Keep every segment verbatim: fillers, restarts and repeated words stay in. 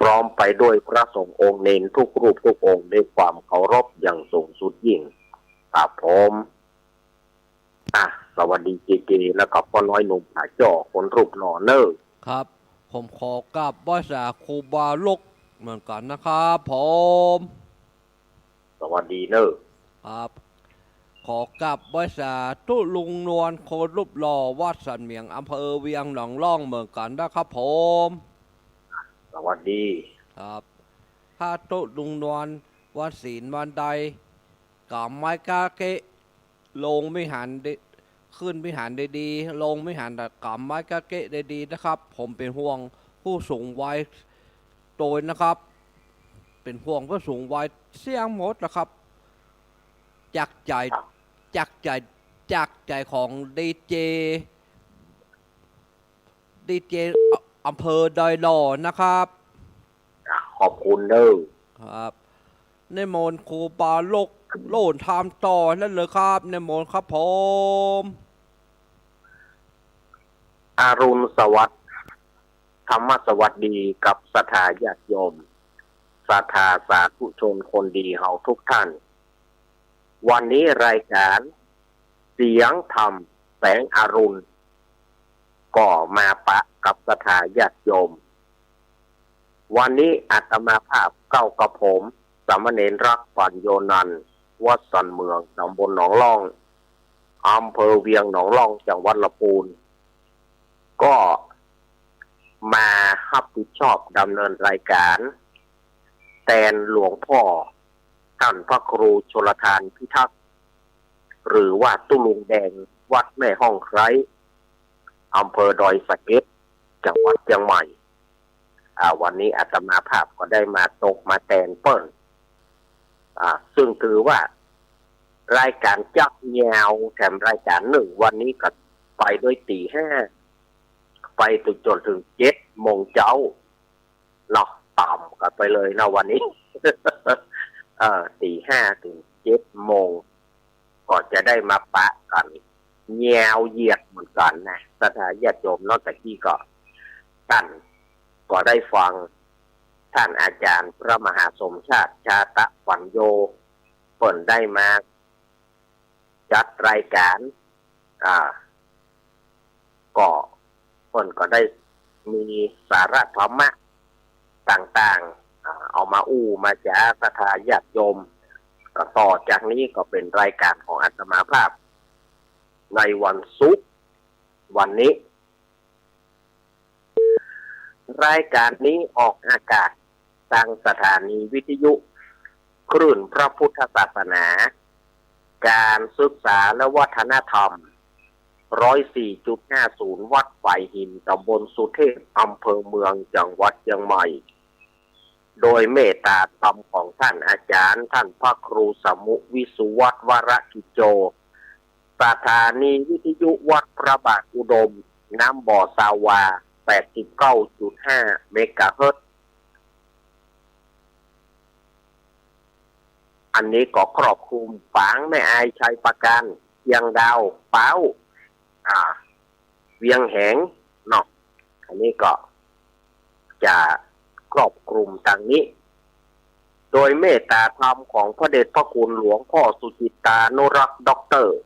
พร้อมไปด้วยพระสงฆ์องค์เณรทุกรูปทุกองค์ด้วยความเคารพอย่างสูงสุดยิ่ง ครับผม อ่ะ สวัสดีเจเจ แล้วก็ป้อน้อยหนุ่มผาจ้อคนรูปหล่อเน่อ ครับ ผมขอกราบไหว้สาครูบาลกเหมือนกั๋นนะครับผม สวัสดีเน่อ ครับ ขอกราบไหว้สาธุลุงนวลคนรูปหล่อวัดสันเหมียงอำเภอเวียงหนองล่องเหมือนกั๋นนะครับผม สวัสดี ครับ สาธุลุงนวล วันศีลวันใด กราบไหว้กาเกะ ลงวิหารได้ ขึ้นวิหารได้ดี ลงวิหารได้ กราบไหว้กาเกะได้ดีนะครับ ผมเป๋นห่วงผู้สูงวัยโตยนะครับ เป๋นห่วงผู้สูงวัยเสี้ยงหมดนะครับ จากใจ๋ จากใจ๋ จากใจ๋ของดีเจ ดีเจ อำเภอดอยหล่อนะครับ ขอบคุณเน่อ ครับ นิมนต์ครูบาลกโล่นธรรมต่อได้เลยครับ นิมนต์ครับผม อรุณสวัสดิ์ ธรรมสวัสดีกับศรัทธาญาติโยม ศรัทธาสาธุชนคนดีเฮาทุกท่าน วันนี้รายการเสียงธรรมแสงอรุณ ก็มาปะกับศรัทธาญาติโยม วันนี้อาตมาภาพเก้ากับผม สามเณรรัก ปัญโญนันท์ วัดสันเหมือง ตำบลหนองล่อง อำเภอเวียงหนองล่อง จังหวัดลำพูน ก็มารับผิดชอบดำเนินรายการ แตนหลวงพ่อ ท่านพระครูชลทานพิทักษ์ หรือว่าตุ๊ลุงแดง วัดแม่ฮ่องไคร้ อำเภอดอยสะเก็ด จังหวัดเจียงใหม่ อ่า วันนี้อาตมาภาพก็ได้มาตกมาแตนเปิ้น อ่า ซึ่งถือว่ารายการจักยาวแถมรายการนึ่ง วันนี้ก็ไปโดยตีห้า ไปจนเถิงเจ็ดโมงเจ๊า เนาะ ต่ำกั๋นไปเลยเนาะวันนี้ เออ ตีห้าเถิงเจ็ดโมง ก็จะได้มาปะกั๋น ยาวเหยียดเหมือนกั๋นนะ ศรัทธาญาติโยมเนาะ ตะกี้ก็ ต้านก็ได้ฟัง ต้านอาจ๋ารย์พระมหาสมชาติ ชาตะปัญโญ เปิ้นได้มา จัดรายการ อ่า ก็เปิ้นก็ได้มีสาระธรรมะต่างๆ อ่า เอามาอู้มาจ๋าศรัทธาญาติโยม ก็ต่อจากนี้ก็เป๋นรายการของอาตมาภาพ ในวันศุกร์ วันนี้ รายการนี้ออกอากาศตางสถานีวิทยุคลื่นพระพุทธศาสนา การศึกษาและวัฒนธรรม ร้อยสี่จุดห้าศูนย์ วัดฝายหิน ตำบลสุเทพ อำเภอเมือง จังหวัดเจียงใหม่ โดยเมตตาธรรมของต้านอาจ๋ารย์ ต้านพระครูสมุวิสุวัฒน์ วรกิจโจ สถานีวิทยุวัดพระบาทอุดม น้ำบ่อซาวา แปดสิบเก้าจุดห้า เมกะเฮิรตซ์ อันนี้ก็ครอบคลุมฝาง แม่อาย ชัยปราการ เชียงดาว พร้าว อ่า เวียงแหง เนาะ อันนี้ก็จะครอบคลุมตางนี้ โดยเมตตาธรรมของพระเดชพระคุณหลวงพ่อสุจิตตานุรักษ์ ด็อกเตอร์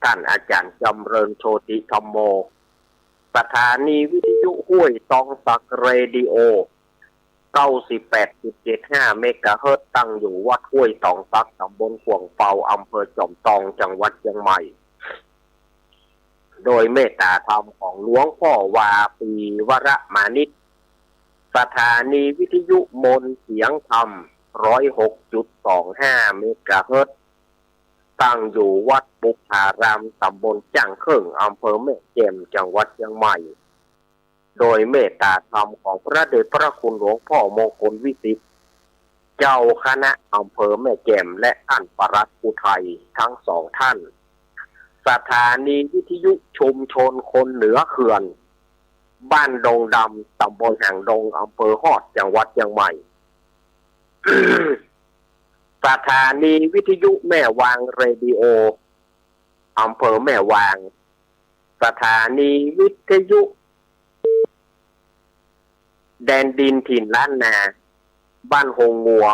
ต้านอาจ๋ารย์จำเริญ โชติธัมโม สถานีวิทยุห้วยตองสัก เรดิโอ เก้าสิบแปดจุดเจ็ดห้า เมกะเฮิรตซ์ ตั้งอยู่วัดห้วยตองสัก ตำบลข่วงเปา อำเภอจอมตอง จังหวัดเจียงใหม่ โดยเมตตาธรรมของหลวงพ่อวาปี วรมานิช สถานีวิทยุมนต์เสียงธรรม ร้อยหกจุดสองห้า เมกะเฮิรตซ์ ตั้งอยู่วัดปุพพาราม ตำบลจ้างเคิ่ง อำเภอแม่แจ่ม จังหวัดเจียงใหม่ โดยเมตตาธรรมของพระเดชพระคุณหลวงพ่อมงคลวิสิทธิ์ เจ้าคณะอำเภอแม่แจ่ม และต้านปลัดอุทัย ทั้งสองท่าน สถานีวิทยุชุมชนคนเหนือเขื่อน บ้านดงดำ ตำบลหางดง อำเภอฮอด จังหวัดเจียงใหม่ สถานีวิทยุแม่วาง เรดิโอ อำเภอแม่วาง สถานีวิทยุ แดนดินถิ่นล้านนา บ้านโฮงงัว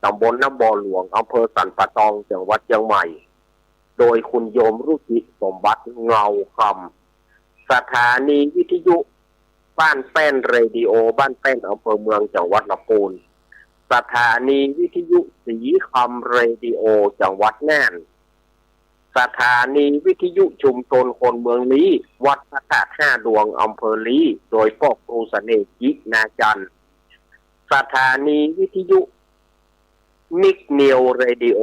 ต๋ำบลน้ำบ่อหลวง อำเภอสันป่าตอง จังหวัดเจียงใหม่ โดยคุณโยมรุจิ สมบัติ เงาคำ สถานีวิทยุ บ้านแป้นเรดิโอ บ้านแป้น อำเภอเมือง จังหวัดลำพูน สถานีวิทยุศรีคำเรดิโอ จังหวัดน่าน สถานีวิทยุชุมชนคนเมืองลี้ วัดพระธาตุห้าดวง อำเภอลี้ โดยป้อครูเสน่ห์ จินาจันทร์ สถานีวิทยุ มิกนิวเรดิโอ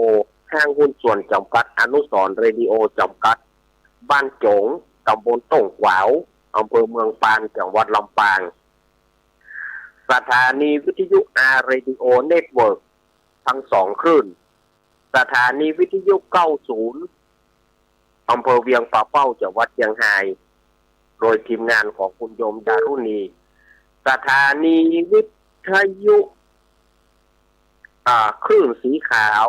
ห้างหุ้นส่วนจำกัด อนุสรณ์เรดิโอจำกัด บ้านโจ๋ง ต๋ำบลต้งกวาว อำเภอเมืองปาน จังหวัดลำปาง สถานีวิทยุอาร์เรดิโอเน็ตเวิร์ก ทั้งสองคลื่น สถานีวิทยุเก้าศูนย์ อำเภอเวียงป่าเป้า จังหวัดเจียงฮาย โดยทีมงานของคุณโยมดารุณี สถานีวิทยุ อ่า คลื่นสีขาว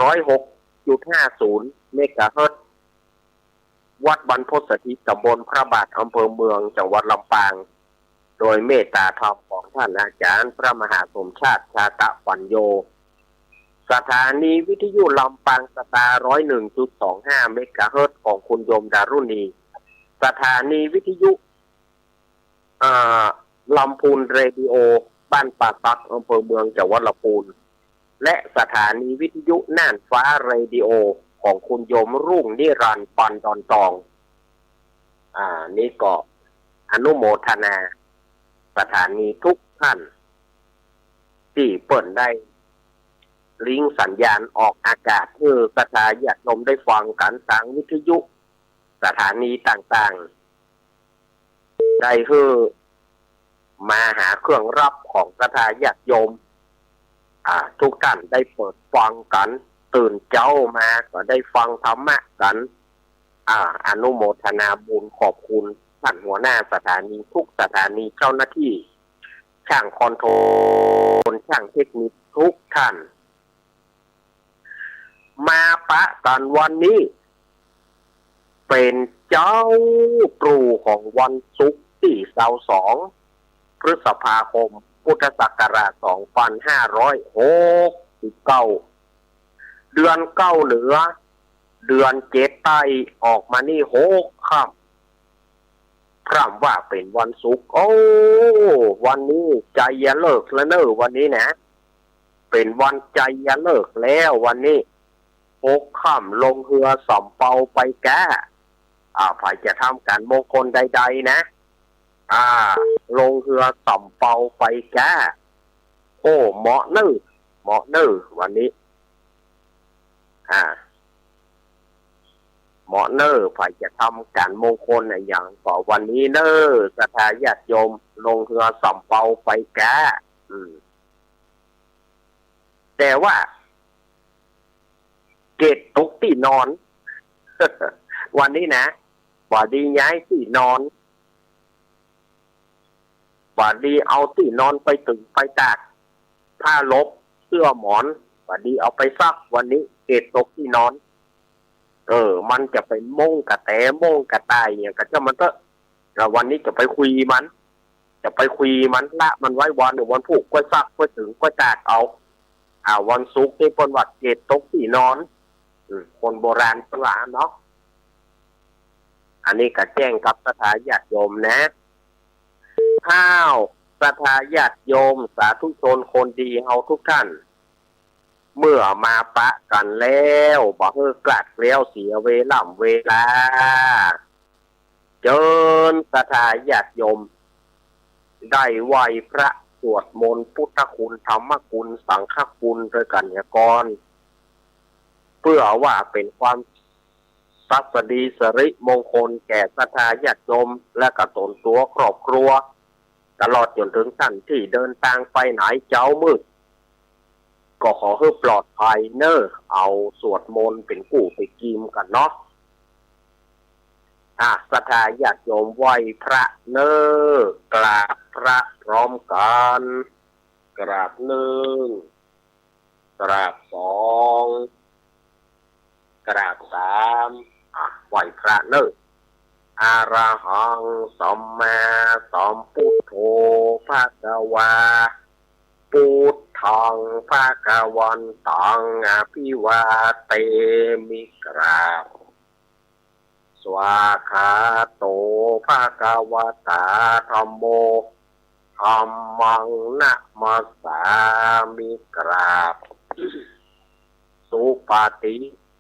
ร้อยหกจุดห้าศูนย์ เมกะเฮิรตซ์ วัดบรรพตสถิต ต๋ำบลพระบาท อำเภอเมือง จังหวัดลำปาง โดยเมตตาธรรมของท่านอาจารย์พระมหาสมชาติ ชาตะปัญโญ สถานีวิทยุลำปางสตาร์ ร้อยหนึ่งจุดสองห้า เมกะเฮิรตซ์ ของคุณโยมดารุณี สถานีวิทยุ อ่า ลำพูนเรดิโอ บ้านป่าสัก อำเภอเมือง จังหวัดลำพูน และสถานีวิทยุน่านฟ้าเรดิโอ ของคุณโยมรุ่งนิรันดร์ ปานดอนตอง อ่า นี่ก็อนุโมทนาสถานีทุกท่าน ตี้เปิ้นได้ลิงก์สัญญาณออกอากาศหื้อศรัทธาญาติโยมได้ฟังกั๋นตางวิทยุ สถานีต่างๆ ได้หื้อมาหาเครื่องรับของศรัทธาญาติโยม อ่า ทุกท่านได้เปิดฟังกั๋น ตื่นเจ๊ามาก็ได้ฟังธรรมะกั๋น อ่า อนุโมทนาบุญขอบคุณท่านหัวหน้าสถานีทุกสถานี เจ้าหน้าตี้ ช่างคอนโทรล ช่างเทคนิคทุกท่าน มาปะกั๋นวันนี้ เป๋นเจ๊าตรู่ของวันศุกร์ตี้ซาวสอง พฤษภาคม พุทธศักราช สองปันห้าร้อยหกสิบเก้า เดือนเก๊าเหนือ เดือนเจ็ดใต้ ออกมานี่หกค่ำ พร่ำว่าเป๋นวันศุกร์ โอ้ วันนี้ไชยฤกษ์แล้วเน่อ วันนี้นะ เป๋นวันไชยฤกษ์แล้ววันนี้ หกค่ำลงเฮือสำเปาไปก๊า อ่า ใผจะทำก๋านมงคลใดๆ นะ อ่า ลงเฮือสำเปาไปก๊า โอ้ เหมาะเน่อ เหมาะเน่อ วันนี้ อ่า เหมาะเน่อ ใผจะทำก๋านมงคลอะหยังก็วันนี้เน่อ ศรัทธาญาติโยม ลงเฮือสำเปาไปก๊า อืม แต่ว่า เกตตกตี้นอน วันนี้นะ บ่ดีย้ายตี้นอน บ่ดีเอาตี้นอนไปตึงไปตาก ผ้าลบ เสื้อหมอน บ่ดีเอาไปซัก วันนี้เกตตกตี้นอน เออ มันจะไปม้งกะแต ม้งกะต่ายอะหยังก็จ้างมันเต๊อะ แล้ววันนี้จะไปคุยมัน จะไปคุยมัน ละมันไว้วันหนึ่ง วันพูกค่อยซัก ค่อยตึง ค่อยตากเอา อ่า วันศุกร์นี่เปิ้นว่าเกตตกตี้นอน อืม คนโบราณเปิ้นว่าเนาะ อันนี้ก็แจ้งกับศรัทธาญาติโยมนะ อ้าว ศรัทธาญาติโยม สาธุชนคนดีเฮาทุกท่าน เมื่อมาปะกั๋นแล้ว บ่หื้อคลาดเคลี้ยวเสียเวล่ำเวลา เจิญศรัทธาญาติโยม ได้ไหว้พระสวดมนต์พุทธคุณ ธรรมคุณ สังฆคุณ ตวยกั๋นเหียก่อน เพื่อว่าเป๋นความศักดิ์สิทธิ์สิริมงคลแก่ศรัทธาญาติโยม และก็ต๋นตั๋วครอบครัว ตลอดจ๋นเถิงต้านตี้เดินตางไปไหนเจ๊ามืด ก็ขอหื้อปลอดภัยเน่อ เอาสวดมนต์เป๋นกู้เป๋นกีมกั๋นเนาะ อ่ะ ศรัทธาญาติโยมไหว้พระเน่อ กราบพระพร้อมกั๋น กราบหนึ่ง กราบสอง กราบสาม อ่ะ ไหว้พระเน่อ อะระหัง สัมมาสัมพุทโธ ภะคะวา พุทธัง ภะคะวันตัง อะภิวาเทมิ กราบ สวากขาโต ภะคะวะตา ธัมโม ธัมมัง นะมัสสามิ กราบ สุปะฏิ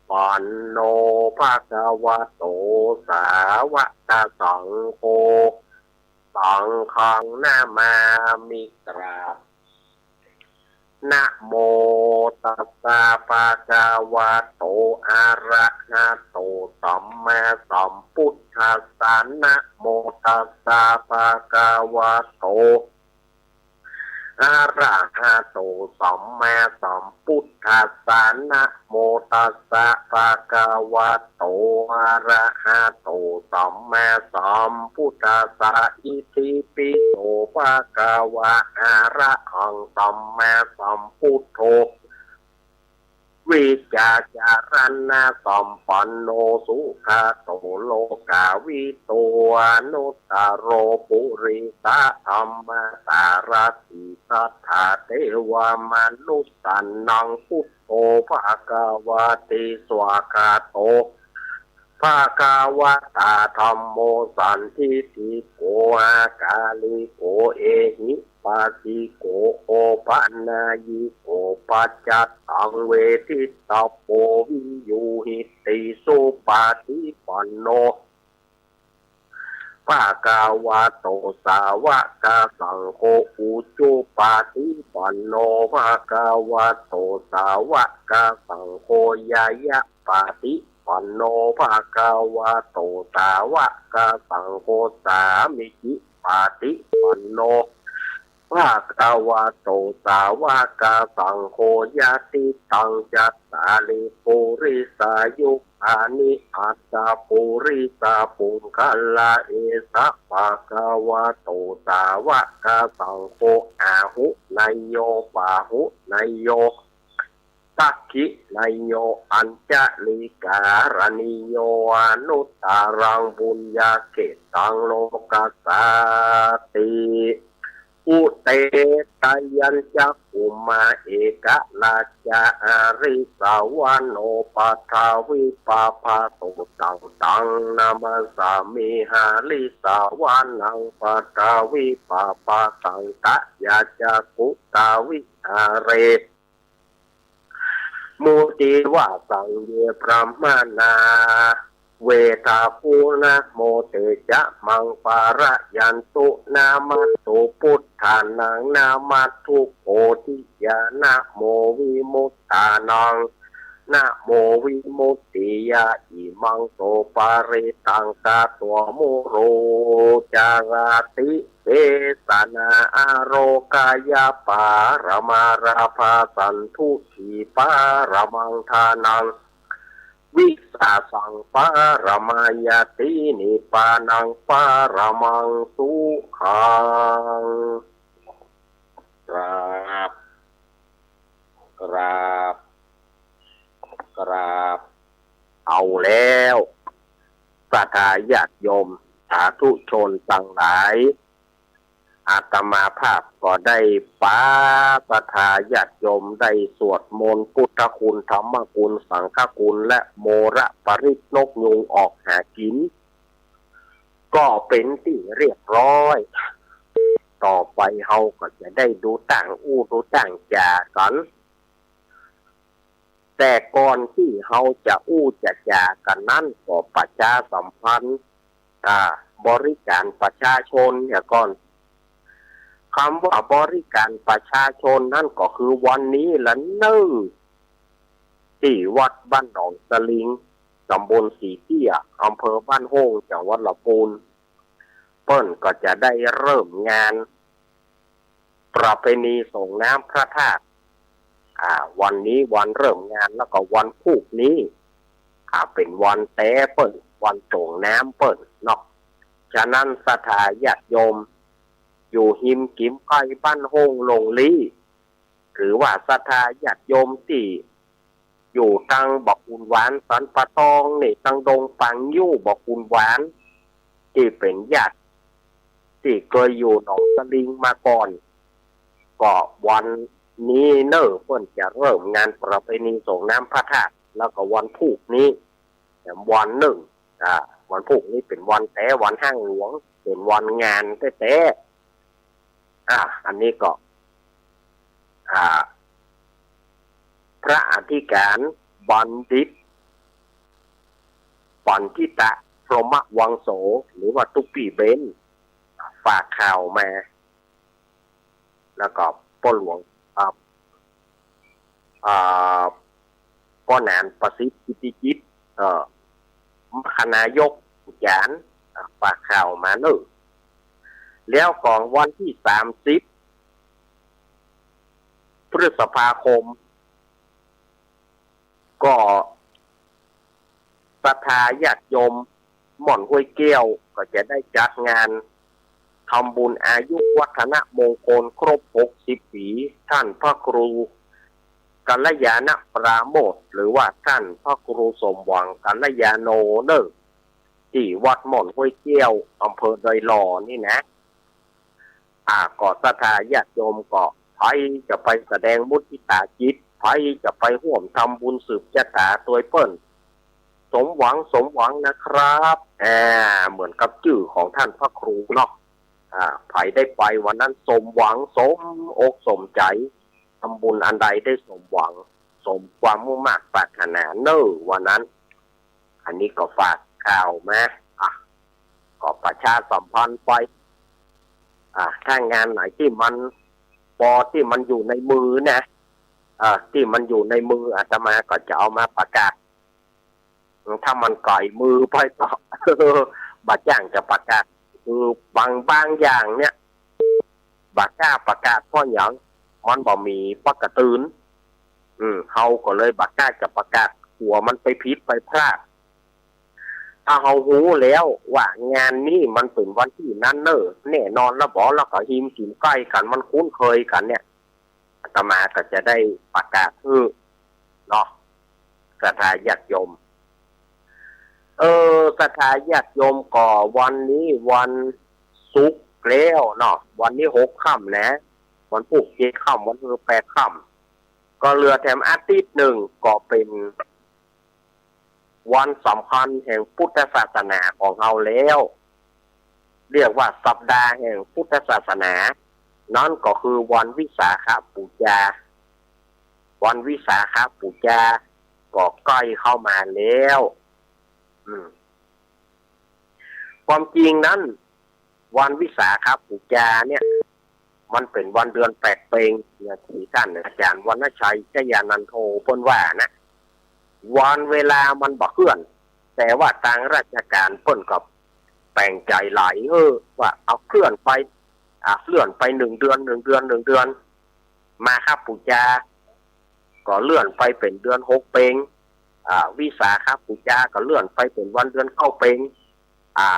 ปันโน ภะคะวะโต สาวะกะสังโฆ สังฆัง นะมามิ กราบ นะโมตัสสะ ภะคะวะโต อะระหะโต สัมมาสัมพุทธัสสะ นะโมตัสสะ ภะคะวะโต อะระหะโต สัมมาสัมพุทธัสสะ นะโมตัสสะ ภะคะวะโต อะระหะโต สัมมาสัมพุทธัสสะ อิติปิโส ภะคะวะ อะระหัง สัมมาสัมพุทโธ วิชาจารณะสัมปันโน สุขะโต โลกาวิทู อนุตตะโร ปุริสะธัมมาสาระถิ สัทธาเทวะมนุสสานัง พุทโธ ภะคะวะติ สวากขาโต ภะคะวะตา ธัมโม สันทิฏฐิโก อะกาลิโก เอหิปัสสิโก โอปะนะยิโก ปัจจัตตัง เวทิตะโป วิญญูหิติ สุปะฏิปันโน ภะคะวะโต สาวะกะสังโฆ อุจุปะฏิปันโน ภะคะวะโต สาวะกะสังโฆ ญาญะปะฏิปันโน ภะคะวะโต สาวะกะสังโฆ สามีจิปะฏิปันโน ภะคะวะโต สาวะกะสังโฆ ญาติตัง จัตตาริ ปุริสายุคานิ อัตถะปุริสะปุงคละ เอสะ ภะคะวะโต สาวะกะสังโฆ อาหุเนยโย ปาหุเนยโย สักขิเนยโย อัญชะลีการณีโย อนุตตะรัง ปุญญะเขตตัง โลกัสสาติ อุเททะยัญจักขุมะ เอกะราชะ อะริสะวะโน ปัทวิปปะโต ตัง ตัง นะมัสสามิ หะริสะวะนัง ปัทวิปปะตัง ตะยะจักขุทาวิหะเร มุติวาสัง เย บรามะณา เวทะกุณะโม เตจะมัง ปะระยันตุ นะมัสสุ ปุทธานัง นะมัสสุ โพธิยา นะโม วิมุตตานัง นะโม วิมุตติยา อิมัง โส ปะริตตัง กะตวา มุโร จาราติ เวสะนา อะโรกะยะ ปะระมา ราภา สันตุ ถี ปะระมัง ทานัง วิสาสัง ปะระมายาติ นิพพานัง ปะระมัง สุขัง กราบ กราบ กราบ เอาแล้ว ศรัทธาญาติโยม สาธุชนตังหลาย อาตมาภาพก็ได้ปาศรัทธาญาติโยมได้สวดมนต์พุทธคุณ ธรรมคุณ สังฆคุณ และโมระปริตรนกยูงออกหากิ๋น ก็เป๋นตี้เรียบร้อย ต่อไปเฮาก็จะได้ดูต้างอู้ดูต้างจ๋ากั๋น แต่ก่อนตี้เฮาจะอู้จะจ๋ากั๋นนั้น ก็ประชาสัมพันธ์ อ่า บริการประชาชนเหียก่อน กำว่าบริการประชาชนนั้นก็คือวันนี้ละเน่อ ตี้วัดบ้านหนองสลิง ต๋ำบลสีเตี้ย อำเภอบ้านโฮ่ง จังหวัดละปูน เปิ้นก็จะได้เริ่มงานประเพณีส่งน้ำพระธาตุ อ่า วันนี้วันเริ่มงาน แล้วก็วันพูกนี้ อ่า เป๋นวันแต๊เปิ้น วันส่งน้ำเปิ้นเนาะ ฉะนั้นศรัทธาญาติโยม อยู่ฮิมกิ๋มใก้บ้านโฮ่งโล่งลี้ หรือว่าศรัทธาญาติโยมตี้อยู่ตังบ่อขุนหวานสันป่าตองนี่ ตังดงปางยู่บ่อขุนหวาน ตี้เป๋นญาติตี้เกยอยู่หนองสะลิงมาก่อน ก็วันนี้เน่อเปิ้นจะเริ่มงานประเพณีส่งน้ำพระธาตุ แล้วก็วันพูกนี้แถมวันนึ่ง อ่า วันพูกนี้เป๋นวันแต๊ วันฮ้างหลวง เป๋นวันงานแต๊ๆ อ่า อันนี้ก็ อ่า พระอธิการบัณฑิต ปัณฑิตะ พรหมวังโส หรือว่าตุ๊ปี้เบ้น ฝากข่าวมา แล้วก็ป้อหลวง อ่า อ่า ป้อหนานประสิทธิ์ กิตติจิต เอ่อ มคนายก อุจาร อ่า ฝากข่าวมาเน่อ แล้วก็วันตี้สามสิบพฤษภาคม ก็ศรัทธาญาติโยมม่อนห้วยแก้วก็จะได้จัดงานทำบุญอายุวัฒนมงคลครบหกสิบปี๋ ท่านพระครูกัลยาณปราโมทย์ หรือว่าท่านพระครูสมหวังกัลยาโณเน่อ ตี้วัดม่อนห้วยแก้ว อำเภอดอยหล่อนี่นะ อ่า ก็ศรัทธาญาติโยมก็ใผจะไปแสดงมุทิตาจิต ใผจะไปฮ่วมทำบุญสืบจะต๋าตวยเปิ้น สมหวัง สมหวังนะครับ อ่า เหมือนกับจื้อของท่านพระครูเนาะ อ่า ใผได้ไปวันนั้นสมหวัง สมอกสมใจ๋ ทำบุญอันใดได้สมหวัง สมความมุ่งมาดปรารถนาเน่อ วันนั้น อันนี้ก็ฝากข่าวมา อ่ะ ก็ประชาสัมพันธ์ไป อ่ะ ถ้างานไหนตี้มันปอตี้มันอยู่ในมือนะ อ่ะ ตี้มันอยู่ในมืออาตมาก็จะเอามาประกาศ ถ้ามันไก๋มือไปก็ บ่จ้างจะประกาศ คือบาง บางอย่างเนี่ย บ่กล้าประกาศเพราะหยัง มันบ่มีปากกระตือน อืม เฮาก็เลยบ่กล้าจะประกาศ กั๋วมันไปผิดไปพลาด ถ้าเฮาฮู้แล้วว่างานนี้มันเป๋นวันตี้นั้นเน่อ แน่นอนละบ่ แล้วก็ฮิมกิ๋นใก้กั๋น มันคุ้นเคยกั๋นเนี่ย อาตมาก็จะได้ประกาศหื้อเนาะ ศรัทธาญาติโยม เออ ศรัทธาญาติโยม ก็วันนี้วันศุกร์แล้วเนาะ วันนี้หกค่ำนะ วันพูกเจ็ดค่ำ วันฮือแปดค่ำ ก็เหลือแถมอาทิตย์นึ่ง ก็เป๋นวันสำคัญแห่งพุทธศาสนาของเฮาแล้ว เรียกว่าสัปดาห์แห่งพุทธศาสนา นั้นก็คือวันวิสาขบูชา วันวิสาขบูชาก็ใก้เข้ามาแล้ว อืม ความจริงนั้น วันวิสาขบูชาเนี่ย มันเป๋นวันเดือนแปดเป็ง อย่างตี้ท่านอาจารย์วรรณชัย ชยานันโท เปิ้นว่านะ วันเวลามันบ่เคลื่อน แต่ว่าตางราชก๋านเปิ้นก็แป๋งใจ๋หลาย เออ ว่าเอาเคลื่อนไป อ่ะ เลื่อนไปหนึ่งเดือน หนึ่งเดือน หนึ่งเดือน มาขบูชา ก็เลื่อนไปเป๋นเดือนหกเป็ง อ่า วิสาขบูชาก็เลื่อนไปเป๋นวันเดือนเก้าเป็ง อ่า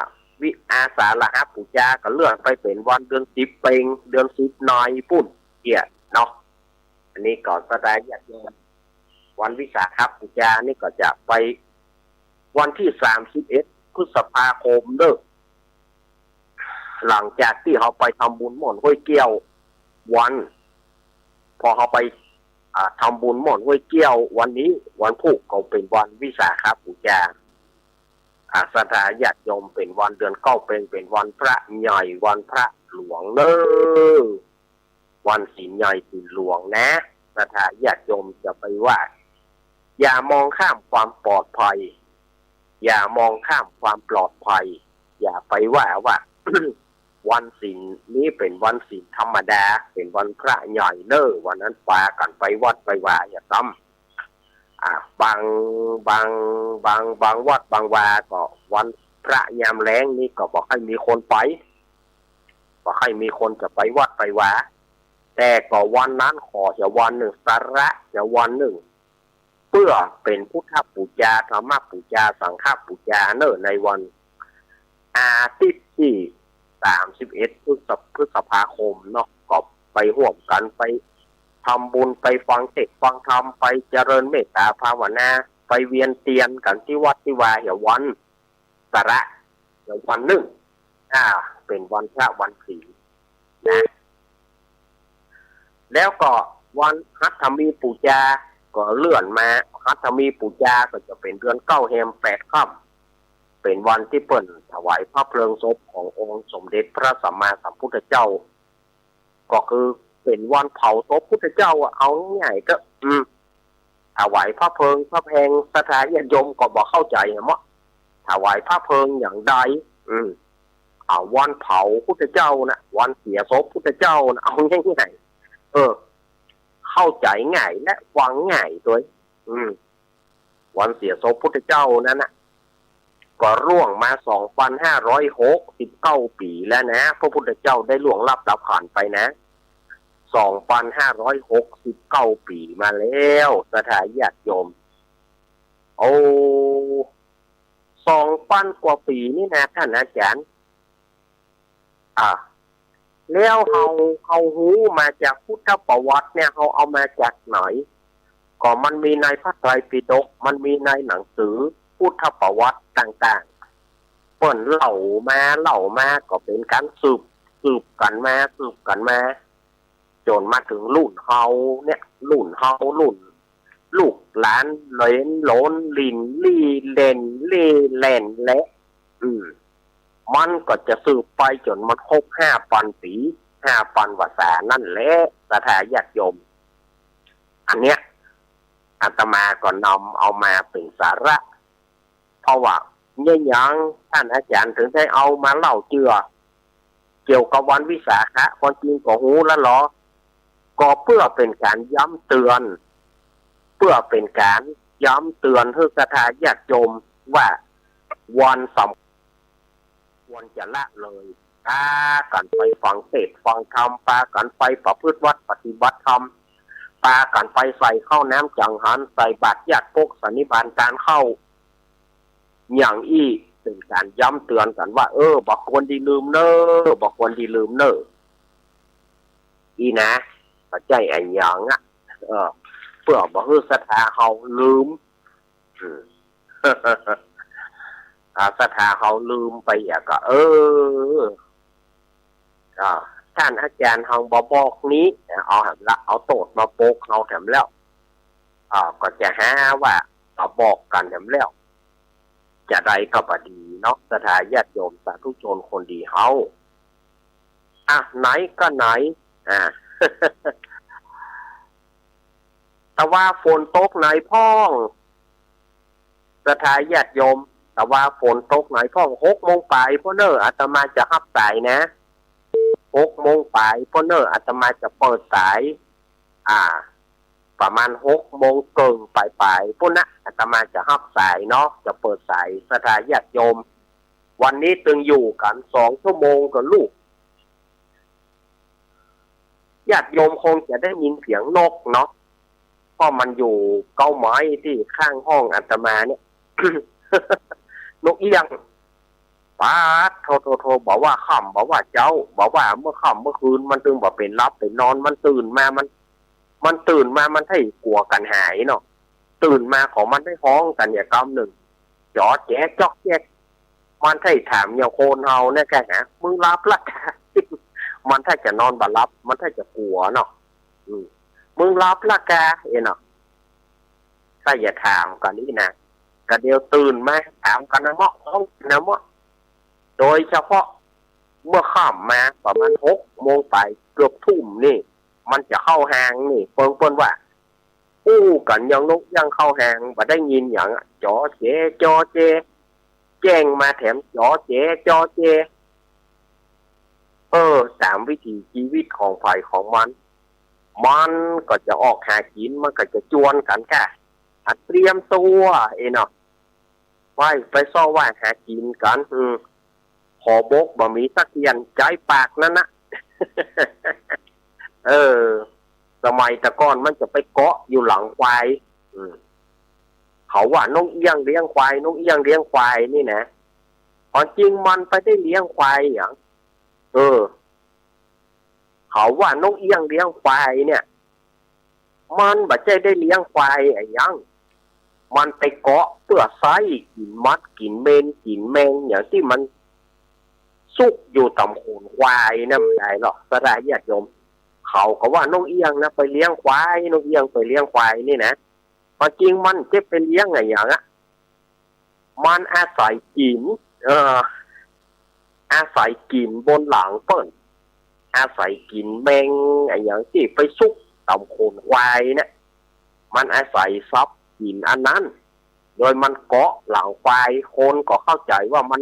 วิ อาสาฬหบูชาก็เลื่อนไปเป๋นวันเดือนสิบเป็ง เดือนสิบในปุ้นเตี้ยเนาะ อันนี้ก็ศรัทธาญาติโยม วันวิสาขบูชานี่ก็จะไปวันตี้สามสิบเอ็ดพฤษภาคมเน่อ หลังจากตี้เฮาไปทำบุญม่อนห้วยแก้ววัน พอเฮาไป อ่า ทำบุญม่อนห้วยแก้ววันนี้ วันพูกก็เป๋นวันวิสาขบูชา อ่า ศรัทธาญาติโยม เป๋นวันเดือนเก้าเป็ง เป๋นวันพระใหญ่ วันพระหลวงเน่อ วันศีลใหญ่ศีลหลวงนะ ศรัทธาญาติโยมจะไปไหว้ อย่ามองข้ามความปลอดภัย อย่ามองข้ามความปลอดภัย อย่าไปว่าว่า วันศีลนี้เป๋นวันศีลธรรมดา เป๋นวันพระใหญ่เน่อ วันนั้นปากั๋นไปวัดไปวาอย่าซ้ำ อ่า บาง บาง บาง บางวัดบางวาก็วันพระยามแลงนี่ก็บ่ค่อยมีคนไป บ่ค่อยมีคนจะไปวัดไปวา แต่ก็วันนั้นขอเหียวันนึ่ง สละเหียวันนึ่ง เปื้อเป๋นพุทธบูชา ธรรมบูชา สังฆบูชาเน่อ ในวันอาทิตย์ตี้สามสิบเอ็ดพฤษ พฤษภาคมเนาะ ก็ไปฮ่วมกั๋น ไปทำบุญ ไปฟังเทศน์ฟังธรรม ไปเจริญเมตตาภาวนา ไปเวียนเตียนกั๋นตี้วัดตี้วาเหียวัน สละเหียวันนึ่ง อ่า เป๋นวันพระวันศีลนะ แล้วก็วันหัตถมีปูจาก็เลื่อนมา หัตถมีปูจาก็จะเป๋นเดือนเก้าแฮมแปดค่ำ เป๋นวันตี้เปิ้นถวายพระเพลิงศพขององค์สมเด็จพระสัมมาสัมพุทธเจ้า ก็คือเป๋นวันเผาศพพุทธเจ้าอะ เอาง่ายๆ ก็ อืม ถวายพระเพลิงพระแฮง ศรัทธาญาติโยมก็บ่เข้าใจ๋อะเนาะ ถวายพระเพลิงอย่างใด อืม เอาวันเผาพุทธเจ้านะ วันเสียศพพุทธเจ้านะ เอาง่ายๆ เออ เข้าใจ๋ง่ายและฟังง่ายตวย อืม วันเสียศพพุทธเจ้านั้นนะ ก็ล่วงมาสองปันห้าร้อยหกสิบเก้าปี๋แล้วนะ พระพุทธเจ้าได้ล่วงลับดับขันธ์ไปนะ สองปันห้าร้อยหกสิบเก้าปี๋มาแล้ว ศรัทธาญาติโยม โอ้ สองปันกว่าปี๋นี่นะ ท่านอาจ๋ารย์ อ่า แล้วเฮา เฮาฮู้มาจากพุทธประวัติเนี่ย เฮาเอามาจากไหน ก็มันมีในพระไตรปิฎก มันมีในหนังสือพุทธประวัติต่างๆ เปิ้นเล่ามา เล่ามา ก็เป๋นก๋านสืบ สืบกั๋นมา สืบกั๋นมา จ๋นมาเถิงรุ่นเฮาเนี่ย รุ่นเฮา รุ่นลูกหลานเหลนโหลน ลิ่นลี่เล่นลี่แล่นแหละ อืม มันก็จะสืบไปจ๋นมันครบห้าปันปี๋ ห้าปันวรรษานั่นแหละ ศรัทธาญาติโยม อันเนี้ย อาตมาก็นำเอามาเป๋นสาระ เพราะว่าเยียะหยังท่านอาจ๋ารย์เถิงได้เอามาเล่าเจื้อ เกี่ยวกับวันวิสาขะ ความจริงก็ฮู้แล้วลอ ก็เปื้อเป๋นก๋านย้ำเตือน เปื้อเป๋นก๋านย้ำเตือนหื้อศรัทธาญาติโยมว่าวันสำ ควรจะละเลย ปากั๋นไปฟังเทศน์ฟังธรรม ปากั๋นไปประพฤติวัตรปฏิบัติธรรม ปากั๋นไปใส่ข้าวน้ำจังหัน ใส่บาตรญาติปกสันนิบาตการเข้า อย่างอี้เป๋นก๋านย้ำเตือนกั๋นว่า เออ บ่ควรดีลืมเน่อ บ่ควรดีลืมเน่อ อี้นะ บ่ใจ้อะหยังอะ เออ เปื้อบ่หื้อศรัทธาเฮาลืม อืม อ่า ศรัทธาเฮาลืมไปอะก็ เออ อ่า ท่านอาจ๋ารย์เฮาบ่บอกนี้ เอาแหมละ เอาโต้ษมาโปกเฮาแถมแล้ว อ่า ก็จะหาว่าบ่บอกกั๋นแถมแล้ว จะใดก็บ่ดีเนาะ ศรัทธาญาติโยมสาธุชนคนดีเฮา อ่ะ ไหนก็ไหน อ่า แต่ว่าฝนตกไหนพ่อง ศรัทธาญาติโยม แต่ว่าฝนตกไหนพ่อง หกโมงป๋ายพ่อเน่อ อาตมาจะฮับสายนะ หกโมงป๋ายพ่อเน่อ อาตมาจะเปิดสาย อ่า ประมาณหกโมงเกิ่งป๋ายๆ ปู้นนะ อาตมาจะฮับสายเนาะ จะเปิดสายศรัทธาญาติโยม วันนี้ตึงอยู่กั๋นสองชั่วโมงกับลูก ญาติโยมคงจะได้ยินเสียงนกเนาะ เพราะมันอยู่เก๊าไม้ตี้ข้างห้องอาตมาเนี่ย นกเอี้ยง ป๊าดโธ่โธ่โธ่ บ่ว่าค่ำ บ่ว่าเจ๊า บ่ว่าเมื่อค่ำเมื่อคืน มันตึงบ่เป๋นหลับเป๋นนอน มันตื่นมา มัน มันตื่นมา มันไถ่กั๋วกั๋นหายเนาะ ตื่นมาของมันไถ่ฮ้องกั๋นเนี่ยกำนึ่ง จ๋อแจ๋จ๊อกแจ๊ก มันไถ่ถามอย่างคนเฮาเนี่ย แกหา มึงหลับละกา มันไถ่จะนอนบ่หลับ มันไถ่จะกั๋วเนาะ อืม มึงหลับละกา เอ้ยเนาะ ถ้าจะถามกั๋นนี่นะ ก็เดี๋ยวตื่นมาถามกั๋นนะเมาะ ฮ้องกั๋นนะเมาะ โดยเฉพาะเมื่อค่ำมาประมาณหกโมงป๋าย เกือบทุ่มนี่ มันจะเข้าฮางนี่ เปิ้น เปิ้นว่า อู้กั๋นอย่างนกเอี้ยงเข้าฮาง บ่ได้ยินหยังอะ จ๋อแจ๋จ๋อแจ๋ แจ้งมาแถมจ๋อแจ๋จ๋อแจ๋ เออ ต๋ามวิถีจีวิตของใผของมัน มันก็จะออกหากิ๋น มันก็จะจวนกั๋นก้า อ่ะ เตรียมตั๋ว เอ้ยเนาะ ไป ไปเซาะว่าหากิ๋นกั๋น อืม ขอบกบ่มีสักเตี้ยน ใจ๊ปากนั้นนะ เออ สมัยแต่ก่อนมันจะไปเกาะอยู่หลังควาย อืม เขาว่านกเอี้ยงเลี้ยงควาย นกเอี้ยงเลี้ยงควายนี่นะ ความจริงมันบ่ได้เลี้ยงควายหยัง เออ เขาว่านกเอี้ยงเลี้ยงควายเนี่ย มันบ่ใจ้ได้เลี้ยงควายอะหยัง มันไปเกาะเปื้อใส้กิ๋นมดกิ๋นเม็นกิ๋นแมงอย่างตี้มัน สุกอยู่ต่ำโขนควายนั่นบ่ได้หรอก ศรัทธาญาติโยม เขาก็ว่านกเอี้ยงนะไปเลี้ยงควาย นกเอี้ยงไปเลี้ยงควายนี่นะ ความจริงมันจะไปเลี้ยงอะหยังอะ มันอาศัยกิ๋น เออ อาศัยกิ๋นบนหลังเปิ้น อาศัยกิ๋นแมงอะหยังตี้ไปสุกต่ำโขนควายเนี่ย มันอาศัยซอบกิ๋นอันนั้น โดยมันเกาะหลังควาย คนก็เข้าใจ๋ว่ามัน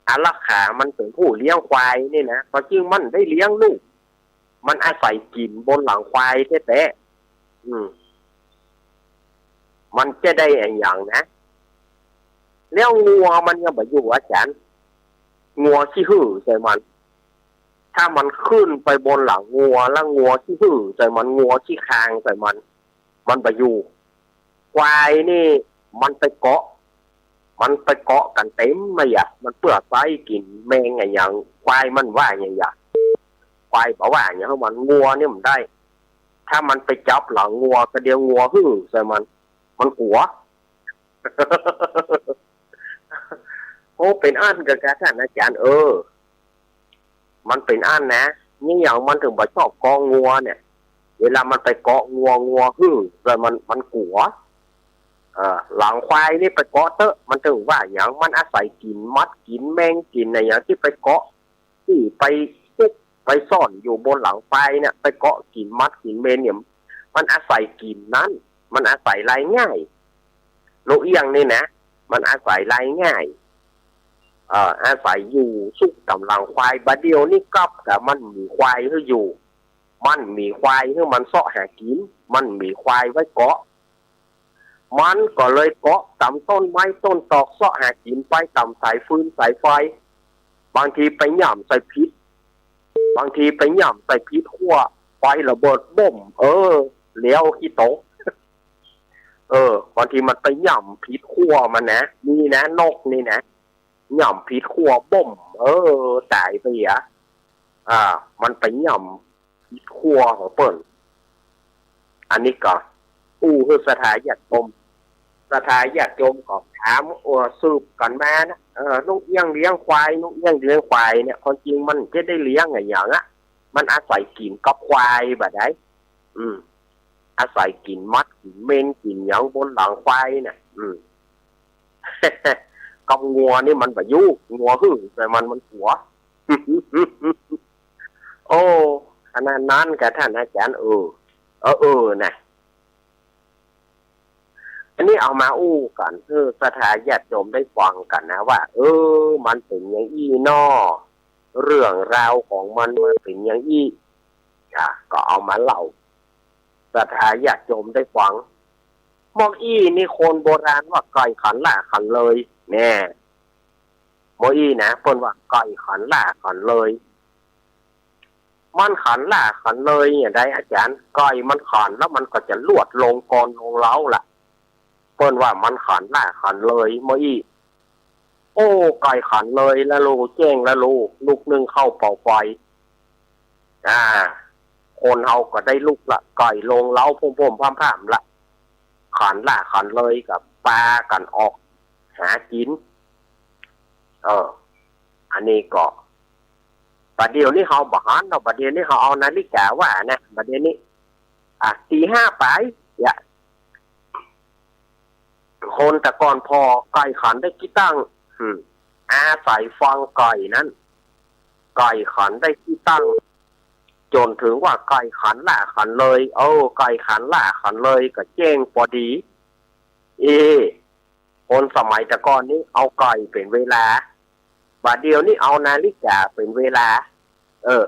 อารักขา มันเป๋นผู้เลี้ยงควายนี่นะ ความจริงมันได้เลี้ยงลูก มันอาศัยกิ๋นบนหลังควายแต๊ๆ อืม มันจะได้อะหยังนะ แล้วงัวมันยังบ่อยู่อาจ๋ารย์ งัวขี้หื้อใส่มัน ถ้ามันขึ้นไปบนหลังงัว แล้วงัวขี้หื้อใส่มัน งัวขี้คางใส่มัน มันบ่อยู่ ควายนี่มันไปเกาะ มันไปเกาะกั๋นเต็มอะหยัง มันเปื้อไส้กิ๋นแมงอะหยัง ควายมันว่าอะหยัง ควายบ่ว่าอะหยัง มัน งัวนี่มันได้ ถ้ามันไปจับหลังงัว ก็เดี๋ยวงัวหื้อใส่มัน มันกั๋ว โอ้ เป๋นอั้นกา ท่านอาจ๋ารย์ เออ มันเป๋นอั้นนะ นี่หยังมันเถิงบ่ชอบคองงัวเนี่ย เวลามันไปเกาะงัว งัวหื้อ แล้วมัน มันกั๋ว เออ หลังควายนี่ไปเกาะเต๊อะ มันเถิงว่าอะหยัง มันอาศัยกิ๋นมดกิ๋นแมงกิ๋นอะหยังตี้ไปเกาะ ตี้ไปซุกไปซ่อนอยู่บนหลังควายเนี่ย ไปเกาะกิ๋นมดกิ๋นแมงเนี่ย มันอาศัยกิ๋นนั้น มันอาศัยรายง่าย นกเอี้ยงนี่นะ มันอาศัยรายง่าย เอ่อ อาศัยอยู่ซุกต่ำหลังควาย บ่าเดี่ยวนี้กลับ แต่มันมีควายหื้ออยู่ มันมีควายหื้อมันเซาะหากิ๋น มันมีควายไว้เกาะ มันก็เลยเกาะต่ำต้นไม้ต้นตอก เซาะหากิ๋นไปต่ำสายฟืนสายไฟ บางทีไปหย่ำใส่ผิด บางทีไปหย่ำใส่ผิดขั้ว ไฟระเบิดบ้ม เออ แล้วขี้ตก เออ บางทีมันไปหย่ำผิดขั้วมันนะ มีนะ นกนี่นะ หย่ำผิดขั้วบ้ม เออ ต๋ายไปอะ อ่า มันไปหย่ำผิดขั้วของเปิ้น อันนี้ก็อู้หื้อศรัทธาญาติโยม ศรัทธาญาติโยมก็ถาม เออ สืบกั๋นมานะ เออ นกเอี้ยงเลี้ยงควาย นกเอี้ยงเลี้ยงควายเนี่ย ความจริงมันจะได้เลี้ยงอะหยังอะ มันอาศัยกิ๋นกับควายบ่าใด อืม อาศัยกิ๋นมดกิ๋นแมงกิ๋นหยังบนหลังควายเนี่ย อืม กับงัวนี่มันบ่อยู่ งัวหื้อใส่มัน มันกั๋ว โอ้ ขนาดนั้นกา ท่านอาจ๋ารย์ เออ เออ เออ นะ อันนี้เอามาอู้กั๋นหื้อศรัทธาญาติโยมได้ฟังกั๋นนะว่า เออ มันเป๋นอย่างอี้น้อ เรื่องราวของมันมันเป๋นอย่างอี้ อ่ะ ก็เอามาเล่า ศรัทธาญาติโยมได้ฟัง เมื่ออี้นี่คนโบราณว่าไก่ขันหล้าขันเลย แน่ เมื่ออี้นะ เปิ้นว่าไก่ขันหล้าขันเลย มันขันหล้าขันเลยอย่างใดอาจ๋ารย์ ไก่มันขันแล้วมันก็จะลวดลงกอนลงเล้าล่ะ เปิ้นว่ามันขันหล้าขันเลย เมื่ออี้ โอ้ ไก่ขันเลยละลู แจ้งละลู ลุกนึ่งข้าวเป่าไฟ อ่า คนเฮาก็ได้ลุกละ ไก่ลงเล้าพ่มๆ พ่ำๆ ละ ขันหล้าขันเลยก็ปากั๋นออกหากิ๋น เออ อันนี้ก็ บ่าเดี่ยวนี้เฮาบ่หันเนาะ บ่าเดี่ยวนี้เฮาเอานาฬิกาว่านะ บ่าเดี่ยวนี้ อ่ะ ตีห้าไป เนี่ย คนแต่ก่อนผ่อไก่ขันได้กี่ตัง อืม อาศัยฟังไก่นั้น ไก่ขันได้กี่ตัง จ๋นเถิงว่าไก่ขันหล้าขันเลย เออ ไก่ขันหล้าขันเลยก็แจ้งปอดี เอ คนสมัยแต่ก่อนนี้เอาไก่เป๋นเวลา บ่าเดี่ยวนี้เอานาฬิกาเป๋นเวลา เออ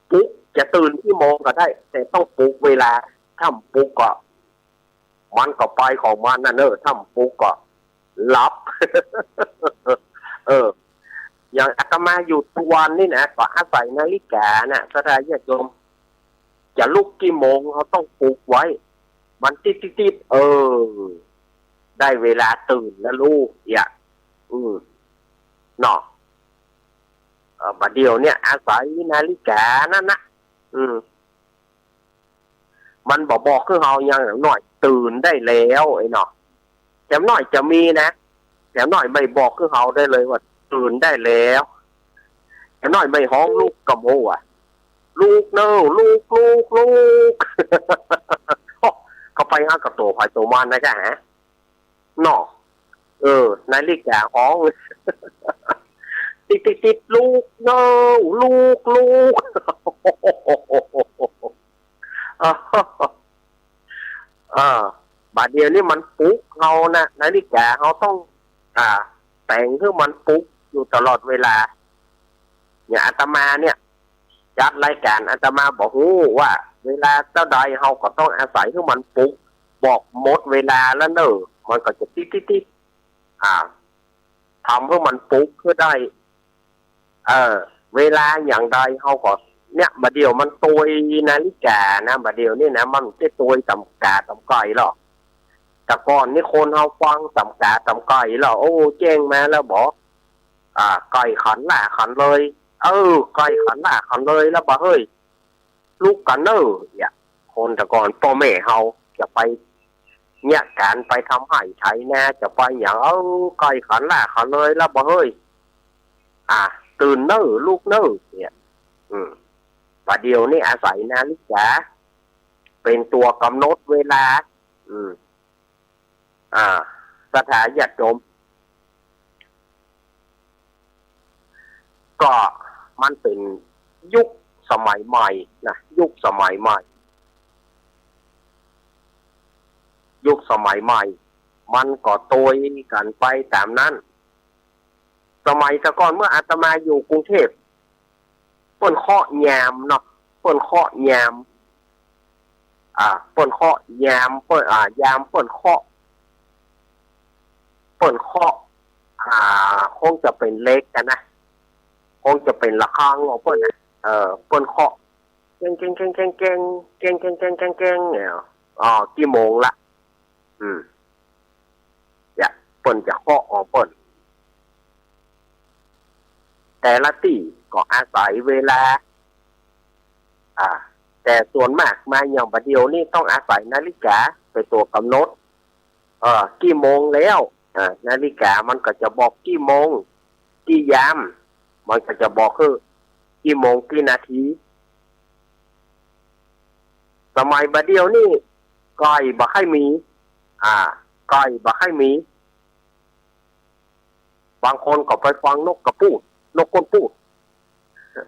ปลุก จะตื่นกี่โมงก็ได้ แต่ต้องปลุกเวลา ถ้าบ่ปลุกก็ มันก็ไปของมันน่ะเนอะ ถ้าบ่ปลุกก็หลับ เออ อย่างอาตมาอยู่ทุกวันนี่นะ ก็อาศัยนาฬิกาน่ะ ศรัทธาญาติโยม จะลุกกี่โมงเฮาต้องปลุกไว้ มันติ๊ดๆๆ เออ ได้เวลาตื่นแล้วลูก เนี่ย อืม เนาะ เออ บ่าเดี่ยวเนี่ยอาศัยนาฬิกานั่นนะ อืม มันบ่บอกคือเฮา อย่างน้อยตื่นได้แล้วไอ้เนาะ แถมน้อยจะมีนะ แถมน้อยไม่บอกคือเฮาได้เลยว่า ตื่นได้แล้ว จะน้อยไม่ฮ้องลุกก็บ่ฮู้อะ ลุกเน่อ ลุก ลุก ลุก โอ้ ก็ไปหากับตั๋วไผตั๋วมันนะจ๊ะฮะ เนาะ เออ นาฬิกาฮ้อง ติ๊ด ติ๊ด ติ๊ด ลุกเน่อ ลุก ลุก เออ บ่าเดี่ยวนี้มันปลุกเฮานะ นาฬิกาเฮาต้อง อ่า แต่งหื้อมันปลุกอยู่ตลอดเวลา เนี่ย อาตมาเนี่ย จัดรายก๋าน อาตมาบ่ฮู้ว่าเวลาเต้าใด เฮาก็ต้องอาศัยหื้อมันปลุก บอกหมดเวลาแล้วเน่อ มันก็จะติ๊ด ติ๊ด ติ๊ด อ่า ทำหื้อมันปลุกหื้อได้ เออ เวลาอย่างใดเฮาก็ เนี่ย บ่าเดี่ยวมันตวยนาฬิกานะ บ่าเดี่ยวนี้นะ มันจะตวยตำก๋าตำก๋อยแล้ว แต่ก่อนนี่คนเฮาฟังตำก๋าตำก๋อยแล้ว โอ้ แจ้งมาแล้วบ่ อ่า ก๋อยขันหล้าขันเลย เออ ก๋อยขันหล้าขันเลยแล้วบ่าเฮ้ย ลุกกั๋นเน่อ เนี่ย คนแต่ก่อนป้อแม่เฮาจะไป เนี่ย ก๋านไปทำไฮ่ไถนา จะไปหยัง เออ ก๋อยขันหล้าขันเลยแล้วบ่าเฮ้ย อ่า ตื่นเน่อ ลุกเน่อ เนี่ย อืม บ่าเดี่ยวนี้อาศัยนาฬิกา เป๋นตั๋วก๋ำหนดเวลา อืม อ่า ศรัทธาญาติโยม ก็มันเป๋นยุคสมัยใหม่นะ ยุคสมัยใหม่ ยุคสมัยใหม่ มันก็ตวยกั๋นไปต๋ามนั้น สมัยแต่ก่อนเมื่ออาตมาอยู่กรุงเทพฯ เปิ้นเคาะยามเนาะ เปิ้นเคาะยาม อ่า เปิ้นเคาะยาม เปิ้น อ่า ยามเปิ้นเคาะ เปิ้นเคาะ อ่า คงจะเป๋นเหล็กกั๋นนะ คงจะเป๋นระฆังของเปิ้นนะ เออ เปิ้นเคาะ แก้ง แก้ง แก้ง แก้ง แก้ง แก้ง แก้ง แก้ง แก้ง แก้ง เนี่ย อ๋อ กี่โมงละ อืม เนี่ย เปิ้นจะเคาะของเปิ้น แต่ละตี้ก็อาศัยเวลา อ่า แต่ส่วนมากมาอย่างบ่าเดี่ยวนี้ต้องอาศัยนาฬิกาเป๋นตั๋วก๋ำหนด เออ กี่โมงแล้ว อ่า นาฬิกามันก็จะบอกกี่โมง กี่ยาม มันก็จะบอกหื้อ กี่โมงกี่นาที สมัยบ่าเดี่ยวนี้ ก๋อยบ่ใค่มี อ่า ก๋อยบ่ใค่มี บางคนก็ไปฟังนกกระปูด นกก้นปูด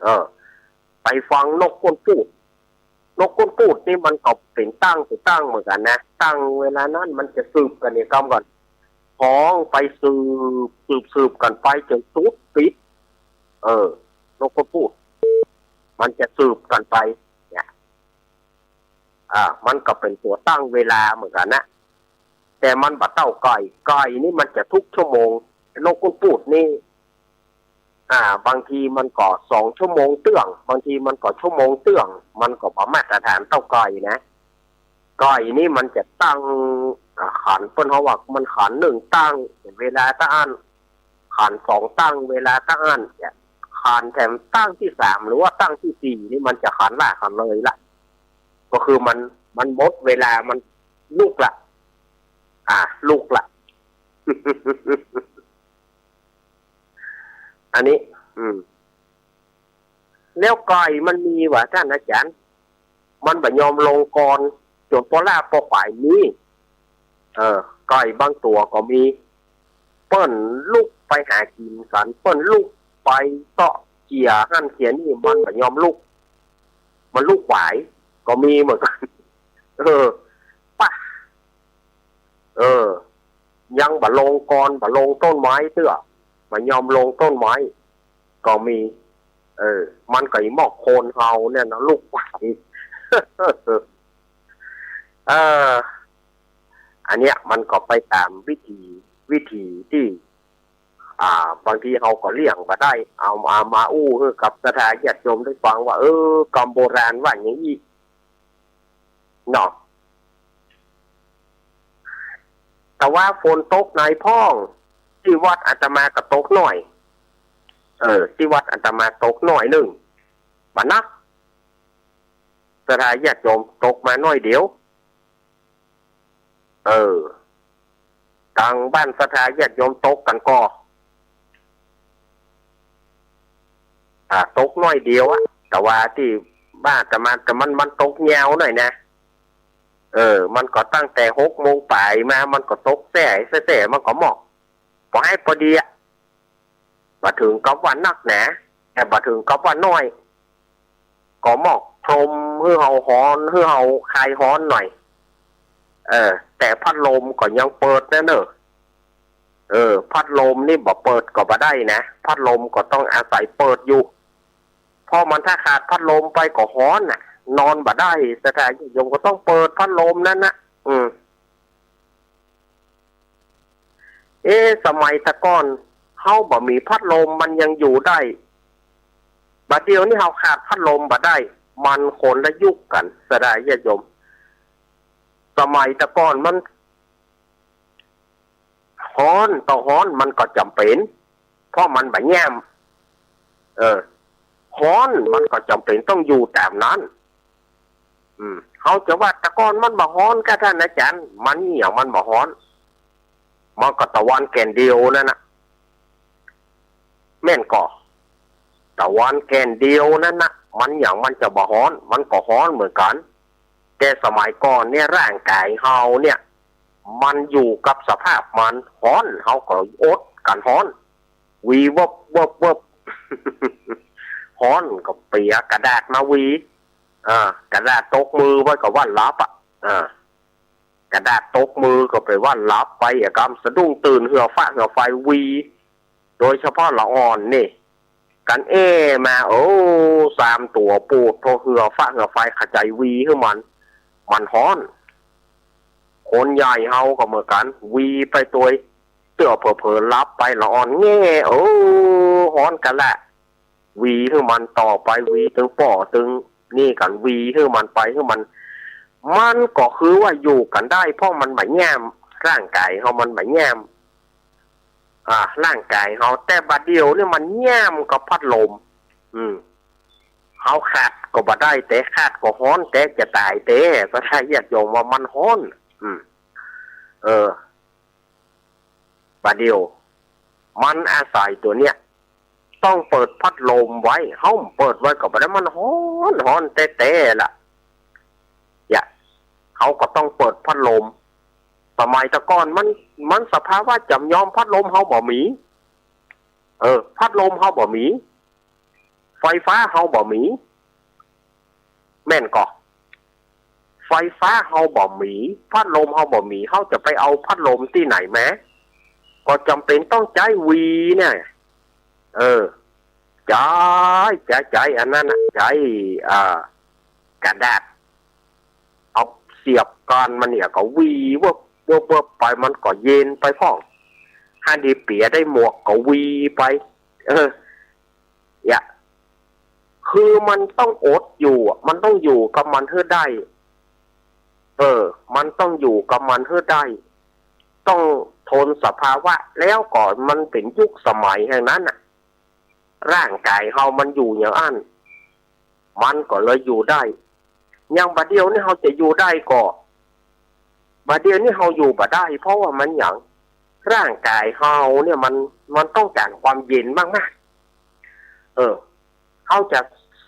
เออ ไปฟังนกก้นปูด นกก้นปูดนี่มันก็เป๋นตั้ง เป๋นตั้งเหมือนกั๋นนะ ตั้งเวลานั้นมันจะสืบกั๋นเนี่ย กำก่อน ฮ้องไปสืบ สืบ สืบกั๋นไปจ๋นสุดปิด เออ นกก้นปูด มันจะสืบกั๋นไป เนี่ย อ่า มันก็เป๋นตั๋วตั้งเวลาเหมือนกั๋นนะ แต่มันบ่เต้าก๋อย ก๋อยนี่มันจะทุกชั่วโมง นกก้นปูดนี่ อ่า บางทีมันก็สองชั่วโมงเตื้อง บางทีมันก็ชั่วโมงเตื้อง มันก็บ่มาตรฐานเต้าก๋อยนะ ก๋อยนี่มันจะตั้ง อ่า ขัน เปิ้นเฮาว่ามันขันหนึ่งตั้ง เวลาตะอั้น ขันสองตั้ง เวลาตะอั้น เนี่ย ขันแถมตั้งตี้สาม หรือว่าตั้งตี้สี่นี่มันจะขันหล้าขันเลยละ ก็คือมัน มันหมดเวลา มันลุกละ อ่า ลุกละ อันนี้ อืม แล้วก๋อยมันมีหว่าต้านอาจ๋ารย์ มันบ่ยอมลงก่อน จ๋นปอลาปอก๋ายมี เออ ก๋อยบางตั๋วก็มี เปิ้นลุกไปหากิ๋นกั๋น เปิ้นลุกไปเซาะเขี่ยหั้นเขี่ยนี่ มันบ่ยอมลุก มันลุกหวาย ก็มีเหมือนกั๋น เออ ปะ เออ ยังบ่ลงก่อน บ่ลงต้นไม้เตื้อ บ่ยอมลงต้นไม้ ก็มี เออ มันก็อีหมอกคนเฮาเนี่ยนะ ลุกหวาย เออ อันเนี้ยมันก็ไปต๋ามวิถี วิถีตี้ อ่า บางทีเฮาก็เลี่ยงบ่ได้ เอา เอามาอู้หื้อกับศรัทธาญาติโยมได้ฟังว่า เออ กำโบราณว่าอย่างอี้ เนาะ แต่ว่าฝนตกหน้อยพ่อง ตี้วัดอาตมาก็ตกหน้อย เออ ตี้วัดอาตมาตกหน้อยนึ่ง บ่นัก ศรัทธาญาติโยมตกมาหน้อยเดียว เออ ตางบ้านศรัทธาญาติโยมตกกั๋นก่อ อ่า ตกหน้อยเดียวอะ แต่ว่าตี้บ้านอาตมา แต่มัน มันตกยาวหน่อยนะ เออ มันก็ตั้งแต่หกโมงป๋ายมา มันก็ตกแส้แส้ มันก็หมอก ปอหื้อปอดีอะ บ่เถิงกับว่านักหนา แต่บ่เถิงกับว่าน้อย ก็หมอกพรมหื้อเฮาฮ้อน หื้อเฮาคลายฮ้อนหน่อย เออ แต่พัดลมก็ยังเปิดนะเน่อ เออ พัดลมนี่บ่เปิดก็บ่ได้นะ พัดลมก็ต้องอาศัยเปิดอยู่ เพราะมันถ้าขาดพัดลมไปก็ฮ้อนน่ะ นอนบ่ได้ ศรัทธาญาติโยมก็ต้องเปิดพัดลมนั้นนะ อืม เอ๊ะ สมัยแต่ก่อนเฮาบ่มีพัดลมมันยังอยู่ได้ บัดเดี๋ยวนี้เฮาขาดพัดลมบ่ได้ มันคนละยุคกั๋น ศรัทธาญาติโยม สมัยแต่ก่อนมันฮ้อนต่อฮ้อนมันก็จ๋ำเป๋น เพราะมันบ่แย้ม เออ ฮ้อนมันก็จ๋ำเป๋นต้องอยู่ต๋ามนั้น อืม เฮาจะว่าแต่ก่อนมันบ่ฮ้อนกาต้านอาจ๋ารย์ มันอิหยังมันบ่ฮ้อน มันก็ตะวันแก่นเดียวนั่นน่ะ แม่นก่อ ตะวันแก่นเดียวนั่นน่ะ มันหยังมันจะบ่ฮ้อน มันก็ฮ้อนเหมือนกั๋น แต่สมัยก่อนเนี่ยร่างก๋ายเฮาเนี่ย มันอยู่กับสภาพมันฮ้อน เฮาก็อดกั๋นฮ้อน วีเวิบเวิบเวิบ ฮ้อนก็เปียกระดาษมาวี อ่า กระดาษตกมือไปก็ว่าหลับอะ อ่า กระดาษตกมือก็ไปว่าหลับไปอะ กำสะดุ้งตื่นเฮือฟ้าเฮือไฟวี โดยเฉพาะละอ่อนนี่ กั๋นแอ้มา โอ้ สามตั๋วปูด เพราะเฮือฟ้าเฮือไฟเข้าใจ๋วีหื้อมัน มันฮ้อน คนใหญ่เฮาก็เหมือนกั๋น วีไปตวย เตื้อเผลอๆหลับไปละอ่อนแง่ โอ้ ฮ้อนกะละ วีหื้อมันต่อไป วีตึงป้อตึงนี่กั๋น วีหื้อมันไปหื้อมัน มันก็คือว่าอยู่กั๋นได้ เพราะมันบ่แย้ม ร่างก๋ายเฮามันบ่แย้ม อ่า ร่างก๋ายเฮา แต่บัดเดี๋ยวนี้มันแย้มกับพัดลม อืม เฮาขัดก็บ่ได้ แต่ขัดก็ฮ้อน แต่จะต๋าย แต่ศรัทธาญาติโยมว่ามันฮ้อน อืม เออ บัดเดี๋ยว มันอาศัยตั๋วเนี้ย ต้องเปิดพัดลมไว้ เฮาบ่เปิดไว้ก็บ่ได้ มันฮ้อน ฮ้อนแต๊ๆ ละ เนี่ย เฮาก็ต้องเปิดพัดลม สมัยแต่ก่อนมัน มันสภาวะจ๋ำยอม พัดลมเฮาบ่มี เออ พัดลมเฮาบ่มี ไฟฟ้าเฮาบ่มี แม่นก่อ ไฟฟ้าเฮาบ่มี พัดลมเฮาบ่มี เฮาจะไปเอาพัดลมตี้ไหนมา ก็จ๋ำเป๋นต้องใจ๊วีเนี่ย เออ ใจ๊ ใจ๊ ใจ๊อันนั้นน่ะ ใจ๊ อ่า กระดาษ เอาเสียบก้านมันเนี่ย ก็วีเวิบเวิบเวิบไป มันก็เย็นไปพ่อง หันดีเปียได้หมวกก็วีไป เออ เนี่ย คือมันต้องอดอยู่อะ มันต้องอยู่กับมันหื้อได้ เออ มันต้องอยู่กับมันหื้อได้ ต้องทนสภาวะ แล้วก็มันเป๋นยุคสมัยแห่งนั้นน่ะ ร่างก๋ายเฮามันอยู่อย่างอั้น มันก็เลยอยู่ได้ อย่างบัดเดี๋ยวนี้เฮาจะอยู่ได้ก่อ บัดเดี๋ยวนี้เฮาอยู่บ่ได้ เพราะว่ามันหยัง ร่างก๋ายเฮาเนี่ยมัน มันต้องก๋านความเย็นมากๆ เออ เฮาจะ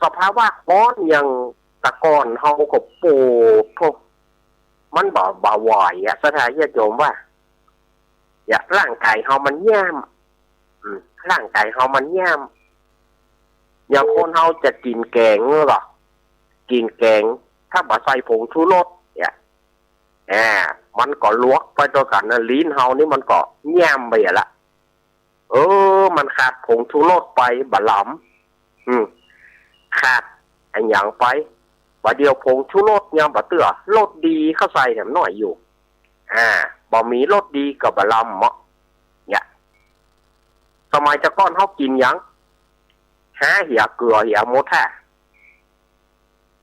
สภาวะฮ้อนอย่างแต่ก่อนเฮาก็ โอ้โธ่ มันบ่ บ่ไหวอะ ศรัทธาญาติโยมว่า เนี่ย ร่างก๋ายเฮามันแย้ม อืม ร่างก๋ายเฮามันแย้ม อย่างคนเฮาจะกิ๋นแก๋งเนาะ กิ๋นแก๋ง ถ้าบ่ใส่ผงชูรส เนี่ย อ่า มันก็หลวกไปตวยกั๋นนะ ลิ้นเฮานี่มันก็แย้มไปอะละ เออ มันขาดผงชูรสไป บ่ลำ อืม ขาดอะหยังไป บ่าเดี่ยวผงชูรสยังบ่เตื้อ รสดีเข้าใส่แหมหน้อยอยู่ อ่า บ่มีรสดีก็บ่ลำเนาะ เนี่ย สมัยแต่ก่อนเฮากิ๋นหยัง หาเหียเกือเหียหมดแท้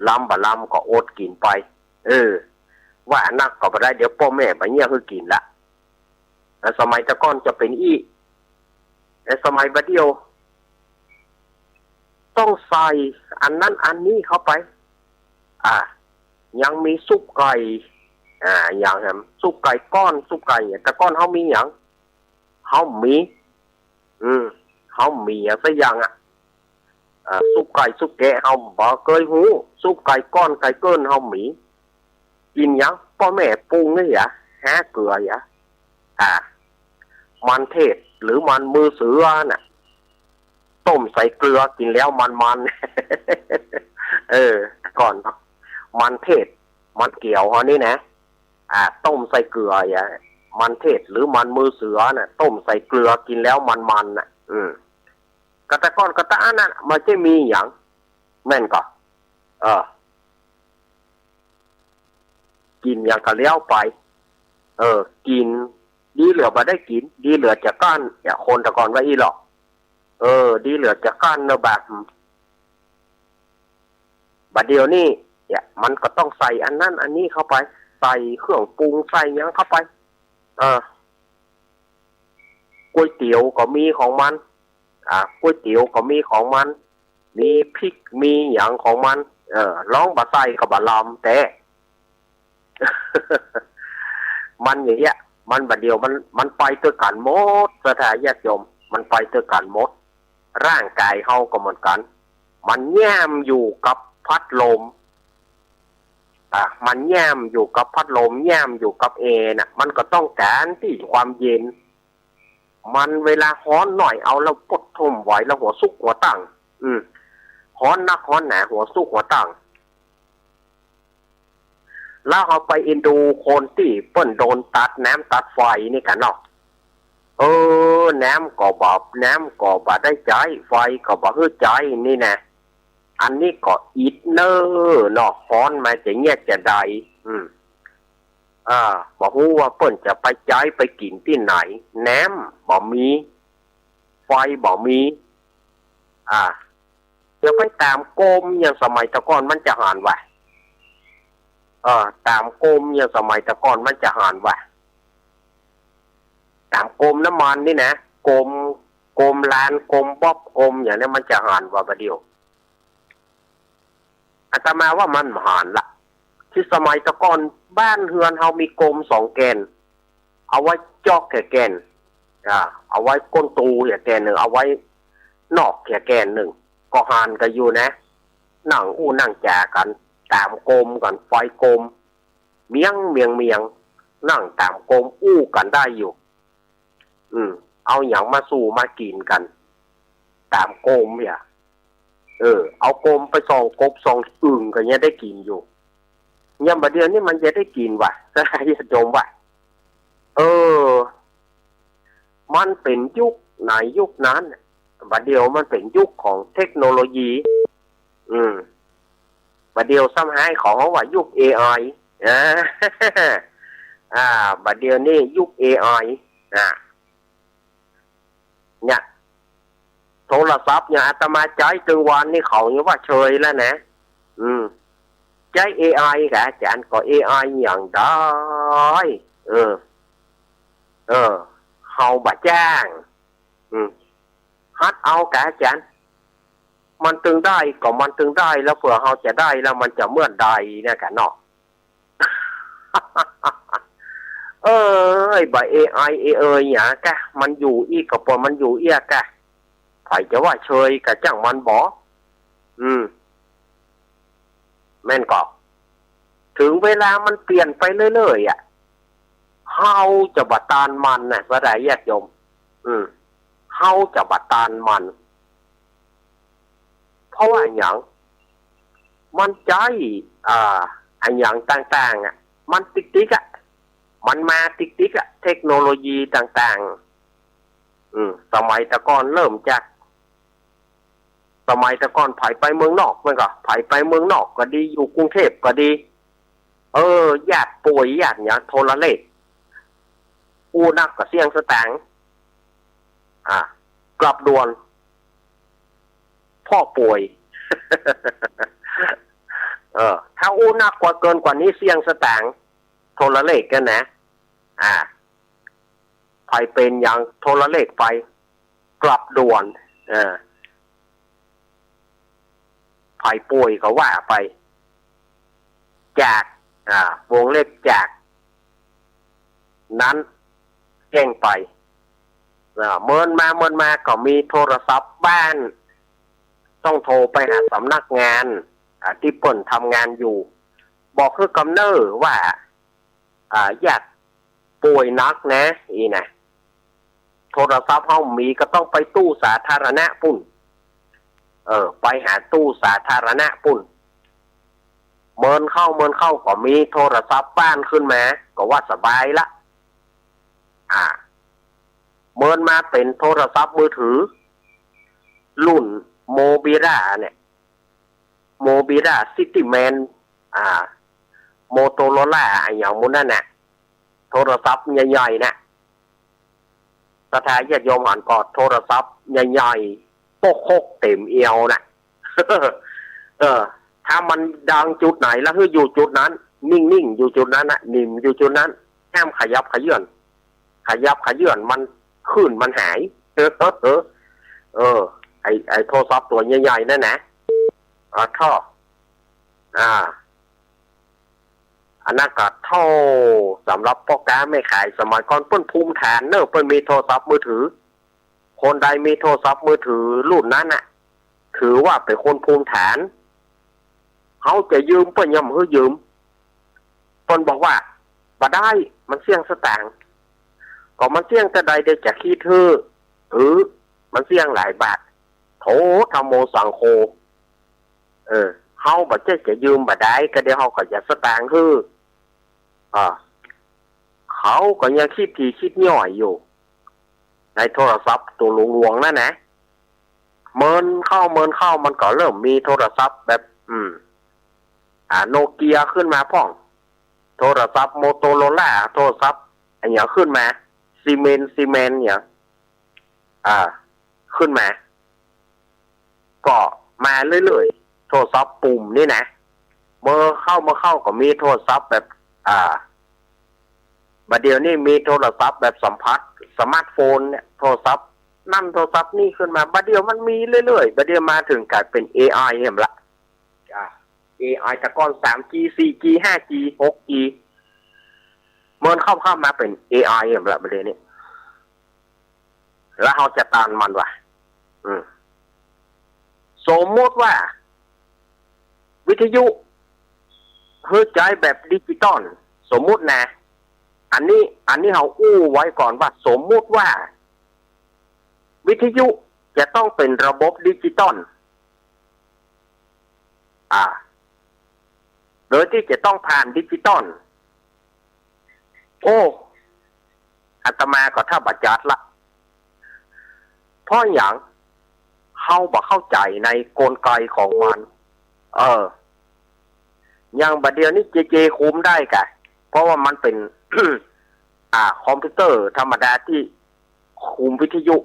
ลำบ่ลำก็อดกิ๋นไป เออ ว่านักก็บ่ได้ เดี๋ยวป้อแม่บ่เยียะหื้อกิ๋นละ แต่สมัยแต่ก่อนจะเป๋นอี้ แต่สมัยบัดเดี่ยว ต้องใส่อันนั้นอันนี้เข้าไป อ่า ยังมีซุปไก่ อ่า อย่างแหม ซุปไก่ก้อน ซุปไก่เนี่ย แต่ก่อนเฮามีหยัง เฮามี อืม เฮามีอะสักอย่างอะ อ่า ซุปไก่ซุปแกะเฮาบ่เกยฮู้ ซุปไก่ก้อนไก่เกิ้นเฮามี กิ๋นหยังป้อแม่ปรุงนี่หยา หาเกลือหยา อ่า มันเทศหรือมันมือเสือน่ะ ต้มใส่เกลือกิ๋นแล้วมันๆ เออ ก่อนเนาะ มันเทศ มันเขียวเฮานี่นะ อ่า ต้มใส่เกลือหยา มันเทศหรือมันมือเสือน่ะ ต้มใส่เกลือกิ๋นแล้วมันๆ น่ะ อืม ก็แต่ก่อนก็แต่อันนั้นมันจะมีหยัง แม่นก่อ เออ กิ๋นหยังก็แล้วไป เออ กิ๋น ดีเหลือบ่ได้กิ๋น ดีเหลือจะกร้าน เนี่ย คนแต่ก่อนว่าอี้หรอก เออ ดีเหลือจะกร้านเนาะ แบบ บัดเดี๋ยวนี้ เนี่ย มันก็ต้องใส่อันนั้นอันนี้เข้าไป ใส่เครื่องปรุง ใส่หยังเข้าไป เออ ก๋วยเตี๋ยวก็มีของมัน อ่า ก๋วยเตี๋ยวก็มีของมัน มีพริก มีหยังของมัน เออ ลองบ่ใส่ก็บ่ลำแต๊ มันอย่างเงี้ย มันบัดเดี๋ยวมัน มันไปตวยกั๋นหมด ศรัทธาญาติโยม มันไปตวยกั๋นหมด ร่างกายเฮาก็เหมือนกั๋น มันแย้มอยู่กับพัดลม อ่ะ มันแย้มอยู่กับพัดลม แย้มอยู่กับแอร์น่ะ มันก็ต้องก๋านตี้ความเย็น มันเวลาฮ้อนหน่อยเอาแล้วปดทนบ่ไหวแล้วหัวซุกหัวตั้ง อืม ฮ้อนนักฮ้อนหนาหัวซุกหัวตั้ง แล้วเฮาไปเอ็นดูคนตี้เปิ้นโดนตัดน้ำตัดไฟนี่กั๋นเนาะ เออ น้ำก็บ่ น้ำก็บ่ได้ใจ๊ ไฟก็บ่หื้อใจ๊นี่นะ อันนี้ก็อิดเน่อเนาะ ฮ้อนมาจะเยียะจะใด อืม อ่า บ่ฮู้ว่าเปิ้นจะไปใจ๊ไปกิ๋นตี้ไหน น้ำบ่มี ไฟบ่มี อ่า จะไปต๋ามกรมอย่างสมัยแต่ก่อนมันจะหันวะ เออ ต๋ามกรมอย่างสมัยแต่ก่อนมันจะหันวะ ต๋ามกรมน้ำมันนี่นะ กรม กรมลาน กรมบ๊อบ กรมอย่างเนี้ยมันจะหันวะ บ่าเดี่ยว อาตมาว่ามันบ่หันละ ตี้สมัยแต่ก่อนบ้านเฮือนเฮามีกรมสองแก่น เอาไว้จ๊อกแก่แก่น อ่า เอาไว้ก้นตูแก่แก่นนึ่ง เอาไว้นอกแก่แก่นนึ่ง ก็หันกั๋นอยู่นะ นั่งอู้นั่งจ๋ากั๋น ต๋ามกรมกั๋น ไฟกรม เมียง เมียง เมียง นั่งต๋ามกรมอู้กั๋นได้อยู่ อืม เอาหยังมาสู่มากิ๋นกั๋น ต๋ามกรมเนี่ย เออ เอากรมไปส่องกบส่องอึ่งก็ยังได้กิ๋นอยู่ ยามบ่าเดี่ยวนี้มันจะได้กิ๋นวะ ญาติโยมวะ เออ มันเป๋นยุคไหนยุคนั้น บ่าเดี่ยวมันเป๋นยุคของเทคโนโลยี อืม บ่าเดี่ยวซ้ำฮ้ายเขาว่ายุคเอไอ อ่า อ่า บ่าเดี่ยวนี้ยุคเอไอ อ่า เนี่ย โทรศัพท์อย่างอาตมาใจ๊ตึงวานนี่เขายังว่าเชยแล้วนะ อืม ใจ๊เอไอก่ะอาจ๋ารย์ ก็เอไออย่างใด เออ เออ เฮาบ่าจ้าง อืม หัดเอาก่ะอาจ๋ารย์ มันตึงได้ก็มันตึงได้ แล้วเผื่อเฮาจะได้แล้วมันจะเมื่อใดเนี่ยก่ะเนาะ เอ้ย บ่าเอไอเอเอยหยาก่ะ มันอยู่อี้ก็ปล่อยมันอยู่เอี้ยก่ะ ใผจะว่าเชยก็จ้างมันบ่ อืม แม่นก่อ เถิงเวลามันเปลี่ยนไปเรื่อยๆ อะ เฮาจะบ่ต้านมันนะ ศรัทธาญาติโยม อืม เฮาจะบ่ต้านมัน เพราะว่าอะหยัง มันใจ๊ อ่า อะหยังต่างๆ อะ มันติ๊กๆ อะ มันมาติ๊กๆ อะ เทคโนโลยีต่างๆ อืม สมัยแต่ก่อนเริ่มจาก สมัยแต่ก่อนใผไปเมืองนอก แม่นก่อ ใผไปเมืองนอกก็ดี อยู่กรุงเทพก็ดี เออ ญาติป่วย ญาติหยัง โทรเลข อู้นักก็เสี้ยงสตางค์ อ่า กลับด่วน พ่อป่วย เออ ถ้าอู้นักกว่าเกินกว่านี้เสี้ยงสตางค์ โทรเลขกั๋นนะ อ่า ใผเป๋นหยังโทรเลขไป กลับด่วน เออ ใผป่วยก็ว่าไป จาก อ่า วงเล็บจาก นั้นแจ้งไป อ่า เมินมาเมินมาก็มีโทรศัพท์บ้าน ต้องโทรไปหาสำนักงาน อ่า ตี้เปิ้นทำงานอยู่ บอกหื้อกำเน้อว่า อ่า ญาติป่วยหนักนะ อี้นะ โทรศัพท์เฮาบ่มีก็ต้องไปตู้สาธารณะปุ้น เออ ไปหาตู้สาธารณะปุ้น เมินเข้าเมินเข้าก็มีโทรศัพท์บ้านขึ้นมา ก็ว่าสบายละ อ่า เมินมาเป๋นโทรศัพท์มือถือ รุ่นโมบิล่าเนี่ย โมบิล่า ซิตี้แมน อ่า โมโตโรล่า อะหยังหมู่นั้นน่ะ โทรศัพท์ใหญ่ๆ น่ะ ศรัทธาญาติโยมหันก่อ โทรศัพท์ใหญ่ๆ โป๊กโคกเต๋มเอวน่ะ เออ ถ้ามันดังจุดไหนแล้วหื้ออยู่จุดนั้น นิ่งๆ อยู่จุดนั้นน่ะ นิ่มอยู่จุดนั้น ห้ามขยับเขยื้อน ขยับเขยื้อนมันคลื่นมันหาย เออ เออ ไอ้ ไอ้โทรศัพท์ตั๋วใหญ่ๆ นั่นนะ อ่า ท่อ อ่า อันนั้นก็ท่อ สำหรับป้อก๊าแม่ขายสมัยก่อนเปิ้นภูมิฐานเนอะ เปิ้นมีโทรศัพท์มือถือ คนใดมีโทรศัพท์มือถือรุ่นนั้นน่ะ ถือว่าเป๋นคนภูมิฐาน เฮาจะยืมเปิ้นย่อมหื้อยืม เปิ้นบอกว่า บ่ได้ มันเสี้ยงสตางค์ ก็มันเสี้ยงเต้าใดเดี๋ยวจะคิดหื้อ เออ มันเสี้ยงหลายบาท โถ ธัมโม สังโฆ เออ เฮาบ่ใจ้จะยืมบ่ได้ ก็เดี๋ยวเฮาก็จะสตางค์หื้อ อ่า เขาก็ยังคิดถี่คิดย่อยอยู่ ในโทรศัพท์ตั๋วหลวงๆ นั่นนะ เมินเข้าเมินเข้ามันก็เริ่มมีโทรศัพท์แบบ อืม อ่า โนเกียขึ้นมาพ่อง โทรศัพท์โมโตโรล่า โทรศัพท์อะหยังขึ้นมา ซีเมน ซีเมน เนี่ย อ่า ขึ้นมา ก็มาเรื่อยๆ โทรศัพท์ปุ่มนี่นะ เมินเข้าเมินเข้าก็มีโทรศัพท์แบบ อ่า บ่าเดี่ยวนี้มีโทรศัพท์แบบสัมผัส สมาร์ทโฟนเนี่ย โทรศัพท์นั่นโทรศัพท์นี่ขึ้นมา บ่าเดี่ยวมันมีเรื่อยๆ บ่าเดี่ยวมาเถิงก๋ายเป๋น เอไอ แหมละ อ่า เอไอ แต่ก่อน สามจี สี่จี ห้าจี หกจี เมินเข้าเข้ามาเป๋น เอไอ แหมละ บ่าเดี่ยวนี้ แล้วเฮาจะต้านมันวะ อืม สมมุติว่า วิทยุหื้อใจ๊แบบดิจิตอล สมมุตินะ อันนี้ อันนี้เฮาอู้ไว้ก่อนว่า สมมุติว่า วิทยุจะต้องเป๋นระบบดิจิตอล อ่า โดยตี้จะต้องผ่านดิจิตอล โอ้ อาตมาก็แทบบ่จัดละ เพราะหยัง เฮาบ่เข้าใจ๋ในกลไกของมัน เออ อย่างบ่าเดี่ยวนี้ เจเจ คุมได้กะ เพราะว่ามันเป๋น อ่า คอมพิวเตอร์ธรรมดาตี้คุมวิทยุ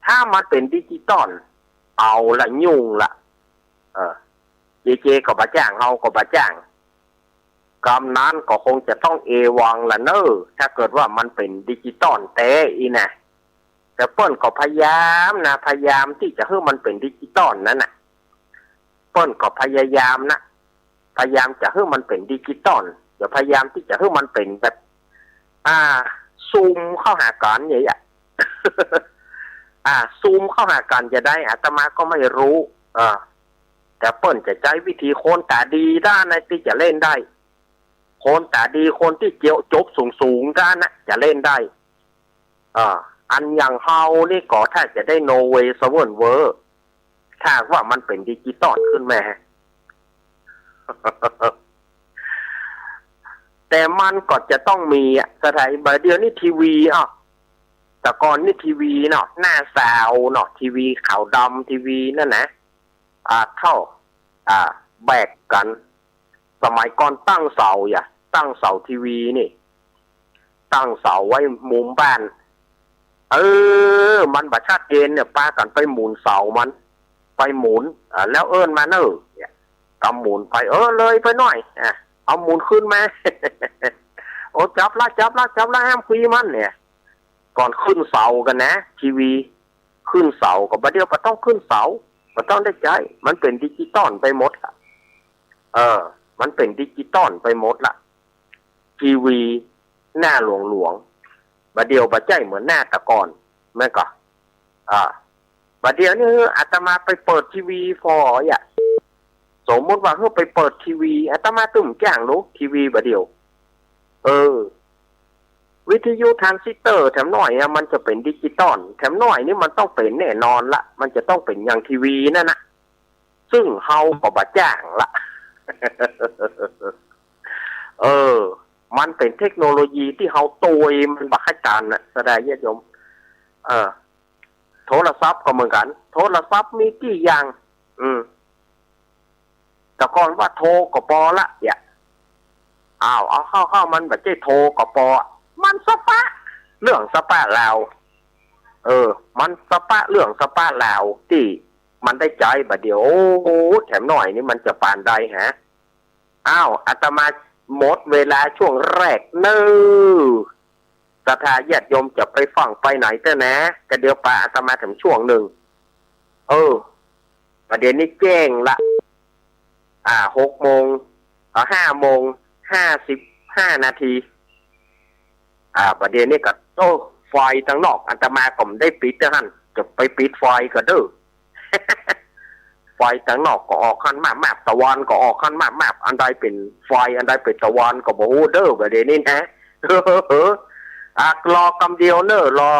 ถ้ามันเป๋นดิจิตอล เอาละยุ่งละ เออ เจเจ ก็บ่จ้าง เฮาก็บ่จ้าง กำนั้นก็คงจะต้องเอวังละเน่อ ถ้าเกิดว่ามันเป๋นดิจิตอลแต๊อี้นะ แต่เปิ้นก็พยายามนะ พยายามตี้จะหื้อมันเป๋นดิจิตอลนั่นน่ะ เปิ้นก็พยายามนะ พยายามจะหื้อมันเป๋นดิจิตอล จะพยายามตี้จะหื้อมันเป๋นแบบ อ่า ซูมเข้าหากั๋นอย่างเงี้ย อ่า ซูมเข้าหากั๋นจะได้ อาตมาก็ไม่รู้ เออ แต่เปิ้นจะใจ๊วิธีคนต๋าดีด้านไหนตี้จะเล่นได้ คนต๋าดี คนตี้เจียวจบสูงๆ ด้านน่ะ จะเล่นได้ อ่า อันอย่างเฮานี่ก็ถ้าจะได้โนเวย์เซเว่นเวอร์ ถ้าหากว่ามันเป๋นดิจิตอลขึ้นมา แต่มันก็จะต้องมีอะ สถานี บ่าเดี่ยวนี้ทีวี อ้าว แต่ก่อนนี่ทีวีเนาะ หน้าซาวเนาะ ทีวีขาวดำ ทีวีนั่นนะ อ่า เท่า อ่า แบกกั๋น สมัยก่อนตั้งเสาอย่า ตั้งเสาทีวีนี่ ตั้งเสาไว้มุมบ้าน เออ มันบ่ชัดเจนเนี่ย ปากั๋นไปหมุนเสามัน ไปหมุน อ่า แล้วเอิ้นมาเน่อ เนี่ย กำหมุนไป เออ เลยไปหน้อย อ่ะ เอาหมุนขึ้นมา โอ้ จับละ จับละ จับละ ห้ามปลีมันเนี่ย ก่อนขึ้นเสากั๋นนะ ทีวี ขึ้นเสา ก็บ่าเดี่ยวบ่ต้องขึ้นเสา บ่ต้องได้ใจ๊ มันเป๋นดิจิตอลไปหมดละ เออ มันเป๋นดิจิตอลไปหมดละ ทีวี หน้าหลวงๆ บ่าเดี่ยวบ่ใจ้เหมือนหน้าแต่ก่อน แม่นก่อ อ่า บ่าเดี่ยวนี้อาตมาไปเปิดทีวีฟออะ สมมุติว่าหื้อไปเปิดทีวี อาตมาตึงจ้างลูกทีวีบ่าเดี่ยว เออ วิทยุทรานซิสเตอร์แถมหน้อยอะ มันจะเป๋นดิจิตอล แถมหน้อยนี่มันต้องเป๋นแน่นอนละ มันจะต้องเป๋นอย่างทีวีนั่นนะ ซึ่งเฮาก็บ่จ้างละ เออ มันเป๋นเทคโนโลยีตี้เฮาตวยมันบ่ใค่ตันน่ะ ศรัทธาญาติโยม เออ โทรศัพท์ก็เหมือนกั๋น โทรศัพท์มีกี่อย่าง อืม แต่ก่อนว่าโทรก็ปอละ เดี๋ยว อ้าว เอาเข้าๆ มันบ่ใจ้โทรก็ปอ มันสะปะเรื่องสะปะราว เออ มันสะปะเรื่องสะปะราวตี้มันได้ใจ๊บ่าเดี่ยว โอ้โห แถมหน้อยนี่มันจะปานใดฮะ อ้าว อาตมาหมดเวลาช่วงแรกเน่อ ศรัทธาญาติโยมจะไปฟังไปไหนเต๊อะนะ ก็เดี๋ยวปาอาตมาแถมช่วงหนึ่ง เออ บ่าเดี่ยวนี้แจ้งละ อ่า หกโมง เอ่อ ห้าโมง ห้าสิบห้านาที อ่า บ่าเดี่ยวนี้ก็ โอ้ ไฟตังนอก อาตมาก็บ่ได้ปิดเต๊อะหั้น จะไปปิดไฟก็เด้อ ไฟตังนอกก็ออกหั้นมาบๆ ตะวันก็ออกหั้นมาบๆ อันใดเป๋นไฟ อันใดเป๋นตะวันก็บ่ฮู้เด้อ บ่าเดี่ยวนี้นะ อ่ะ รอกำเดียวเน่อ รอ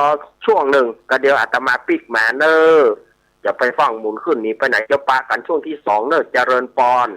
ช่วงหนึ่ง ก็เดี๋ยวอาตมาปิ๊กมาเน่อ จะไปฟังหมุนขึ้นหนีไปไหน จะปะกั๋นช่วงตี้สองเน่อ เจริญปอน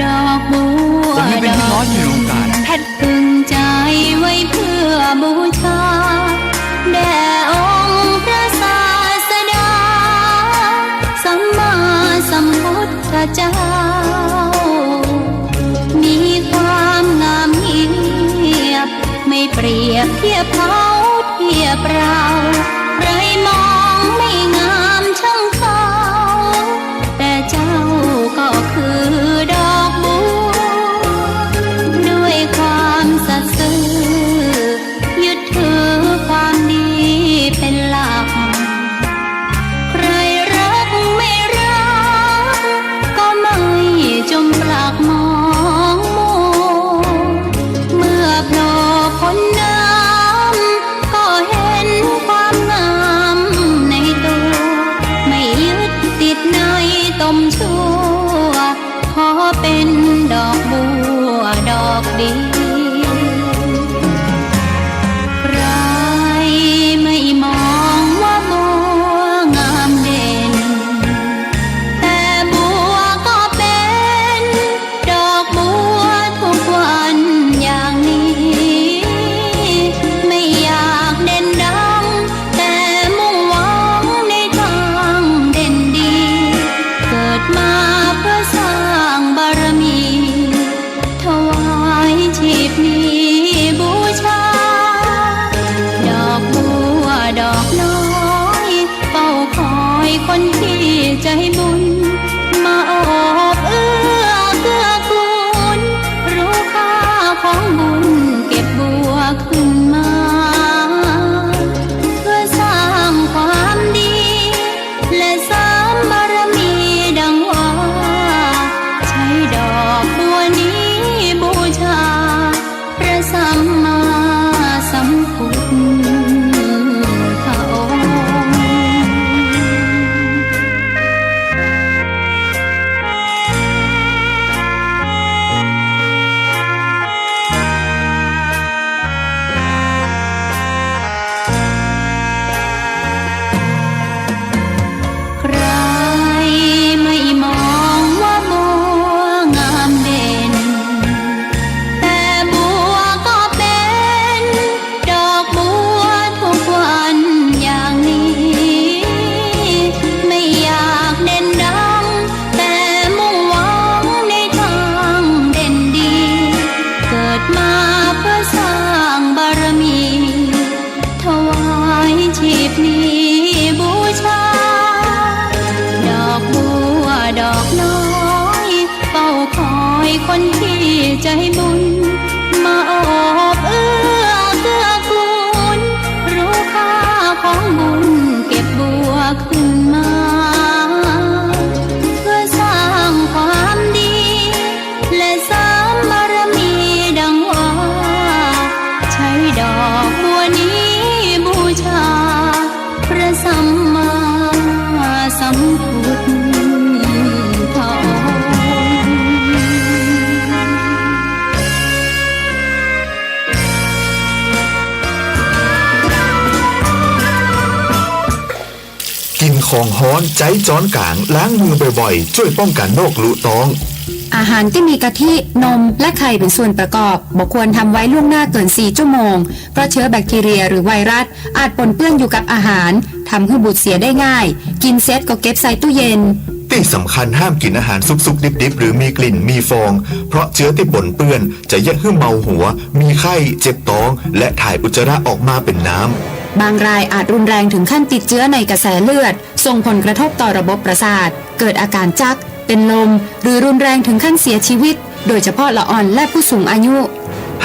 ดอกบัว ผมยังเป็นพี่น้อยอยู่ในวงการ ดอก แพทย์พึงใจ๋ไว้เพื่อบูชา แด่องค์พระศาสดา สัมมาสัมพุทธเจ้า มีความงามเงียบ ไม่เปรียบเทียบเขาเทียบเรา ใครมองไม่งามช่างเขา แต่เจ้าก็คือดอกบัว ด้วยความสัตย์ซื่อ ยึดถือความดีเป็นหลัก ใครรักไม่รัก ก็ไม่จมปลักมองมัว เมื่อโผล่พ้นน้ำ ก็เห็นความงามในตัว สัมมาสัมพุทโธ กิ๋นของฮ้อน ใจ๊จ๊อนก๋าง ล้างมือบ่อยๆ จ้วยป้องกั๋นโรคลุต๊อง อาหารตี้มีกะทิ นม และไข่เป๋นส่วนประกอบ บ่ควรทำไว้ล่วงหน้าเกินสี่ชั่วโมง เพราะเชื้อแบคทีเรียหรือไวรัสอาจปนเปื้อนอยู่กับอาหาร ทำหื้อบูดเสียได้ง่าย กิ๋นเสร็จก็เก็บใส่ตู้เย็น ตี้สำคัญห้ามกิ๋นอาหารสุกๆ ดิบๆ หรือมีกลิ่น มีฟอง เพราะเจื๊อตี้ปนเปื้อนจะเยียะหื้อเมาหัว มีไข้ เจ็บต๊อง และถ่ายอุจจาระออกมาเป๋นน้ำ บางรายอาจรุนแรงถึงขั้นติดเจื๊อในกระแสเลือด ส่งผลกระทบต่อระบบประสาท เกิดอาการจัก เป็นลม หรือรุนแรงถึงขั้นเสียชีวิต โดยเฉพาะละอ่อนและผู้สูงอายุ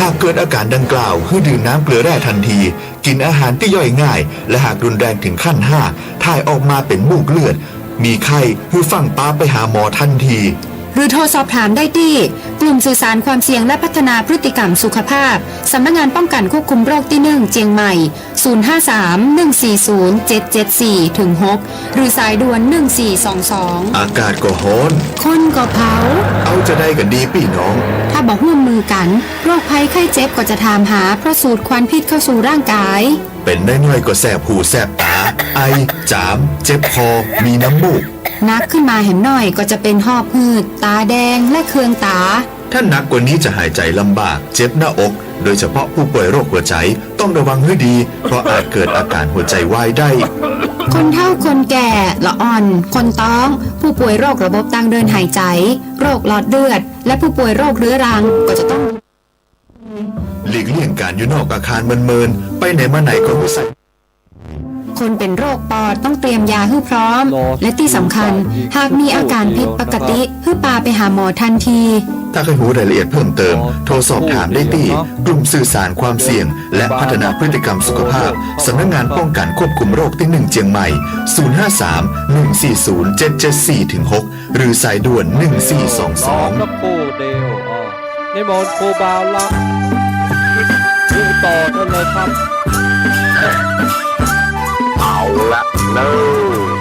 หากเกิดอาการดังกล่าว หื้อดื่มน้ำเกลือแร่ทันที กิ๋นอาหารตี้ย่อยง่าย และหากรุนแรงถึงขั้นห้า ถ่ายออกมาเป๋นมูกเลือด มีไข้ หื้อฟั่งปาไปหาหมอทันที หรือโทรสอบถามได้ตี้ กลุ่มสื่อสารความเสี่ยงและพัฒนาพฤติกรรมสุขภาพ สำนักงานป้องกันควบคุมโรคตี้หนึ่ง เจียงใหม่ ศูนย์ห้าสาม หนึ่งสี่ศูนย์ เจ็ดเจ็ดสี่ ถึง หก หรือสายด่วน หนึ่งสี่สองสอง อากาศก็ฮ้อน คนก็เผา เอาจาใดกั๋นดีปี้น้อง ถ้าบ่ฮ่วมมือกั๋น โรคภัยไข้เจ็บก็จะถามหา เพราะสูดควันพิษเข้าสู่ร่างกาย เป๋นน้อยๆ ก็แสบหูแสบต๋า ไอ จ๋าม เจ็บคอ มีน้ำมูก หนักขึ้นมาแหมหน่อยก็จะเป๋นหอบหืด ต๋าแดง และเคืองต๋า ถ้าหนักกว่านี้จะหายใจ๋ลำบาก เจ็บหน้าอก โดยเฉพาะผู้ป่วยโรคหัวใจ๋ ต้องระวังหื้อดี เพราะอาจเกิดอาการหัวใจ๋วายได้ คนเฒ่าคนแก่ ละอ่อน คนต๊อง ผู้ป่วยโรคระบบตางเดินหายใจ๋ โรคหลอดเลือด และผู้ป่วยโรคเรื้อรัง ก็จะต้อง หลีกเลี่ยงก๋านอยู่นอกอาคารเมินๆ ไปไหนมาไหนก็หื้อใส่ คนเป๋นโรคปอดต้องเตรียมยาหื้อพร้อม และตี้สำคัญ หากมีอาการผิดปกติ หื้อปาไปหาหมอทันที ถ้าใค่ฮู้รายละเอียดเพิ่มเติม โทรสอบถามได้ตี้ กลุ่มสื่อสารความเสี่ยง และพัฒนาพฤติกรรมสุขภาพ สำนักงานป้องกันควบคุมโรคตี้หนึ่งเจียงใหม่ ศูนย์ห้าสาม หนึ่งสี่ศูนย์ เจ็ดเจ็ดสี่ ถึง หก หรือสายด่วน หนึ่งสี่สองสอง น้อมพระครูเดียว อ๋อ นิมนต์ครูบาลักษณ์ ดูต่อได้เลยครับ เอาละเนาะ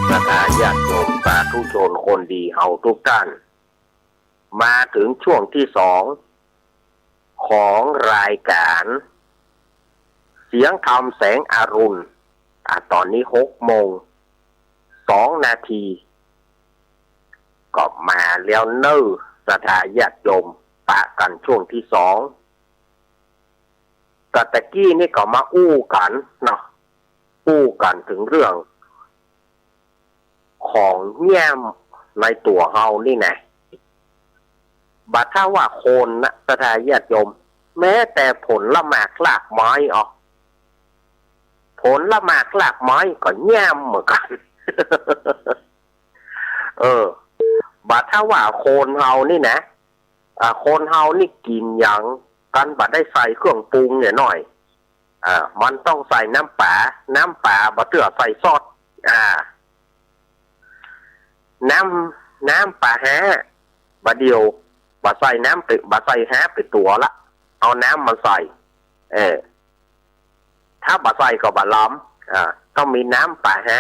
ศรัทธาญาติโยมสาธุชนคนดีเฮาทุกท่าน มาถึงช่วงที่สองของรายการเสียงธรรมแสงอรุณ อ่ะ ต๋อนนี้หกโมงสองนาที ก็มาแล้วเนาะ ศรัทธาญาติโยม ปะกั๋นช่วงที่สอง ก็ตะกี้นี่ก็มาอู้กั๋นเนาะ อู้กั๋นเถิงเรื่องของเยียะในตั๋วเฮานี่นะ บ่ถ้าว่าคนนะ ศรัทธาญาติโยม แม้แต่ผลหมากรากไม้ออก ผลหมากรากไม้ก็เยียะเหมือนกั๋น เออ บ่ถ้าว่าคนเฮานี่นะ อ่า คนเฮานี่กิ๋นหยังกั๋นบ่ได้ใส่เครื่องปรุงเนี่ยน้อย อ่า มันต้องใส่น้ำป๋า น้ำป๋าบ่เตื้อใส่ซอส อ่า น้ำ น้ำป๋าฮ้า บ่าเดี่ยว บ่ใส่น้ำไป บ่ใส่ฮ้าไปตั๋วละ เอาน้ำมาใส่ เออ ถ้าบ่ใส่ก็บ่ลำ อ่า ต้องมีน้ำป๋าฮ้า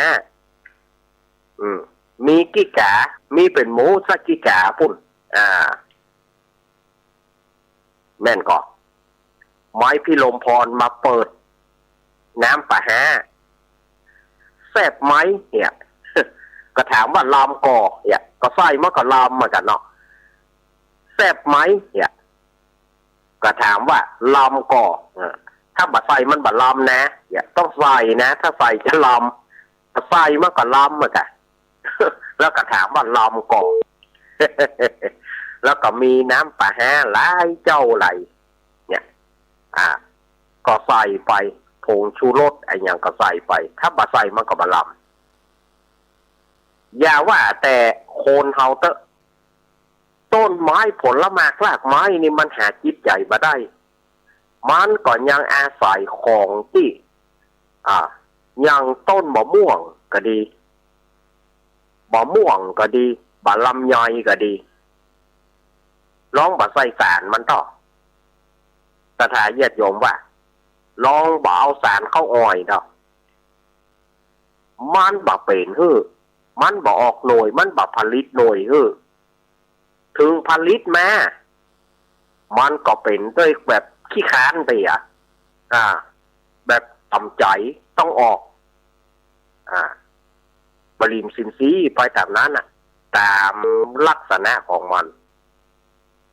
อืม มีกี่ก๋า มีเป๋นหมูสักกี่ก๋าปุ้น อ่า แม่นก่อ ไม้พิรมพรมาเปิดน้ำป๋าฮ้า แซ่บไหมเนี่ย ก็ถามว่าลำก่อเนี่ย ก็ใส่มันก็ลำเหมือนกั๋นเนาะ แซ่บไหมเนี่ย ก็ถามว่าลำก่อ เออ ถ้าบ่ใส่มันบ่ลำนะ เนี่ย ต้องใส่นะ ถ้าใส่จะลำ บ่ใส่มันก็ลำเหมือนกั๋น แล้วก็ถามว่าลำก่อ แล้วก็มีน้ำป๋าฮ้าหลายเจ้าหลาย เนี่ย อ่า ก็ใส่ไป ผงชูรสอะหยังก็ใส่ไป ถ้าบ่ใส่มันก็บ่ลำ อย่าว่าแต่คนเฮาเต๊อะ ต้นไม้ผลหมากรากไม้นี่มันหาจิตใจ๋บ่ได้ มันก็ยังอาศัยของตี้ อ่า อย่างต้นบ่าม่วงก็ดี บ่าม่วงก็ดี บ่าลำไยก็ดี ลองบ่ใส่สารมันเต๊อะ ศรัทธาญาติโยมว่า ลองบ่เอาสารเข้าอ่อยเต๊อะ มันบ่เป๋นหื้อ มันบ่ออกหน่วย มันบ่ผลิตหน่วยหื้อ เถิงผลิตมา มันก็เป๋นโตยแบบขี้ค้านไปอะ อ่า แบบต่ำใจ๋ต้องออก อ่า บ่หลิ่มสินซี้ไปต๋ามนั้นน่ะ ต๋ามลักษณะของมัน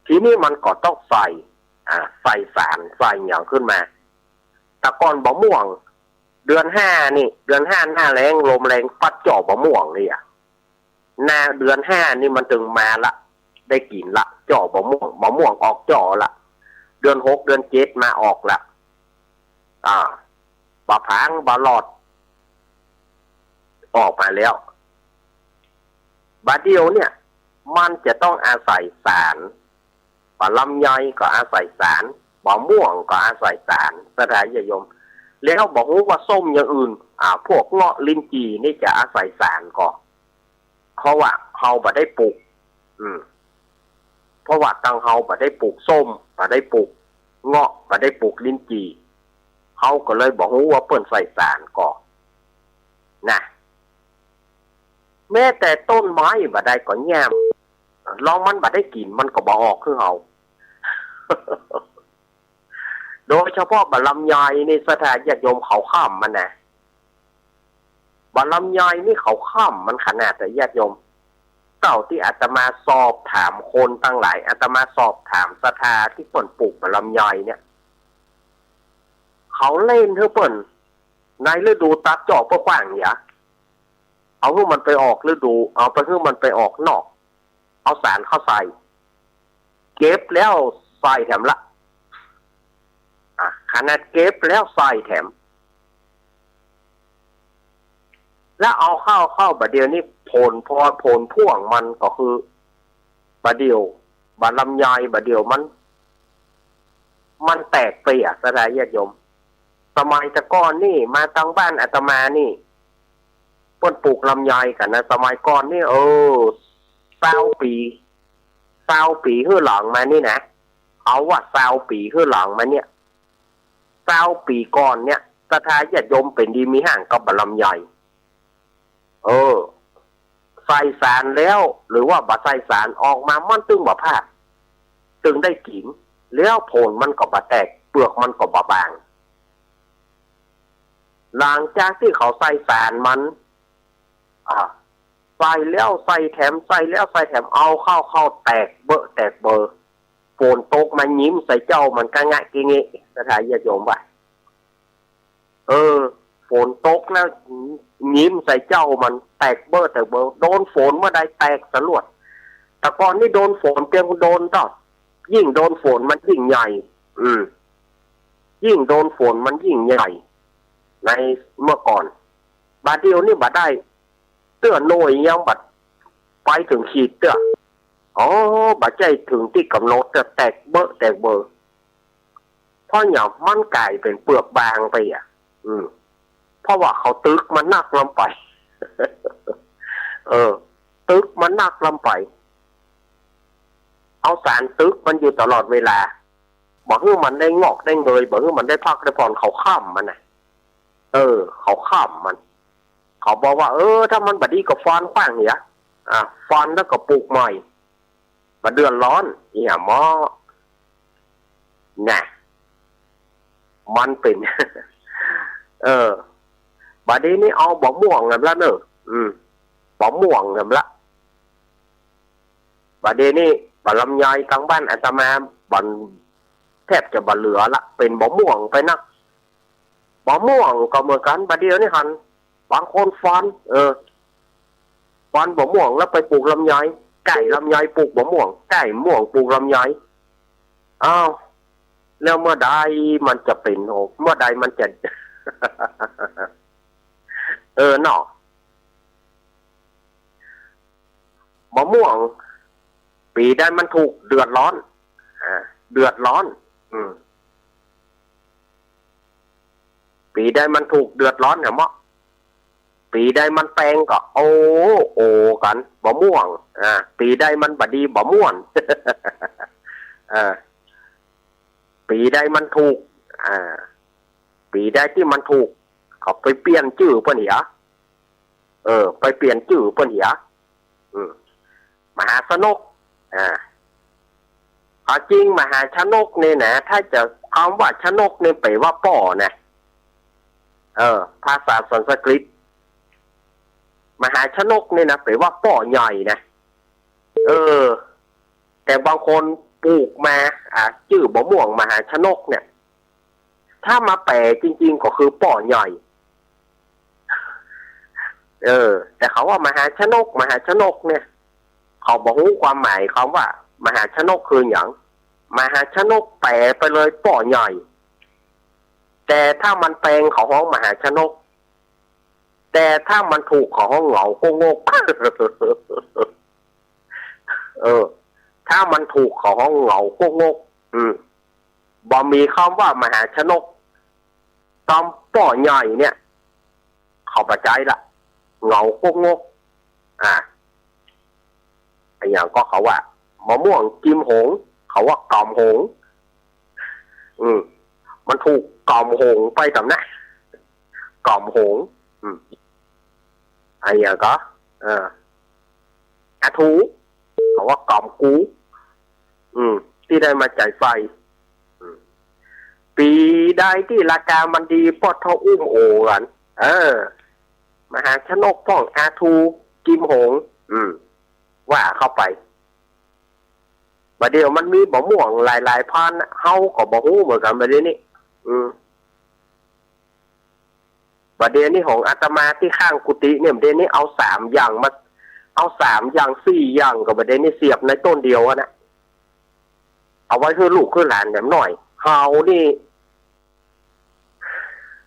ทีนี้มันก็ต้องใส่ อ่า ใส่สาร ใส่หยังขึ้นมา แต่ก่อนบ่าม่วง เดือนห้านี่ เดือนห้าหน้าแล้ง ลมแรงปั๊ดเจาะบ่าม่วงเลยอะ หน้าเดือนห้านี่มันเถิงมาละ ได้กิ๋นละ เจาะบ่าม่วง บ่าม่วงออกเจาะละ เดือนหก เดือนเจ็ดมาออกละ อ่า บ่าผาง บ่าหลอด ออกมาแล้ว บ่าเดี่ยวเนี่ย มันจะต้องอาศัยสาร บ่าลำไยก็อาศัยสาร บ่าม่วงก็อาศัยสาร ศรัทธาญาติโยม แล้วบ่ฮู้ว่าส้มอย่างอื่น อ่า พวกเงาะ ลิ้นจี่นี่จะอาศัยสารก่อ เพราะว่าเฮาบ่ได้ปลูก อืม เพราะว่าตังเฮาบ่ได้ปลูกส้ม บ่ได้ปลูกเงาะ บ่ได้ปลูกลิ้นจี่ เฮาก็เลยบ่ฮู้ว่าเปิ้นใส่สารก่อ นะ แม้แต่ต้นไม้บ่าใดก็แย้ม ลองมันบ่ได้กิ๋น มันก็บ่ออกคือเฮา โดยเฉพาะบ่าลำไยนี่ ศรัทธาญาติโยม เขาค้ำมันนะ บ่าลำไยนี่เขาค้ำมันขนาดใดญาติโยม เต้าตี้อาตมาสอบถามคนตังหลาย อาตมาสอบถามศรัทธาตี้เปิ้นปลูกบ่าลำไยเนี่ย เขาเล่นหื้อเปิ้น ในฤดูตัดเจาะเปิ้นขว้างเหีย เอาหื้อมันไปออกฤดู เอาไปหื้อมันไปออกนอก เอาสารเข้าใส่ เก็บแล้วใส่แถมละ อ่ะ ขนาดเก็บแล้วใส่แถม แล้วเอาเข้า เข้าบ่าเดี่ยวนี้ผลพลอย ผลพ่วงมันก็คือ บ่าเดี่ยว บ่าลำไย บ่าเดี่ยวมัน มันแตกไปอะ ศรัทธาญาติโยม สมัยแต่ก่อนนี่ มาตังบ้านอาตมานี่ เปิ้นปลูกลำไยกั๋นนะ สมัยก่อนนี่ เออ ซาวปี๋ ซาวปี๋หื้อหลังมานี่นะ เอาว่าซาวปี๋หื้อหลังมาเนี่ย ซาวปี๋ก่อนเนี่ย ศรัทธาญาติโยมเป๋นดีมีฮ้างกับบ่าลำไย เออ ใส่สารแล้ว หรือว่าบ่ใส่สารออกมา มันตึงบ่พลาด ตึงได้กิ๋น แล้วผลมันก็บ่แตก เปลือกมันก็บ่บาง หลังจากตี้เขาใส่สารมัน อ่า ใส่แล้วใส่แถม ใส่แล้วใส่แถม เอาเข้า เข้าแตกเบอะแตกเบอ ฝนตกมายิ้มใส่เจ้ามันกะงะเกะเงะ ศรัทธาญาติโยมว่า เออ ฝนตกนะ ยิ้มใส่เจ้ามันแตกเบ้อแตกเบ้อ โดนฝนเมื่อใดแตกสลวด แต่ก่อนนี่โดนฝนเปียงโดนเต้า ยิ่งโดนฝนมันยิ่งใหญ่ อืม ยิ่งโดนฝนมันยิ่งใหญ่ ในเมื่อก่อน บ่าเดี่ยวนี้บ่ได้ เตื้อหน่วยยังบ่ไปเถิงขีดเตื้อ อ๋อ บ่ใจ้เถิงตี้ก๋ำหนดเตื้อ แตกเบ้อแตกเบ้อ เพราะหยัง มันก๋ายเป๋นเปลือกบางไปอะ อืม เพราะว่าเขาตึกมันนักล้ำไป เออ ตึกมันนักล้ำไป เอาสารตึกมันอยู่ตลอดเวลา บ่หื้อมันได้งอกได้เงย บ่หื้อมันได้พักได้ผ่อน เขาค้ำมันน่ะ เออ เขาค้ำมัน เขาบอกว่า เออ ถ้ามันบ่ดีก็ฟอนขว้างเหีย อ่ะ ฟอนแล้วก็ปลูกใหม่ บ่เดือดร้อน เหียหมอ น่ะ มันเป๋น เออ บ่าเดี่ยวนี้เอาบ่าม่วงแหมละเน่อ อืม บ่าม่วงแหมละ บ่าเดี่ยวนี้ บ่าลำไยตังบ้านอาตมา บ่า แทบจะบ่เหลือละ เป๋นบ่าม่วงไปนัก บ่าม่วงก็เหมือนกั๋น บ่าเดี่ยวนี้หัน บางคนฟอน เออ ฟอนบ่าม่วงแล้วไปปลูกลำไย ใก้ลำไยปลูกบ่าม่วง ใก้ม่วงปลูกลำไย อ้าว แล้วเมื่อใดมันจะเป๋น โอ้ เมื่อใดมันจะ เออเนาะ บ่าม่วง ปี๋ใดมันถูกเดือดร้อน อ่า เดือดร้อน อืม ปี๋ใดมันถูกเดือดร้อนเนี่ยเนาะ ปี๋ใดมันแปงก็ โอ้ โอกั๋น บ่าม่วง อ่า ปี๋ใดมันบ่ดี บ่าม่วน อ่า ปี๋ใดมันถูก อ่า ปี๋ใดตี้มันถูก ก็ไปเปลี่ยนจื้อเปิ้นเหีย เออ ไปเปลี่ยนจื้อเปิ้นเหีย อืม มหาชนก อ่า ความจริงมหาชนกนี่นะ ถ้าจะ คำว่าชนกนี่แปลว่าป้อนะ เออ ภาษาสันสกฤต มหาชนกนี่นะ แปลว่าป้อใหญ่นะ เออ แต่บางคนปลูกมา อ่า จื้อบ่ม่วงมหาชนกเนี่ย ถ้ามาแปลจริงๆ ก็คือป้อใหญ่ เออ แต่เขาว่ามหาชนก มหาชนกเนี่ย เขาบ่ฮู้ความหมายคำว่ามหาชนกคือหยัง มหาชนกแปลไปเลยป้อใหญ่ แต่ถ้ามันแปลงเขาฮ้องมหาชนก แต่ถ้ามันถูกเขาฮ้องเหงาโก้งก เออ ถ้ามันถูกเขาฮ้องเหงาโก้งก อืม บ่มีคำว่ามหาชนก ต๋อนป้อใหญ่เนี่ย เขาบ่ใจ๊ละ เหงาโก้งก อ่า อะหยังก็เขาว่ามะม่วงกิมหง เขาว่าก๋อมหง อืม มันถูกก๋อมหงไปต๋ามนะ ก๋อมหง อืม อะหยังก็ เออ อาถู เขาว่าก๋อมกู อืม ตี้ได้มาใจ๋ใฝ่ อืม ปี๋ใดตี้ราคามันดี ป้อเฒ่าอุ้มโอกั๋น เออ มหาชนกพ่อง อาถู กิมหง อืม ว่าเข้าไป บ่าเดี่ยวมันมีบ่ม่วงหลายๆ พันธุ์ เฮาก็บ่ฮู้เหมือนกั๋นบ่าเดี่ยวนี้ อืม บ่าเดี่ยวนี้ของอาตมาตี้ข้างกุฏิเนี่ย บ่าเดี่ยวนี้เอาสามอย่างมา เอาสามอย่างสี่อย่างก็บ่าเดี่ยวนี้เสียบในต้นเดียวอะนะ เอาไว้หื้อลูกหื้อหลานแหมหน้อย เฮานี่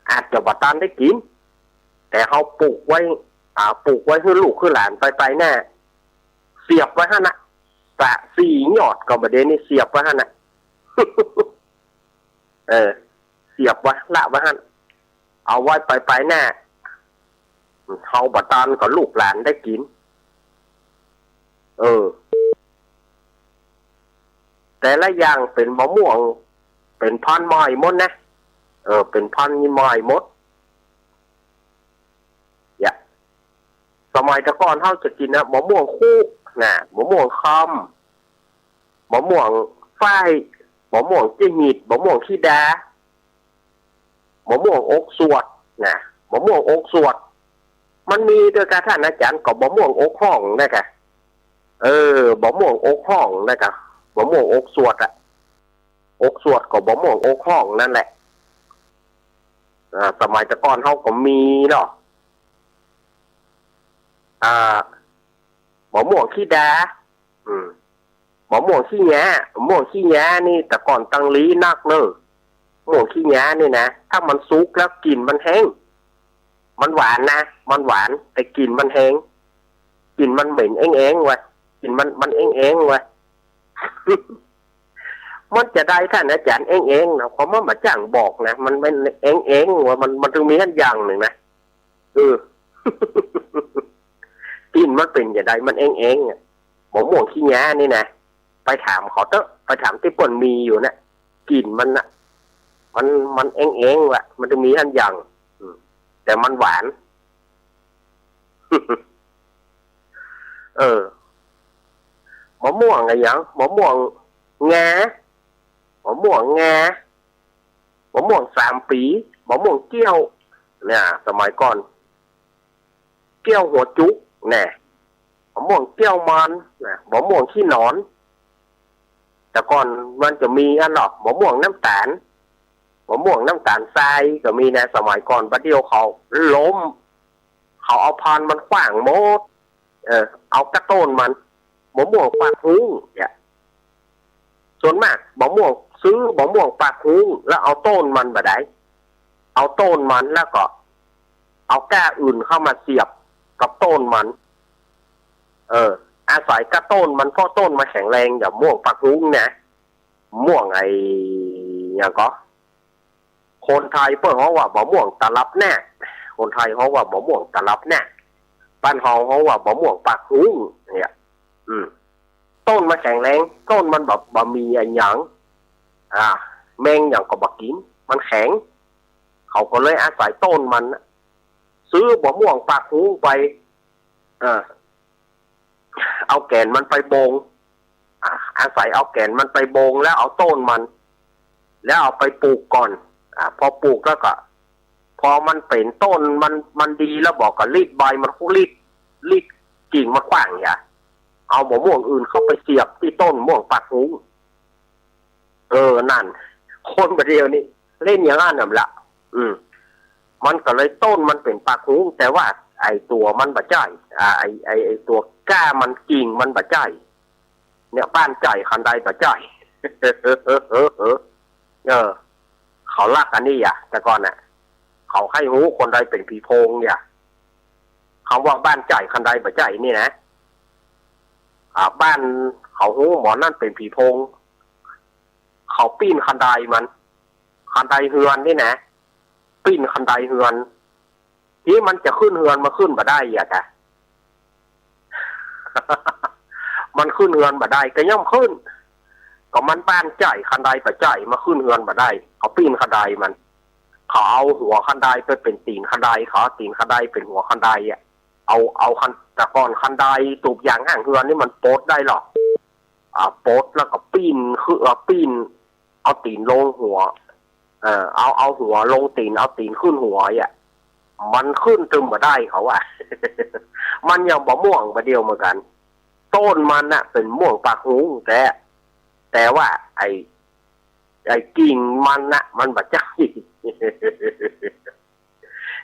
อาจจะบ่ตันได้กิ๋น แต่เฮาปลูกไว้ อ่า ปลูกไว้หื้อลูกหื้อหลานไปๆ หน้า เสียบไว้หั้นนะ สะสี่ยอดก็บ่าเดี่ยวนี้เสียบไว้หั้นนะ เออ เสียบไว้ ละไว้หั้น เอาไว้ไปๆ หน้า เฮาบ่ตันก็ลูกหลานได้กิ๋น เออ แต่ละอย่างเป๋นบ่ม่วง เป๋นพันธุ์ใหม่หมดนะ เออ เป๋นพันธุ์ใหม่หมด เนี่ย สมัยแต่ก่อนเฮาจะกิ๋นนะ บ่ม่วงคุ นะ บ่ม่วงคำ บ่ม่วงฝ้าย บ่ม่วงเจ๊หิด บ่ม่วงขี้ดา บ่ม่วงอกสวด นะ บ่ม่วงอกสวด มันมีตวยกาท่านอาจ๋ารย์ ก็บ่ม่วงอกห้องนะกะ เออ บ่ม่วงอกห้องนะกะ บ่ม่วงอกสวดอะ อกสวดก็บ่ม่วงอกห้องนั่นแหละ อ่า สมัยแต่ก่อนเฮาก็มีเนาะ อ่า บ่ม่วงขี้ดา อืม บ่ม่วงขี้หญ้า ม่วงขี้หญ้านี่แต่ก่อนตังลี้นักเน่อ ม่วงขี้หญ้านี่นะ ถ้ามันสุกแล้วกลิ่นมันแฮง มันหวานนะ มันหวาน แต่กลิ่นมันแฮง กลิ่นมันเหม็นแอ้งๆ ว่ะ กลิ่นมัน มันแอ้งๆ ว่ะ มันจะใดท่านอาจ๋ารย์ แอ้งๆ นะ ความว่าบ่าจ้างบอกนะ มัน มันแอ้งๆ ว่ะ มัน มันตึงมีหั้นอย่างนึ่งนะ เออ กลิ่นมันเป๋นจะใด มันแอ้งๆ อะ บ่ม่วงขี้หญ้านี่นะ ไปถามเขาเต๊อะ ไปถามตี้เปิ้นมีอยู่นะ กลิ่นมันน่ะ มัน มันแอ้งๆ ว่ะ มันตึงมีหั้นอย่าง อืม แต่มันหวาน เออ บ่ม่วงอะหยัง บ่ม่วงงา บ่ม่วงงา บ่ม่วงสามปี๋ บ่ม่วงเกี้ยว เนี่ย สมัยก่อน เกี้ยวหัวจุก แน่ บ่ม่วงเกี้ยวมอน นะ บ่ม่วงขี้หนอน แต่ก่อนมันจะมีอันเนาะ บ่ม่วงน้ำต๋าล บ่ม่วงน้ำต๋าลทรายก็มีนะ สมัยก่อน บ่าเดี่ยวเขาล้ม เขาเอาพันธุ์มันขว้างหมด เออ เอาก้าโต้นมัน บ่ม่วงปากฮู้เนี่ย ส่วนมากบ่ม่วง ซื้อบ่ม่วงปากฮู้ แล้วเอาโต้นมันบ่ได้ เอาโต้นมันแล้วก็เอาก้าอื่นเข้ามาเสียบกับโต้นมัน เออ อาศัยก้าโต้นมัน เพราะโต้นมันแข็งแรง อย่างม่วงปากฮู้นะ ม่วงไอ้ หยังก็ คนไทยเปิ้นฮ้องว่าบ่ม่วงตลับนาค คนไทยฮ้องว่าบ่ม่วงตลับนาค บ้านเฮาฮ้องว่าบ่ม่วงปากฮู้ เนี่ย อืม โต้นมันแข็งแรง โต้นมันบ่ บ่มีอะหยัง อ่า แมงหยังก็บ่กิ๋น มันแข็ง เขาก็เลยอาศัยโต้นมันน่ะ ซื้อบ่ม่วงปากฮู้ไป เออ เอาแก่นมันไปบ่ง อ่า อาศัยเอาแก่นมันไปบ่งแล้วเอาต้นมัน แล้วเอาไปปลูกก่อน อ่า พอปลูกแล้วก็ พอมันเป๋นต้นมัน มันดีแล้วบ่าก็รีดใบมัน รีด รีดกิ่งมันขว้างอย่า เอาบ่าม่วงอื่นเข้าไปเสียบตี้ต้นม่วงปากฮูง เออ นั่น คนบ่าเดี่ยวนี้เล่นอย่างนั้นน่ะละ อืม มันก็เลยต้นมันเป๋นปากฮูง แต่ว่าไอ้ตั๋วมันบ่ใจ้ อ่า ไอ้ ไอ้ ไอ้ตั๋วก้ามันกิ่งมันบ่ใจ้ เนี่ย บ้านใจ๋คันไดบ่ใจ้ เออ เขาลักอันนี้อ่ะ แต่ก่อนน่ะ เขาใค่ฮู้คนใดเป๋นผีโพงเนี่ย คำว่าบ้านใจ๋คันไดบ่ใจ้นี่นะ อ่า บ้านเขาฮู้หมอนั่นเป๋นผีโพง เขาปีนคันไดมัน คันไดเฮือนนี่นะ ปีนคันไดเฮือน ตี้มันจะขึ้นเฮือนมาขึ้นบ่ได้อ่ะกะ มันขึ้นเฮือนบ่ได้ก็ย่อมขึ้น ก็มันบ้านใจ๋คันไดบ่ใจ้ มาขึ้นเฮือนบ่ได้ เขาปีนคันไดมัน เขาเอาหัวคันไดไปเป๋นตี๋นคันได เขาเอาตี๋นคันไดเป๋นหัวคันไดอ่ะ เอา เอาคัน แต่ก่อนคันไดตูบยางห้างเฮือนนี่มันปลดได้หรอก อ่า ปลดแล้วก็ปีน คือ เอ่อ ปีน เอาตี๋นลงหัว เออ เอา เอาหัวลงตี๋น เอาตี๋นขึ้นหัวอ่ะ มันขึ้นตึมบ่ได้เขาว่า มันยังบ่ม่วงบ่าเดี่ยวเหมือนกัน ต้นมันน่ะเป๋นม่วงปากฮูงแต๊ แต่ว่าไอ้ ไอ้กิ่งมันน่ะ มันบ่ใจ้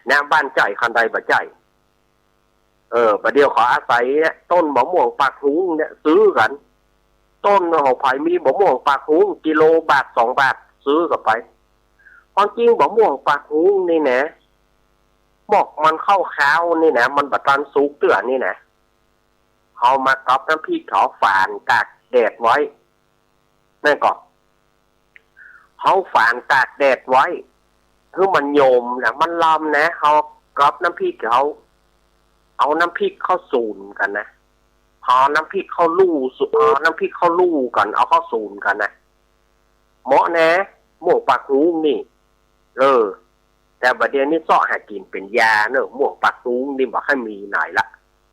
นะ บ้านใจ๋คันไดบ่ใจ้ เออ บ่าเดี่ยวเขาอาศัยเนี่ย ต้นบ่าม่วงปากฮูงเนี่ย ซื้อกั๋น ต้นของใผมีบ่าม่วงปากฮูง กิโลบาทสองบาท ซื้อกั๋นไป ความจริงบ่าม่วงปากฮูงนี่นะ หมอกมันเข้าคาวนี่นะ มันบ่ตันสุกเตื้อนี่นะ เอามาก๊อบน้ำพริก เอาฝานตากแดดไว้ นั่นก็ เอาฝานตากแดดไว้ หื้อมันโยมนะ มันลำนะ เอาก๊อบน้ำพริก เอา เอาน้ำพริกเข้าสูนกั๋นนะ เอาน้ำพริกเข้าลู่สู เอาน้ำพริกเข้าลู่กั๋น เอาเข้าสูนกั๋นนะ เหมาะนะ ม่วงปากฮูงนี่ เออ แต่บ่าเดี่ยวนี้เซาะหากิ๋นเป๋นยาเนอะ ม่วงปากฮูงนี่บ่ใค่มีไหนละ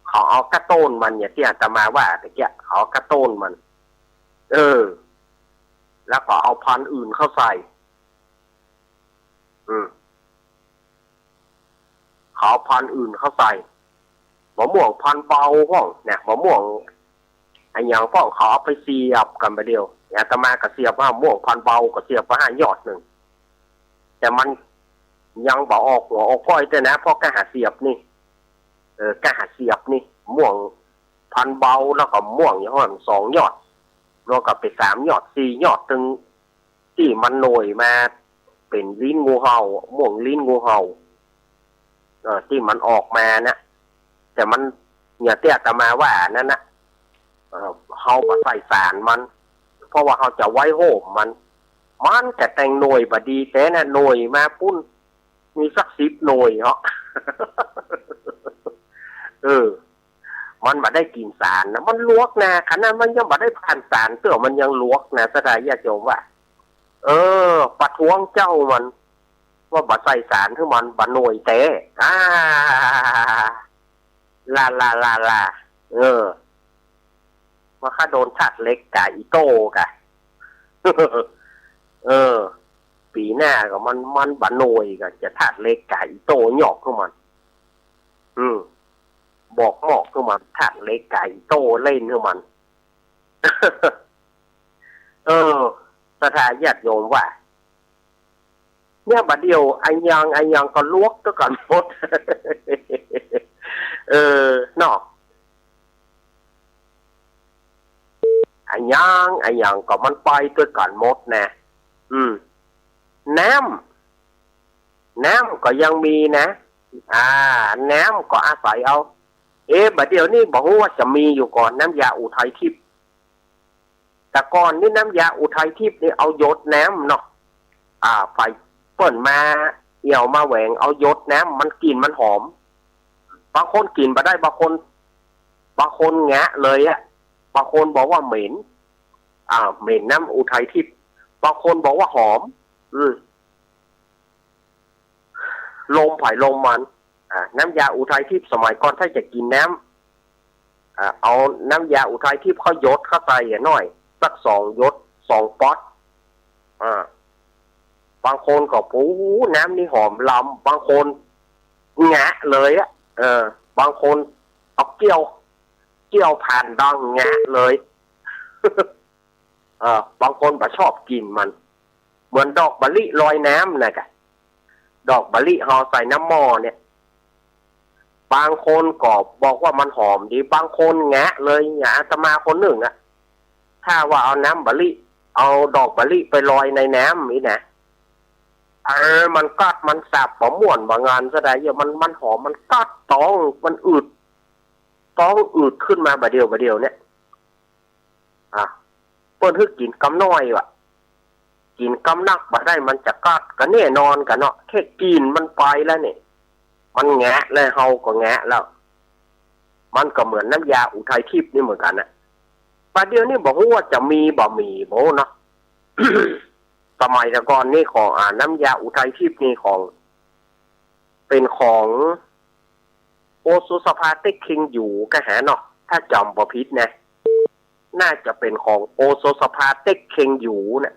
เขาเอาก้าต้นมันเนี่ย ตี้อาตมาว่าตะเกียะ เขาเอาก้าต้นมัน เออ แล้วก็เอาพันธุ์อื่นเข้าใส่ อืม เขาเอาพันธุ์อื่นเข้าใส่ บ่าม่วงพันธุ์เบาพ่องเนี่ย บ่าม่วงอะหยังพ่อง เขาเอาไปเสียบกั๋นบ่าเดี่ยว อาตมาก็เสียบว่าม่วงพันธุ์เบา ก็เสียบว่าห้ายอดนึ่ง แต่มันยังบ่ออกหัวออกก้อยเตื้อนะ เพราะก้าหาเสียบนี่ เออ ก้าหาเสียบนี่ ม่วงพันธุ์เบา แล้วก็ม่วงอย่างนั้นสองยอด รวมกั๋นเป๋นสามยอด สี่ยอด ตึง ตี้มันหน่วยมาเป๋นลิ้นงูเห่า ม่วงลิ้นงูเห่า เออ ตี้มันออกมานะ แต่มัน อย่างตี้อาตมาว่านั่นนะ เออ เฮาบ่ใส่สารมัน เพราะว่าเฮาจะไว้โฮมมัน มันก็แต่งหน่วยบ่ดีแต๊นะ หน่วยมาปู้น มีสักสิบหน่วยเหาะ เออ มันบ่ได้กิ๋นสารนะ มันหลวกนะ ขนาดมันยังบ่ได้ผ่านสารเตื้อ มันยังหลวกนะ ศรัทธาญาติโยมว่า เออ ประท้วงเจ้ามัน ว่าบ่ใส่สารหื้อมัน บ่หน่วยแต๊ อ่า ลา ลา ลา ลา เออ ว่าข้าโดนธาตุเหล็กก๋าอิโต้กะ เออ ปี๋หน้าก็มัน มันบ่หน่วยก็จะธาตุเหล็กก๋าอิโต้หยอกหื้อมัน อืม บอกหมอกหื้อมัน ธาตุเหล็กก๋าอิโต้เล่นหื้อมัน เออ ศรัทธาญาติโยมว่า เนี่ย บ่าเดี่ยวอะหยังอะหยังก็หลวกเตื้อกั๋นหมด เออ เนาะ อะหยังอะหยังก็มันไปเตื้อกั๋นหมดนะ อืม น้ำ น้ำก็ยังมีนะ อ่า น้ำก็อาศัยเอา เอ๊ะ บ่าเดี่ยวนี้บ่ฮู้ว่าจะมีอยู่ก่อ น้ำยาอุทัยทิพย์ แต่ก่อนนี่น้ำยาอุทัยทิพย์นี่เอาหยดน้ำเนาะ อ่า ใผเปิ้นมาเอี่ยวมาแหวง เอาหยดน้ำ มันกลิ่นมันหอม บางคนกิ๋นบ่ได้ บางคน บางคนแงะเลยอะ บางคนบอกว่าเหม็น อ่า เหม็นน้ำอุทัยทิพย์ บางคนบอกว่าหอม อืม ลมใผลมมัน อ่า น้ำยาอุทัยทิพย์สมัยก่อน ถ้าจะกิ๋นน้ อ่า เอาน้ำยาอุทัยทิพย์เขาหยดเข้าใส่อะน้อย สักสองหยด สองป๊อต อ่า บางคนก็ โอ้ น้ำนี่หอมลำ บางคนแงะเลยอะ เออ บางคนเอาเกี้ยว เกี้ยวผ่านดังแงะเลย เออ บางคนบ่ชอบกลิ่นมัน เหมือนดอกมะลิลอยน้ำน่ะกะ ดอกมะลิห่อใส่น้ำหม้อเนี่ย บางคนก็บอกว่ามันหอมดี บางคนแงะเลย อย่างอาตมาคนหนึ่งอะ ถ้าว่าเอาน้ำมะลิ เอาดอกมะลิไปลอยในน้ำนี่นะ เออ มันกัด มันสาบ บ่ม่วน บ่งานซะใด๋ เยียะ มัน มันหอม มันกัดต๊อง มันอืด ต๊องอืดขึ้นมาบ่าเดี่ยว บ่าเดี่ยวเนี่ย อ่ะ เปิ้นหื้อกิ๋นกำน้อยว่ะ กิ๋นกำนักบ่ได้ มันจะกัด ก็แน่นอนกะเนาะ แค่กลิ่นมันไปแล้วเนี่ย มันแงะแล้ว เฮาก็แงะแล้ว มันก็เหมือนน้ำยาอุทัยทิพย์นี่เหมือนกั๋นนะ บ่าเดี่ยวนี้บ่ฮู้ว่าจะมีบ่มีบ่เนาะ สมัยแต่ก่อนนี่ของ อ่า น้ำยาอุทัยทิพย์นี่ของ เป๋นของโอสถสภาเต็กเค็งหยูกะหาเนาะ ถ้าจ๋ำบ่ผิดนะ น่าจะเป๋นของโอสถสภาเต็กเค็งหยูน่ะ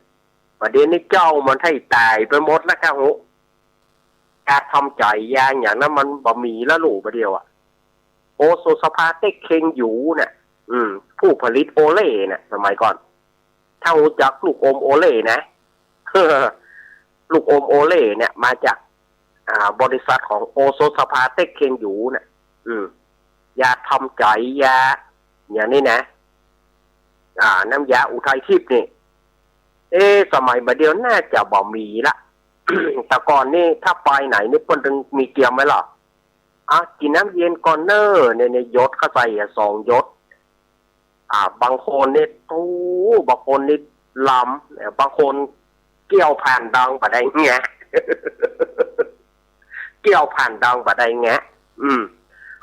บ่าเดี่ยวนี้เจ้ามันไถ่ต๋ายไปหมดแล้วค่ะ ฮู้ ยาทำใจ๋ ยาอย่างนั้นมันบ่มีแล้วลูก บ่าเดี่ยวอะ โอสถสภาเต็กเค็งหยูน่ะ อืม ผู้ผลิตโอเล่น่ะ สมัยก่อน ถ้าฮู้จักลูกอมโอเล่นะ ลูกอมโอเล่เนี่ยมาจาก อ่า บริษัทของโอสถสภาเต็กเค็งหยูน่ะ อืม ยาทำใจ๋ ยาอย่างนี้นะ อ่า น้ำยาอุทัยทิพย์นี่ เอ๊ะ สมัยบ่าเดี่ยวน่าจะบ่มีละ แต่ก่อนนี่ถ้าไปไหนนี่เปิ้นต้องมีเตรียมไว้ละ อ่ะ กิ๋นน้ำเย็นก่อนเน่อ เนี่ย เนี่ย หยดเข้าใส่อะ สองหยด อ่า บางคนนี่ โอ้ บางคนนี่ลำ เอ่อ บางคนเกี้ยวผ่านดังบ่ได้แงะ เกี้ยวผ่านดังบ่ได้แงะ อืม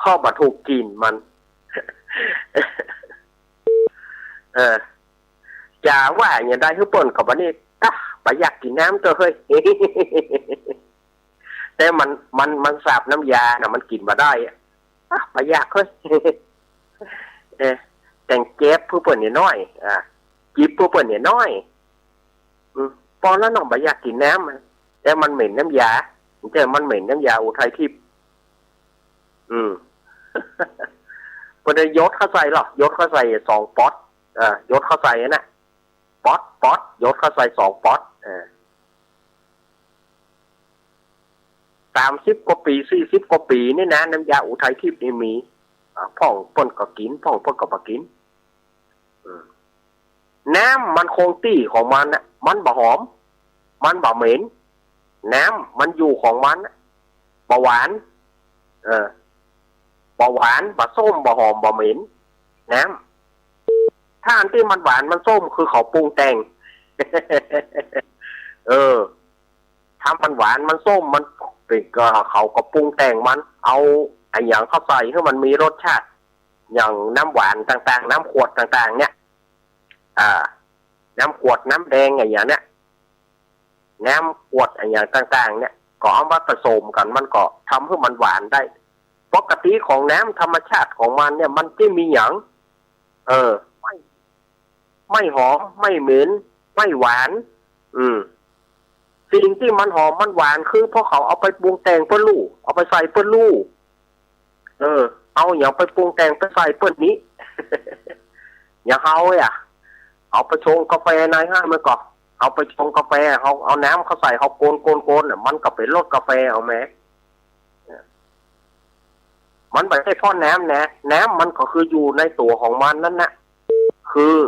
เฮาบ่ถูกกลิ่นมัน เออ จะว่าอย่างใด๋หื้อเปิ้นก็บ่านี่ อ่ะ บ่อยากกิ๋นน้ำเต๊อะเฮ้ย แต่มัน มัน มันสาบน้ำยาน่ะ มันกิ๋นบ่ได้อะ อ่ะ บ่อยากเฮ้ย เออ แต่งเจ็บหื้อเปิ้นเนี่ยน้อย อ่ะ จิบหื้อเปิ้นเนี่ยน้อย อืม ปอแล้วน้องบ่อยากกิ๋นน้ำอะ แต่มันเหม็นน้ำยา แต่มันเหม็นน้ำยาอุทัยทิพย์ อืม เปิ้นได้หยดเข้าใส่หรอ หยดเข้าใส่สองป๊อต เออ หยดเข้าใส่อันน่ะ ป๊อต ป๊อต หยดเข้าใส่สองป๊อต เออ สามสิบกว่าปี๋ สี่สิบกว่าปี๋นี่นะ น้ำยาอุทัยทิพย์นี่มี อ่า พ่องเปิ้นก็กิ๋น พ่องเปิ้นก็บ่กิ๋น อืม น้ำมันคงตี้ของมันน่ะ มันบ่หอม มันบ่เหม็น น้ำมันอยู่ของมันน่ะ บ่หวาน เออ บ่หวาน บ่ส้ม บ่หอม บ่เหม็น น้ำ ถ้าอันตี้มันหวาน มันส้ม คือเขาปรุงแต่ง เออ ถ้ามันหวาน มันส้ม มันเป๋นก็ เขาก็ปรุงแต่งมัน เอาอะหยังเข้าใส่หื้อมันมีรสชาติ อย่างน้ำหวานต่างๆ น้ำขวดต่างๆ เนี่ย อ่า น้ำขวด น้ำแดงอะหยังเนี่ย น้ำขวดอะหยังต่างๆ เนี่ย ก็เอามาผสมกั๋น มันก็ทำหื้อมันหวานได้ ปกติของน้ำธรรมชาติของมันเนี่ย มันจะมีหยัง เออ ไม่ ไม่หอม ไม่เหม็น ไม่หวาน อืม สิ่งตี้มันหอมมันหวาน คือเพราะเขาเอาไปปรุงแต่งเปิ้นลู่ เอาไปใส่เปิ้นลู่ เออ เอาอะหยังไปปรุงแต่งไปใส่เปิ้นนี้ อย่างเฮาอะ เอาไปชงกาแฟในห้างมันก็ เอาไปชงกาแฟ เฮาเอาน้ำเข้าใส่ เฮาโกน โกน โกนน่ะ มันก็เป๋นรสกาแฟเอาแหม มันบ่ใจ้เพราะน้ำนะ น้ำมันก็คืออยู่ในตั๋วของมันนั้นน่ะ คือ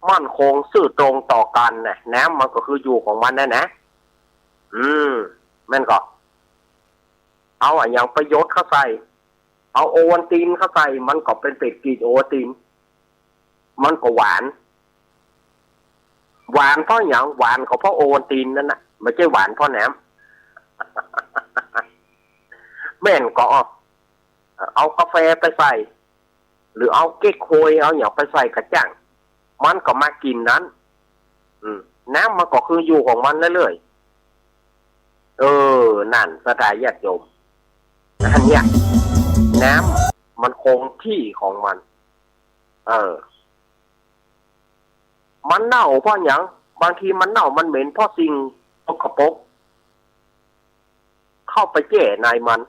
มั่นคงซื่อตรงต่อกั๋นน่ะ น้ำมันก็คืออยู่ของมันน่ะนะ อืม แม่นก่อ เอาอะหยังไปหยดเข้าใส่ เอาโอวัลตินเข้าใส่ มันก็เป๋นเป๋นกลิ่นโอวัลติน มันก็หวาน หวานเพราะหยัง หวานก็เพราะโอวัลตินนั้นน่ะ บ่ใจ้หวานเพราะน้ำ แม่นก่อ เอากาแฟไปใส่ หรือเอาเก๊กฮวย เอาหยังไปใส่ก็จ้าง มันก็มากลิ่นนั้น อืม น้ำมันก็คืออยู่ของมันเรื่อยๆ เออ นั่น ศรัทธาญาติโยม อันเนี้ย น้ำ มันคงตี้ของมัน เออ มันเน่าเพราะหยัง บางทีมันเน่ามันเหม็นเพราะสิ่งสกปรกเข้าไปแจ้ในมัน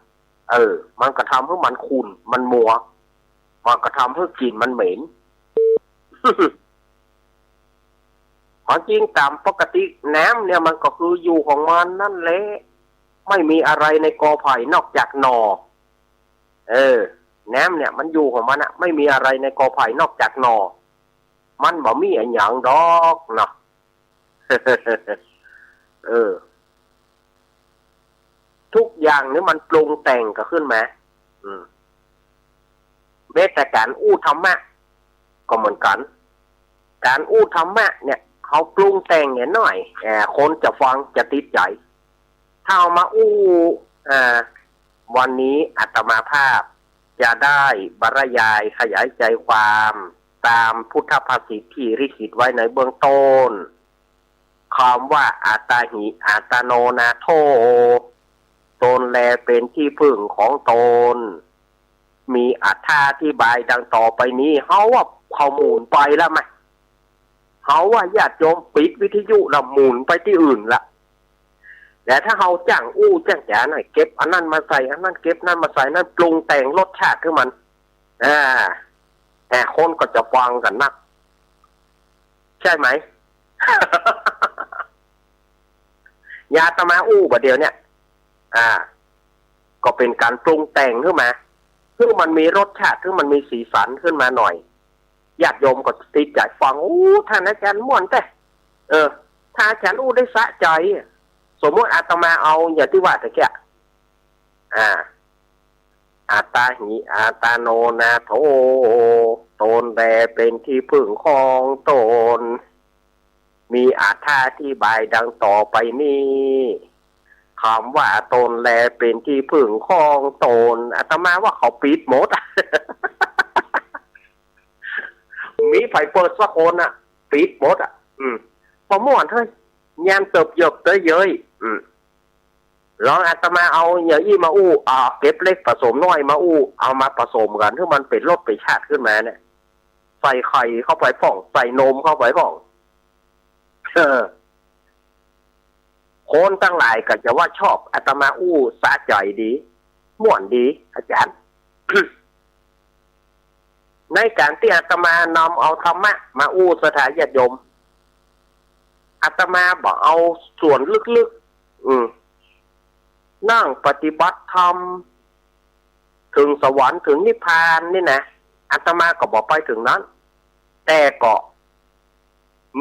เออ มันก็ทำหื้อมันขุ่น มันมัว มันก็ทำหื้อกิ๋นมันเหม็น ความจริงต๋ามปกติน้ำเนี่ยมันก็คืออยู่ของมันนั่นแหละ ไม่มีอะไรในกอไผ่นอกจากหน่อ เออ น้ำเนี่ยมันอยู่ของมันอะ ไม่มีอะไรในกอไผ่นอกจากหน่อ มันบ่มีอะหยังดอกเนาะ เออ ทุกอย่างนี่มันปรุงแต่งก็ขึ้นมา อืม แม้แต่ก๋านอู้ธรรมะก็เหมือนกั๋น ก๋านอู้ธรรมะเนี่ย เขาปรุงแต่งเนี่ยหน่อย เอ่อ คนจะฟังจะติดใจ๋ ถ้าเอามาอู้ อ่า วันนี้อาตมาภาพจะได้บรรยายขยายใจความต๋ามพุทธภาษิตตี้ลิขิตไว้ในเบื้องต้น คำว่า อัตตาหิ อัตตาโน นาโถ ตนแลเป็นที่พึ่งของตน มีอรรถาธิบายดังต่อไปนี้ เฮาว่าเขาหมุนไปแล้วมะ เฮาว่าญาติโยมปิดวิทยุแล้วหมุนไปตี้อื่นละ แต่ถ้าเฮาจ้างอู้จ้างจ๋าหน่อย เก็บอันนั้นมาใส่อันนั้น เก็บนั้นมาใส่นั้น ปรุงแต่งรสชาติขึ้นมัน อ่า แต่คนก็จะฟังกั๋นนัก ใช่ไหม อย่างอาตมาอู้บ่าเดี่ยวเนี่ย อ่า ก็เป๋นก๋านปรุงแต่งขึ้นมา หื้อมันมีรสชาติ หื้อมันมีสีสันขึ้นมาหน่อย ญาติโยมก็ติดใจ๋ฟัง โอ้ ท่านอาจารย์ม่วนแต๊ เออ ท่านอาจารย์อู้ได้สะใจ๋ สมมุติอาตมาเอาอย่างตี้ว่าตะเกีย อ่า อัตตาหิ อัตตาโน นาโถ ตนแลเป็นที่พึ่งของตน มีอรรถาธิบายดังต่อไปนี้ คำว่าตนแลเป็นที่พึ่งของตน อาตมาว่าเขาปิดหมดอะ มีใผเปิดสักคนอะ ปิดหมดอะ อืม บ่ม่วนเฮ้ย ยานเติบเยิบเต๊ยเย้ย อืม ลองอาตมาเอาอย่างอี้มาอู้ อ่า เก็บเล็กผสมน้อยมาอู้ เอามาผสมกั๋น หื้อมันเป๋นรสเป๋นชาติขึ้นมาเนี่ย ใส่ไข่เข้าไปพ่อง ใส่นมเข้าไปพ่อง เออ คนตังหลายก็จะว่าชอบอาตมาอู้สะใจ๋ดี ม่วนดี อาจารย์ ในก๋านตี้อาตมานำเอาธรรมะมาอู้ศรัทธาญาติโยม อาตมาบ่เอาส่วนลึกๆ อืม นั่งปฏิบัติธรรม เถิงสวรรค์เถิงนิพพานนี่นะ อาตมาก็บ่ไปเถิงนั้น แต่ก็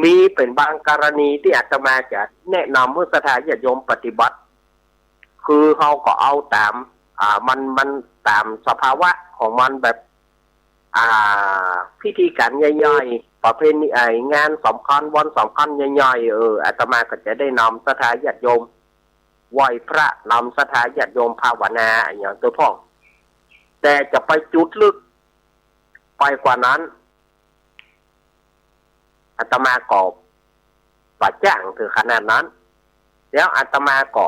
มีเป๋นบางกรณีตี้อาตมาจะแนะนำหื้อศรัทธาญาติโยมปฏิบัติ คือเฮาก็เอาต๋าม อ่า มัน มันต๋ามสภาวะของมันแบบ อ่า พิธีก๋านใหญ่ๆ ประเพณี ไอ้ งานสำคัญ วันสำคัญใหญ่ๆ เออ อาตมาก็จะได้นำศรัทธาญาติโยมไหว้พระ นำศรัทธาญาติโยมภาวนาอะหยังเต๊อะพ่อง แต่จะไปจุดลึกไปกว่านั้น อาตมาก็บ่จ้างเถิงขนาดนั้น แล้วอาตมาก็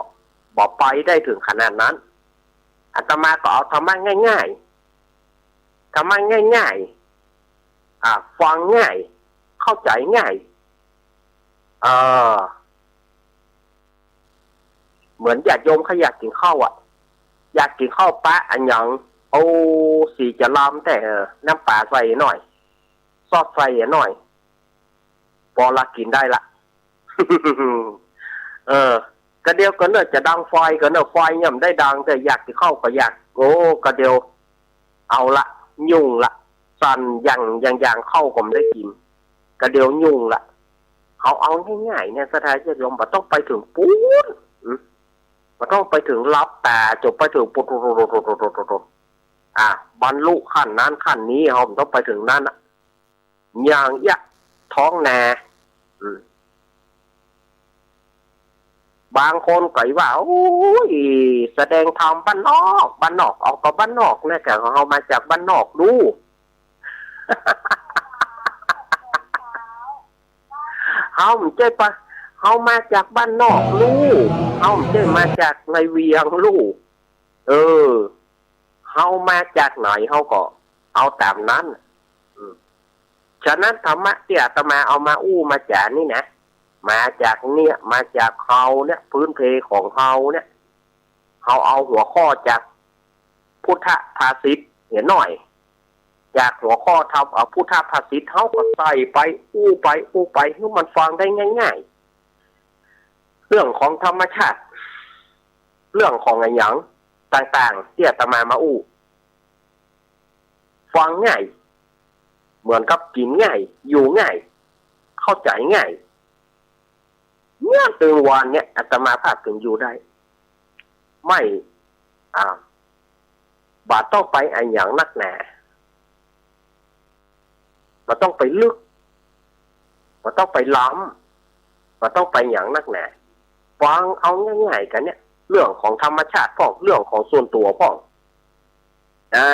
บ่ไปได้เถิงขนาดนั้น อาตมาก็เอาธรรมะง่ายๆ ธรรมะง่ายๆ อ่า ฟังง่าย เข้าใจ๋ง่าย เออ เหมือนญาติโยมเขาอยากกิ๋นข้าวอะ อยากกิ๋นข้าวปะอะหยัง โอ้ สีจะลำแต๊ เออ น้ำป๋าใส่หน่อย ซอสใส่หน่อย ปอละกิ๋นได้ละ เออ กะเดี่ยวก็เน่อจะดังไฟ ก็เน่อไฟยังบ่ได้ดัง แต่อยากกิ๋นข้าวก็อยาก โอ้ กะเดี่ยว เอาละ ยุ่งละ สั่นอย่าง อย่าง อย่าง ข้าวก็บ่ได้กิ๋น กะเดี่ยวยุ่งละ เอา เอาง่ายๆ เนี่ย ศรัทธาญาติโยม บ่ต้องไปเถิงปู๊น อืม บ่ต้องไปเถิงหลับต๋า จ๋นไปเถิงปู๊น อ่ะ บรรลุขั้นนั้นขั้นนี้ เฮาบ่ต้องไปเถิงนั้นอะ อย่างเอี้ย ท้องนา อืม บางคนก็ว่า โอ้ย แสดงธรรมบ้านนอก บ้านนอก เอาก็บ้านนอกนะ แต่เฮามาจากบ้านนอกลู เฮาบ่ใจ้ปะ เฮามาจากบ้านนอกลู เฮาบ่ใจ้มาจากในเวียงลู เออ เฮ เฮามาจากไหนเฮาก็เอาต๋ามนั้น อืม ฉะนั้นธรรมะตี้อาตมาเอามาอู้มาจ๋านี่นะ มาจากเนี่ย มาจากเฮาเนี่ย พื้นเพของเฮาเนี่ย เฮาเอาหัวข้อจากพุทธภาษิตเหียหน้อย จากหัวข้อธรรม เอ่อ พุทธภาษิต เฮาก็ใส่ไป อู้ไป อู้ไป หื้อมันฟังได้ง่ายๆ เรื่องของธรรมชาติ เรื่องของอะหยังต่างๆ ตี้อาตมามาอู้ ฟังง่าย เหมือนกับกิ๋นง่าย อยู่ง่าย เข้าใจ๋ง่าย เนี่ย ตึงวันเนี่ย อาตมาภาพถึงอยู่ได้ ไม่ อ่า บ่ต้องไปอะหยังนักหนา บ่ต้องไปลึก บ่ต้องไปล้ำ บ่ต้องไปหยังนักหนา ฟังเอาง่ายๆ กั๋นเนี่ย เรื่องของธรรมชาติพ่อง เรื่องของส่วนตั๋วพ่อง อ่า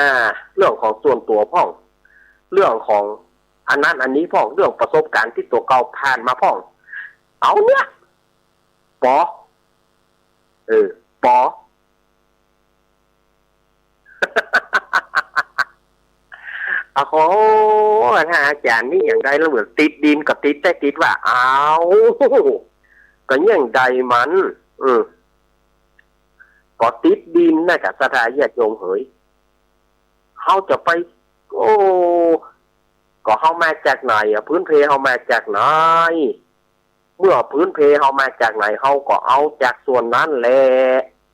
เรื่องของส่วนตั๋วพ่อง เรื่องของอันนั้นอันนี้พ่อง เรื่องประสบการณ์ตี้ตั๋วเก่าผ่านมาพ่อง เอาเนี่ย ปอ เออ ปอ โอ้โห ถ้าอาจ๋ารย์นี่อย่างใดแล้วเหมือนติดดินก็ติดได้ติดว่า เอา ก็อย่างใดมัน อืม ก็ติดดินนะกะศรัทธาญาติโยมเหย เฮาจะไป โอ้ ก็เฮามาจากไหนอะ พื้นเพเฮามาจากไหน เมื่อพื้นเพเฮามาจากไหน เฮาก็เอาจากส่วนนั้นแหละ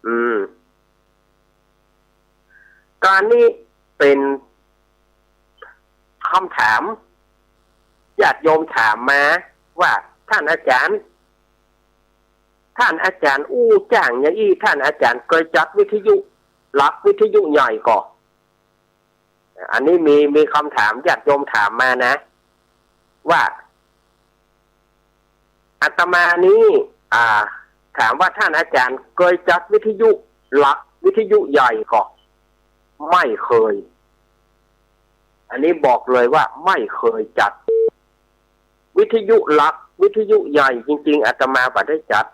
อืม ก็อันนี้เป๋นคำถาม ญาติโยมถามมาว่า ท่านอาจ๋ารย์ ท่านอาจ๋ารย์อู้จ้างอย่างอี้ ท่านอาจ๋ารย์เกยจัดวิทยุหลัก วิทยุใหญ่ก่อ อันนี้มี มีคำถามญาติโยมถามมานะ ว่า อาตมานี้ อ่า ถามว่าท่านอาจ๋ารย์เกยจัดวิทยุหลัก วิทยุใหญ่ก่อ ไม่เคย อันนี้บอกเลยว่าไม่เคยจัด วิทยุหลัก วิทยุใหญ่จริงๆ อาตมาบ่ได้จัด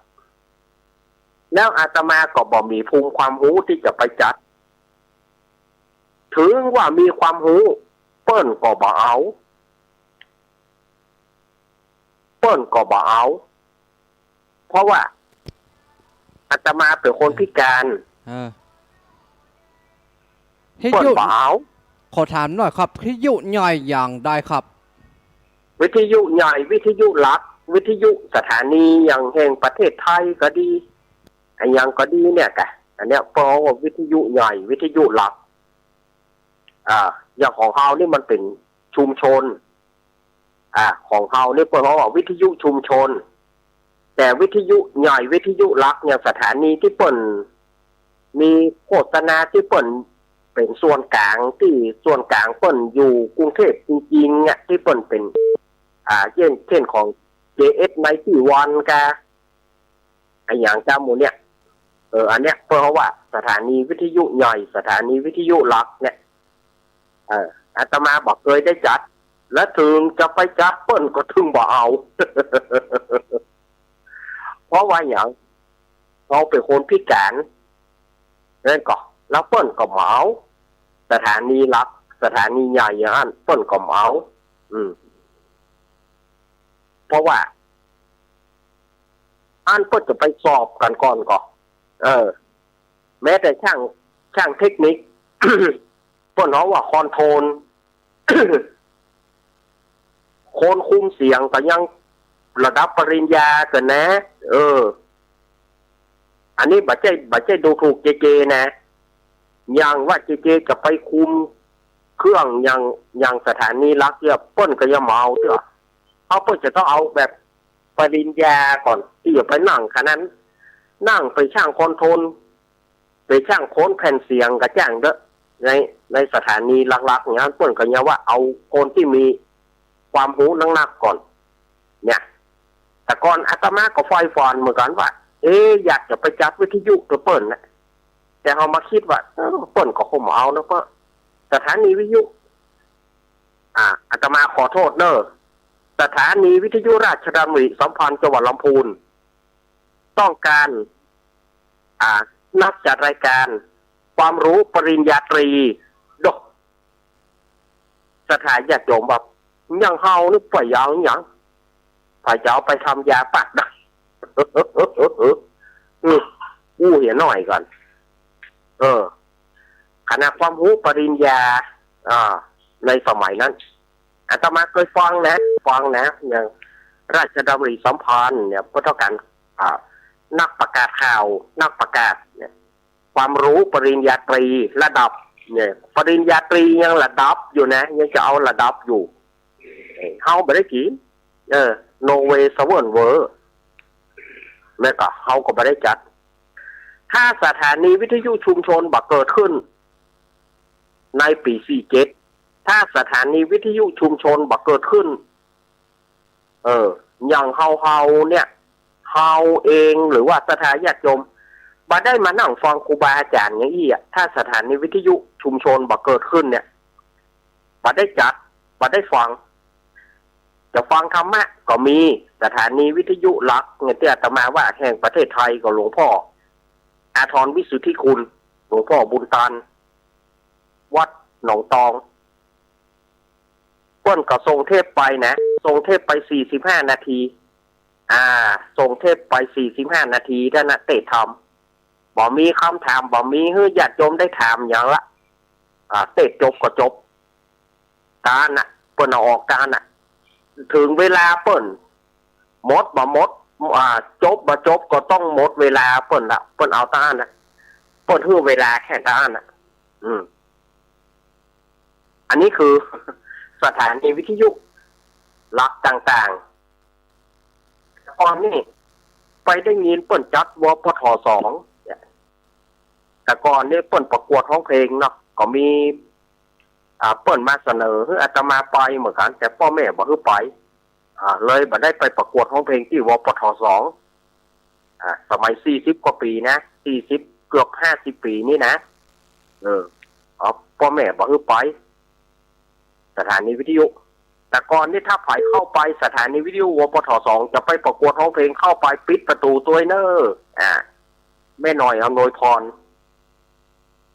แล้วอาตมาก็บ่มีภูมิความฮู้ตี้จะไปจัด ถึงว่ามีความฮู้ เปิ้นก็บ่เอา เปิ้นก็บ่เอา เพราะว่าอาตมาเป๋นคนพิการ เออ เปิ้นบ่เอา ขอถามหน่อยครับ วิทยุใหญ่อย่างใดครับ วิทยุใหญ่ วิทยุหลัก วิทยุสถานีอย่างแห่งประเทศไทยก็ดี อะหยังก็ดีเนี่ยกะ อันเนี้ยเปิ้นว่าวิทยุใหญ่ วิทยุหลัก อ่า อย่างของเฮานี่มันเป๋นชุมชน อ่า ของเฮานี่เปิ้นว่าวิทยุชุมชน แต่วิทยุใหญ่ วิทยุหลัก อย่างสถานีตี้เปิ้นมีโฆษณา ตี้เปิ้นเป๋นส่วนกลาง ตี้ส่วนกลางเปิ้นอยู่กรุงเทพฯจริงๆ อะ ตี้เปิ้นเป๋น อ่า เช่น เช่นของ เจเอส ไนตี้วัน กา อะหยังจาหมู่เนี่ย เออ อันเนี้ยเปิ้นว่าสถานีวิทยุใหญ่ สถานีวิทยุหลักเนี่ย เออ อาตมาบ่เกยได้จัด และถึงจะไปจัดเปิ้นก็ถึงบ่เอา เพราะว่าหยัง เฮาเป๋นคนพิการ นั้นก่อ แล้วเปิ้นก็บ่เอา สถานีหลัก สถานีใหญ่อย่างอั้น เปิ้นก็บ่เอา อืม เพราะว่า อันเปิ้นจะไปสอบกั๋นก่อนก่อ เออ แม้แต่ช่าง ช่างเทคนิค เปิ้นฮ้องว่าคอนโทรล คนคุมเสียงก็ยังระดับปริญญากั๋นนะ เออ อันนี้บ่ใจ้ บ่ใจ้ดูถูกเจเจนะ อย่างว่าเจเจจะไปคุมเครื่องอย่าง อย่างสถานีหลักเนี่ย เปิ้นก็ยังบ่เอาเตื้อ เพราะเปิ้นจะต้องเอาแบบปริญญาก่อน ตี้จะไปนั่งขนาดนั้น นั่งเป๋นช่างคอนโทรล เป๋นช่างโคนแผ่นเสียงก็จ้างเต๊อะ ใน ในสถานีหลักๆ อย่างนั้น เปิ้นก็ยังว่าเอาคนตี้มีความฮู้นักๆ ก่อน เนี่ย แต่ก่อนอาตมาก็ใฝ่ฝันเหมือนกั๋นว่า เอ๊ะ อยากจะไปจัดวิทยุตวยเปิ้นนะ แต่เฮามาคิดว่า เออ เปิ้นก็คงบ่เอาเนาะ เพราะสถานีวิทยุ อ่า อาตมาขอโทษเน่อ สถานีวิทยุราชดำริสัมพันธ์จังหวัดลำพูน ต้องการ อ่า นักจัดรายการ ความรู้ปริญญาตรี โด ศรัทธาญาติโยมว่า อย่างเฮานี่ไปเอาหยัง ไปจะเอาไปทำยาปากได้ อืม อู้เหียหน้อยก่อน เออ ขนาดความรู้ปริญญา อ่า ในสมัยนั้น อาตมาเกยฟังนะ ฟังนะ อย่างราชดำริสัมพันธ์เนี่ย พุทธการ อ่า นักประกาศข่าว นักประกาศเนี่ย ความรู้ปริญญาตรีระดับเนี่ย ปริญญาตรียังระดับอยู่นะ ยังจะเอาระดับอยู่ เอ้ย เฮาบ่ได้กิ๋น เออ no way seven world แม่นก่อ เฮาก็บ่ได้จัด ถ้าสถานีวิทยุชุมชนบ่เกิดขึ้น ในปี๋สี่เจ็ด ถ้าสถานีวิทยุชุมชนบ่เกิดขึ้น เออ อย่างเฮาๆ เนี่ย เฮาเองหรือว่าศรัทธาญาติโยม บ่ได้มานั่งฟังครูบาอาจ๋ารย์อย่างอี้อะ ถ้าสถานีวิทยุชุมชนบ่เกิดขึ้นเนี่ย บ่ได้จัด บ่ได้ฟัง จะฟังธรรมะก็มี สถานีวิทยุหลักเนี่ย ตี้อาตมาว่าแห่งประเทศไทยก็หลวงพ่ออาทรวิสุทธิคุณ หลวงพ่อบุญตัน วัดหนองตอง เปิ้นก็ส่งเทปไปนะ ส่งเทปไปสี่สิบห้านาที อ่า ส่งเทปไปสี่สิบห้านาทีเต้านั้นนะ เตศน์ธรรม บ่มีกำถาม บ่มีหื้อญาติโยมได้ถามหยังละ อ่า เตศน์จบก็จบ เต้านั้นนะ เปิ้นเอาออกเต้านั้นนะ เถิงเวลาเปิ้น หมดบ่หมด อ่า จบบ่จบก็ต้องหมดเวลาเปิ้นละ เปิ้นเอาเต้านั้นนะ เปิ้นหื้อเวลาแค่เต้านั้นนะ อืม อันนี้คือ สถานีวิทยุหลักต่างๆ แต่ก่อนนี่ไปได้ยินเปิ้นจัด วปท สอง แต่ก่อนนี่เปิ้นประกวดฮ้องเพลงเนาะ ก็มี อ่า เปิ้นมาเสนอหื้ออาตมาไปเหมือนกั๋น แต่ป้อแม่บ่หื้อไป อ่า เลยบ่ได้ไปประกวดฮ้องเพลงตี้ วปท สอง อ่า สมัยสี่สิบกว่าปี๋นะ สี่สิบ เกือบห้าสิบปี๋นี่นะ เออ อ๋อ ป้อแม่บ่หื้อไป สถานีวิทยุ แต่ก่อนนี่ถ้าใผเข้าไปสถานีวิทยุ วปท สอง จะไปประกวดฮ้องเพลง เข้าไปปิดประตู๋ตวยเน่อ อ่า แม่หน่อยอำนวยพร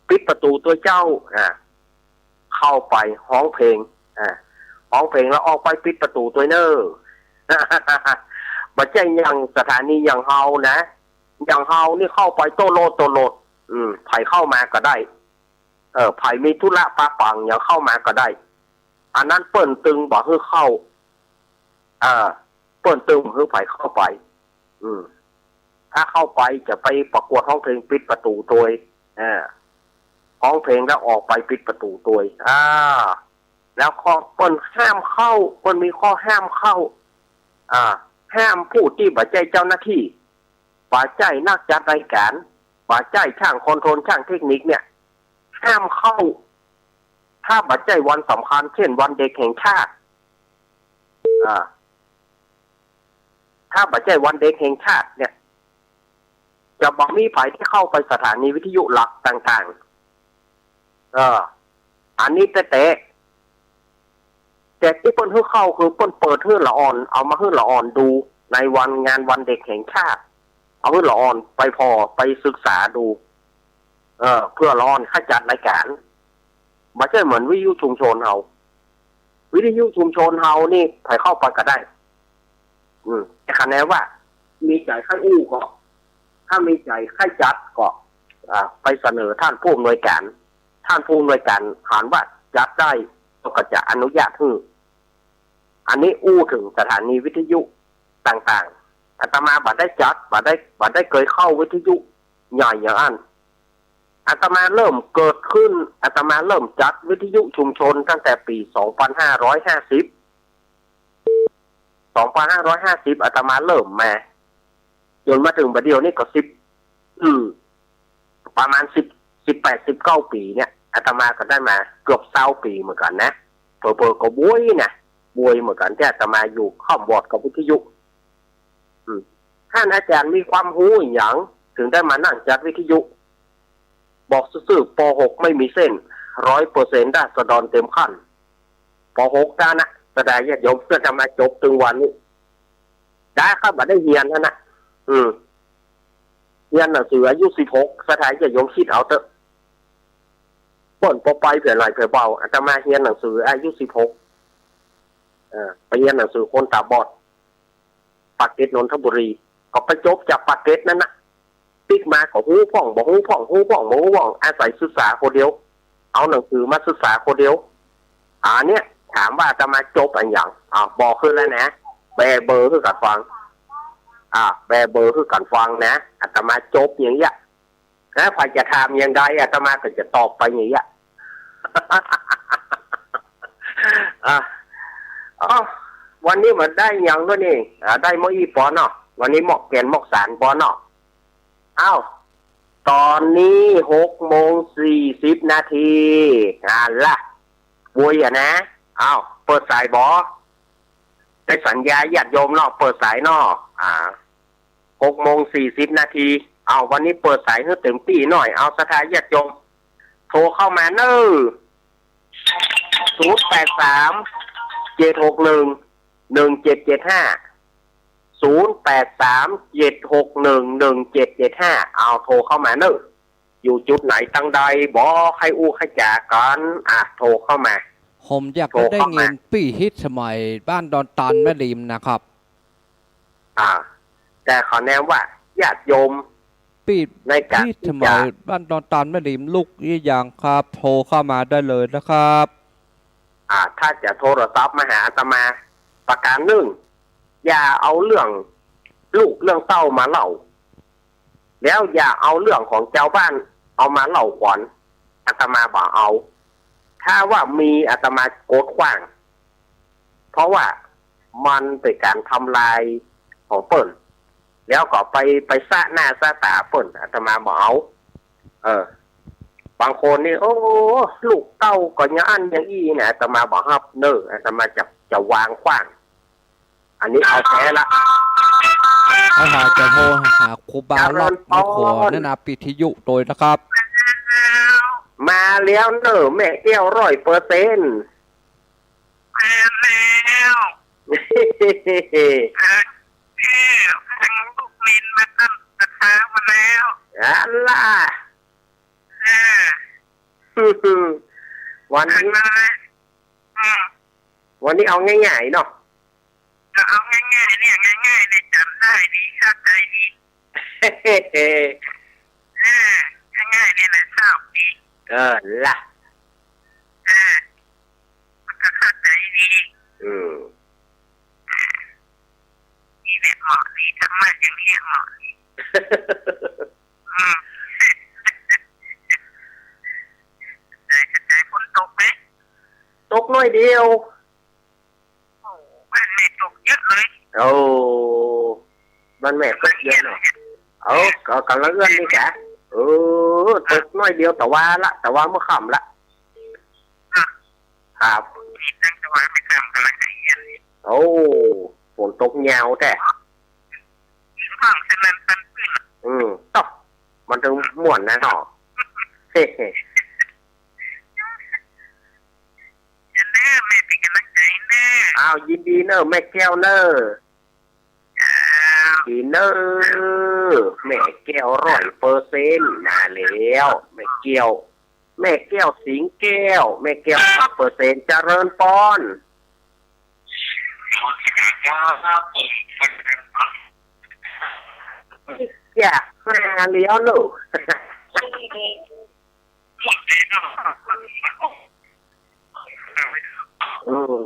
ปิดประตู๋ตวยเจ้า อ่า เข้าไปฮ้องเพลง อ่า ฮ้องเพลงแล้วออกไปปิดประตู๋ตวยเน่อ บ่ใจ้อย่างสถานีอย่างเฮานะ อย่างเฮานี่เข้าไปโต้โลดโต้โลด อืม ใผเข้ามาก็ได้ เออ ใผมีธุระปะปัง๋หยังเข้ามาก็ได้ อันนั้นเปิ้นตึงบ่หื้อเข้า เออ เปิ้นตึงบ่หื้อใผเข้าไป อืม ถ้าเข้าไปจะไปประกวดฮ้องเพลงปิดประตู๋ตวย อ่า ฮ้องเพลงแล้วออกไปปิดประตู๋ตวย อ่า แล้วข้อเปิ้นห้ามเข้า เปิ้นมีข้อห้ามเข้า อ่า ห้ามผู้ตี้บ่ใจ้เจ้าหน้าตี้ บ่ใจ้นักจัดรายก๋าน บ่ใจ้จ้างคอนโทรล จ้างเทคนิคเนี่ย ห้ามเข้า ถ้าบ่ใจ้วันสำคัญ เจ้นวันเด็กแห่งชาติ อ่า ถ้าบ่ใจ้วันเด็กแห่งชาติเนี่ย จะบ่มีใผได้เข้าไปสถานีวิทยุหลักต่างๆ เออ อันนี้แต๊ๆ แต่ตี้เปิ้นหื้อเข้าคือเปิ้นเปิดหื้อละอ่อน เอามาหื้อละอ่อนดูในวันงานวันเด็กแห่งชาติ เอาหื้อละอ่อนไปผ่อ ไปศึกษาดู เออ เปื้อละอ่อนขจัดรายก๋าน บ่ใจ้เหมือนวิทยุชุมชนเฮา วิทยุชุมชนเฮานี่ใผเข้าไปก็ได้ อืม แต่คะแนนว่า มีใจ๋ใค่อู้ก็ ถ้ามีใจ๋ใค่จัดก็ อ่า ไปเสนอท่านผู้อำนวยก๋าน ท่านผู้อำนวยก๋านหันว่าจัดได้ ก็จะอนุญาตหื้อ อันนี้อู้เถิงสถานีวิทยุต่างๆ อาตมาบ่ได้จัด บ่ได้ บ่ได้เกยเข้าวิทยุใหญ่อย่างอั้น อาตมาเริ่มเกิดขึ้น อาตมาเริ่มจัดวิทยุชุมชนตั้งแต่ปี๋สองปันห้าร้อยห้าสิบ สองปันห้าร้อยห้าสิบ อาตมาเริ่มมา จ๋นมาเถิงบ่าเดี่ยวนี้ก็สิบ อืม ประมาณสิบ สิบแปด สิบเก้าปี๋เนี่ย อาตมาก็ได้มาเกือบซาวปี๋เหมือนกั๋นนะ เผลอๆ ก็บวยนะ บวยเหมือนกั๋นตี้อาตมาอยู่ค่ำวอดกับวิทยุ อืม ต้านอาจ๋ารย์มีความฮู้อะหยัง เถิงได้มานั่งจัดวิทยุ บอกซื่อๆ ป.หก ไม่มีเส้น ร้อยเปอร์เซ็นต์ ราษฎรเต็มขั้น ป.หก ต้านนะ ศรัทธาญาติโยม เปื้อจะมาจบตึงวันนี้ ได้ครับ บ่ได้เฮียนหั้นนะ อืม เฮียนหนังสืออายุสิบหก ศรัทธาญาติโยมคิดเอาเต๊อะ เปิ้นบ่ไปเปื้อหลายเปื้อเบา อาตมาเฮียนหนังสืออายุสิบหก เออ ไปเฮียนหนังสือคนต๋าบอด ปากเกร็ด นนทบุรี ก็ไปจบจากปากเกร็ดนั้นน่ะ ปิ๊กมาก็ฮู้พ่องบ่ฮู้พ่อง ฮู้พ่องบ่ฮู้พ่อง อาศัยศึกษาคนเดียว เอาหนังสือมาศึกษาคนเดียว อันเนี้ยถามว่าอาตมาจบอะหยัง อ้าว บอกขึ้นแล้วนะ แบเบอหื้อกั๋นฟัง อ่า แบเบอหื้อกั๋นฟังนะ อาตมาจบอย่างเงี้ย นะ ใผจะถามอย่างใด อาตมาก็จะตอบไปอย่างเงี้ย อ่ะ อ๋อ วันนี้มาได้หยังด้วยนี่ อ่า ได้หม้ออี้ปอเนาะ วันนี้หม้อแก่นหม้อสารปอเนาะ อ้าว ต๋อนนี้หกโมงสี่สิบนาที อ่าละ โว้ยอะนะ อ้าว เปิดสายบ่ ได้สัญญาญาติโยมเนาะ เปิดสายเนาะ อ่า หกโมงสี่สิบนาที เอา วันนี้เปิดสายหื้อเต็มตี้หน่อย เอา ศรัทธาญาติโยม โทรเข้ามาเน้อ ศูนย์แปดสาม เจ็ดหกหนึ่ง หนึ่งเจ็ดเจ็ดห้า ศูนย์แปดสาม เจ็ดหกหนึ่ง หนึ่งเจ็ดเจ็ดห้า เอา โทรเข้ามาเน้อ อยู่จุดไหนตังใดบ่ ใค่อู้ใค่จ๋ากั๋น อ่ะ โทรเข้ามา ผมอยากจะได้ยินปี้ฮิตสมัยบ้านดอนตาลแม่ริมนะครับ อ่า แต่ขอแนะนำว่าญาติโยม ปี้ ในการ ฮิตสมัย ที่จะ บ้านดอนตาลแม่ริมลุกหรือยังครับ โทรเข้ามาได้เลยนะครับ อ่า ถ้าจะโทรศัพท์มาหาอาตมา ประการหนึ่ง อย่าเอาเรื่องลูกเรื่องเต้ามาเล่า แล้วอย่าเอาเรื่องของจาวบ้านเอามาเล่าขวัญ อาตมาบ่เอา ถ้าว่ามีอาตมาโกรธขว้าง เพราะว่ามันเป๋นก๋านทำลายของเปิ้น แล้วก็ไป ไปซะหน้าซะต๋าเปิ้น อาตมาบ่เอา เออ บางคนนี่ โอ้ ลูกเต้าก็อย่างอั้นอย่างอี้นะ อาตมาบ่ฮับเน้อ อาตมาจะ จะวางขว้าง อันนี้เอาแท้ละ เอาหาจะโทรหาครูบาลักษณ์ เจริญพร มาขอแนะนำวิทยุโดยนะครับ มาแล้วเน้อ แม่แก้วร้อยเปอร์เซ็นต์ มาแล้ว เออ เออ ทั้งลูกเล่นมาตั้งแต่เช้ามาแล้ว อันล่ะ เออ วันนี้ มาเลย อืม วันนี้เอาง่ายๆเนาะ ก็เอาง่ายๆเนี่ย ง่ายๆเนี่ย จ๋ำได้ดี เข้าใจ๋ดี เออ ง่ายๆเนี่ยแหละ เข้าดี เออ ล่ะ เออ มันก็เข้าใจ๋ดี อืม นี่แหละเหมาะดี ธรรมะอย่างนี้เหมาะดี อืม แต่ แต่ฝนตกไหม ตกน้อยเดียว โอ้ บ้านแม่ตกเยอะเลย โอ้ บ้านแม่ตกเยอะเนาะ เอา ก็ก๋ำลังเอื้อนนี่กะ เออ ตกน้อยเดียว แต่ว่าละ แต่ว่าเมื่อค่ำละ อ่ะ ครับ นี่ตั้งแต่ว่าไม่ค่ำก๋ำลังจะเอี้ยน โอ้ ฝนตกยาวแท้ ฟังสนั่นปันปื้น อืม ต๊อก มันถึงม่วนนะเนาะ เฮ้ เด้อ แม่เป๋นก๋ำลังใจ๋เน้อ อ้าว ยินดีเน้อ แม่แก้วเน้อ อ้าว ดีเน้อ แม่แก้วร้อยเปอร์เซ็นต์ มาแล้ว แม่แก้ว แม่แก้วสิงแก้ว แม่แก้วร้อยเปอร์เซ็นต์ เจริญปอน อยากมาแล้วลูก อืม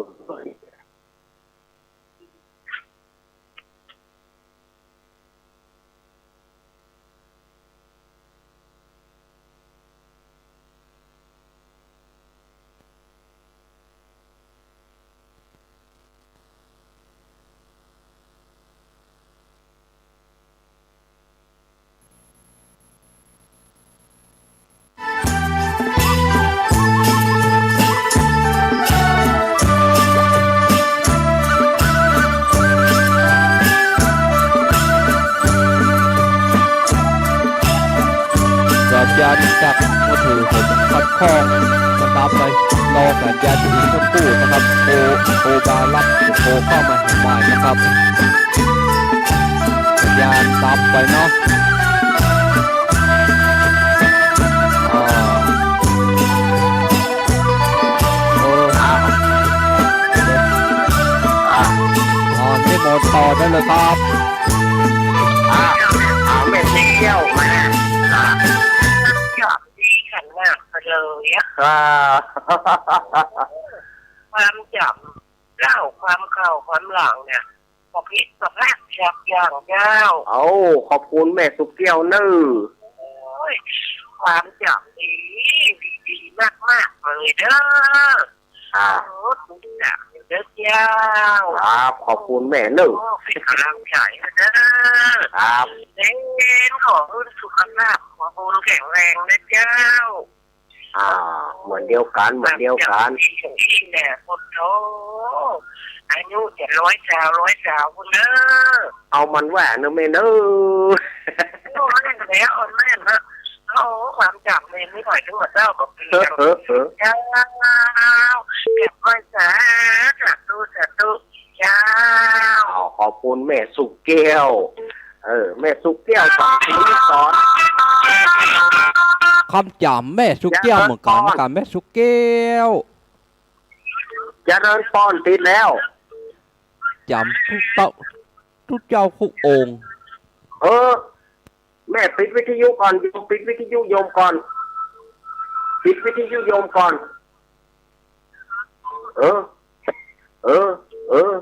สัญญาณจากมือถือผมขัดข้องนะครับ ไปรอสัญญาณจากอีกสักครู่นะครับ โทร โทรมารับ โทรเข้ามาใหม่นะครับ สัญญาณดับไปเนาะ อ่า เลยครับ อ่า เอาแม่สุกแก้วมา อ่า จ๋ำดีขนาดไปเลยอะ อ่า ความจ๋ำเล่าความเก่าความหลังเนี่ย ก็ผิดก็พลาดสักอย่างเจ้า เอ้า ขอบคุณแม่สุกแก้วเน่อ โอ้ย ความจ๋ำดี ดีมากๆ เลยเด้อ อ่า โอ้ สุขสันต์เด้อเจ้า ครับ ขอบคุณแม่เน่อ โอ้ เป็นกำลังใจให้เด้อ ครับ เน้นขอให้สุขภาพสมบูรณ์แข็งแรงนะเจ้า อ่า เหมือนเดียวกัน เหมือนเดียวกัน อย่างนี้แหละ พุทโธ อายุจะร้อยสาว ร้อยสาวพุ้นเด้อ เอามันว่าเน่อแม่เน่อ โอ้ แม่นแล้ว แม่นแล้ว โอ้ ความจ๋ำเนี่ยไม่ไหวถึงหัวเจ้ากับปี เออ เออ เออ เจ้า กราบไหว้สาธุ สาธุ สาธุ เจ้า เอา ขอบคุณแม่สุกแก้ว เออ แม่สุกแก้ว สอน สอน ความจ๋ำแม่สุกแก้วเหมือนกั๋นนะ แม่สุกแก้ว เจริญปอน ติดแล้ว จ๋ำตุ๊เจ้า ตุ๊เจ้าคู่องค์ เออ แม่ปิดวิทยุก่อน โยมปิดวิทยุโยมก่อน ปิดวิทยุโยมก่อน เออ เออ เออ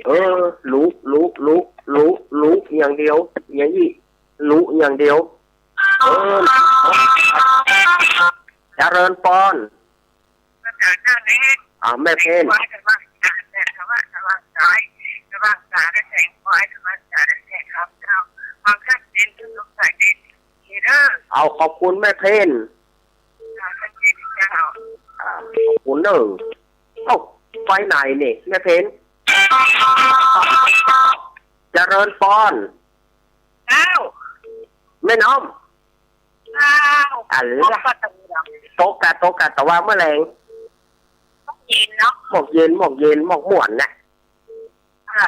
เออ รู้ รู้ รู้ รู้ รู้อย่างเดียว อย่างอี้ รู้อย่างเดียว เออ เจริญปอน อ่า แม่เพ็ญ เอา ขอบคุณแม่เพ็ญ อ่า ขอบคุณเน่อ เอ้า ไปไหนนี่ แม่เพ็ญ เจริญปอน เจ้า แม่น้อม อ้าว อันละ ตกกะ ตกกะ ตกกะ แต่ว่าเมื่อแลง หมอกเย็นเนาะ หมอกเย็น หมอกเย็น หมอกม่วนนะ อ่า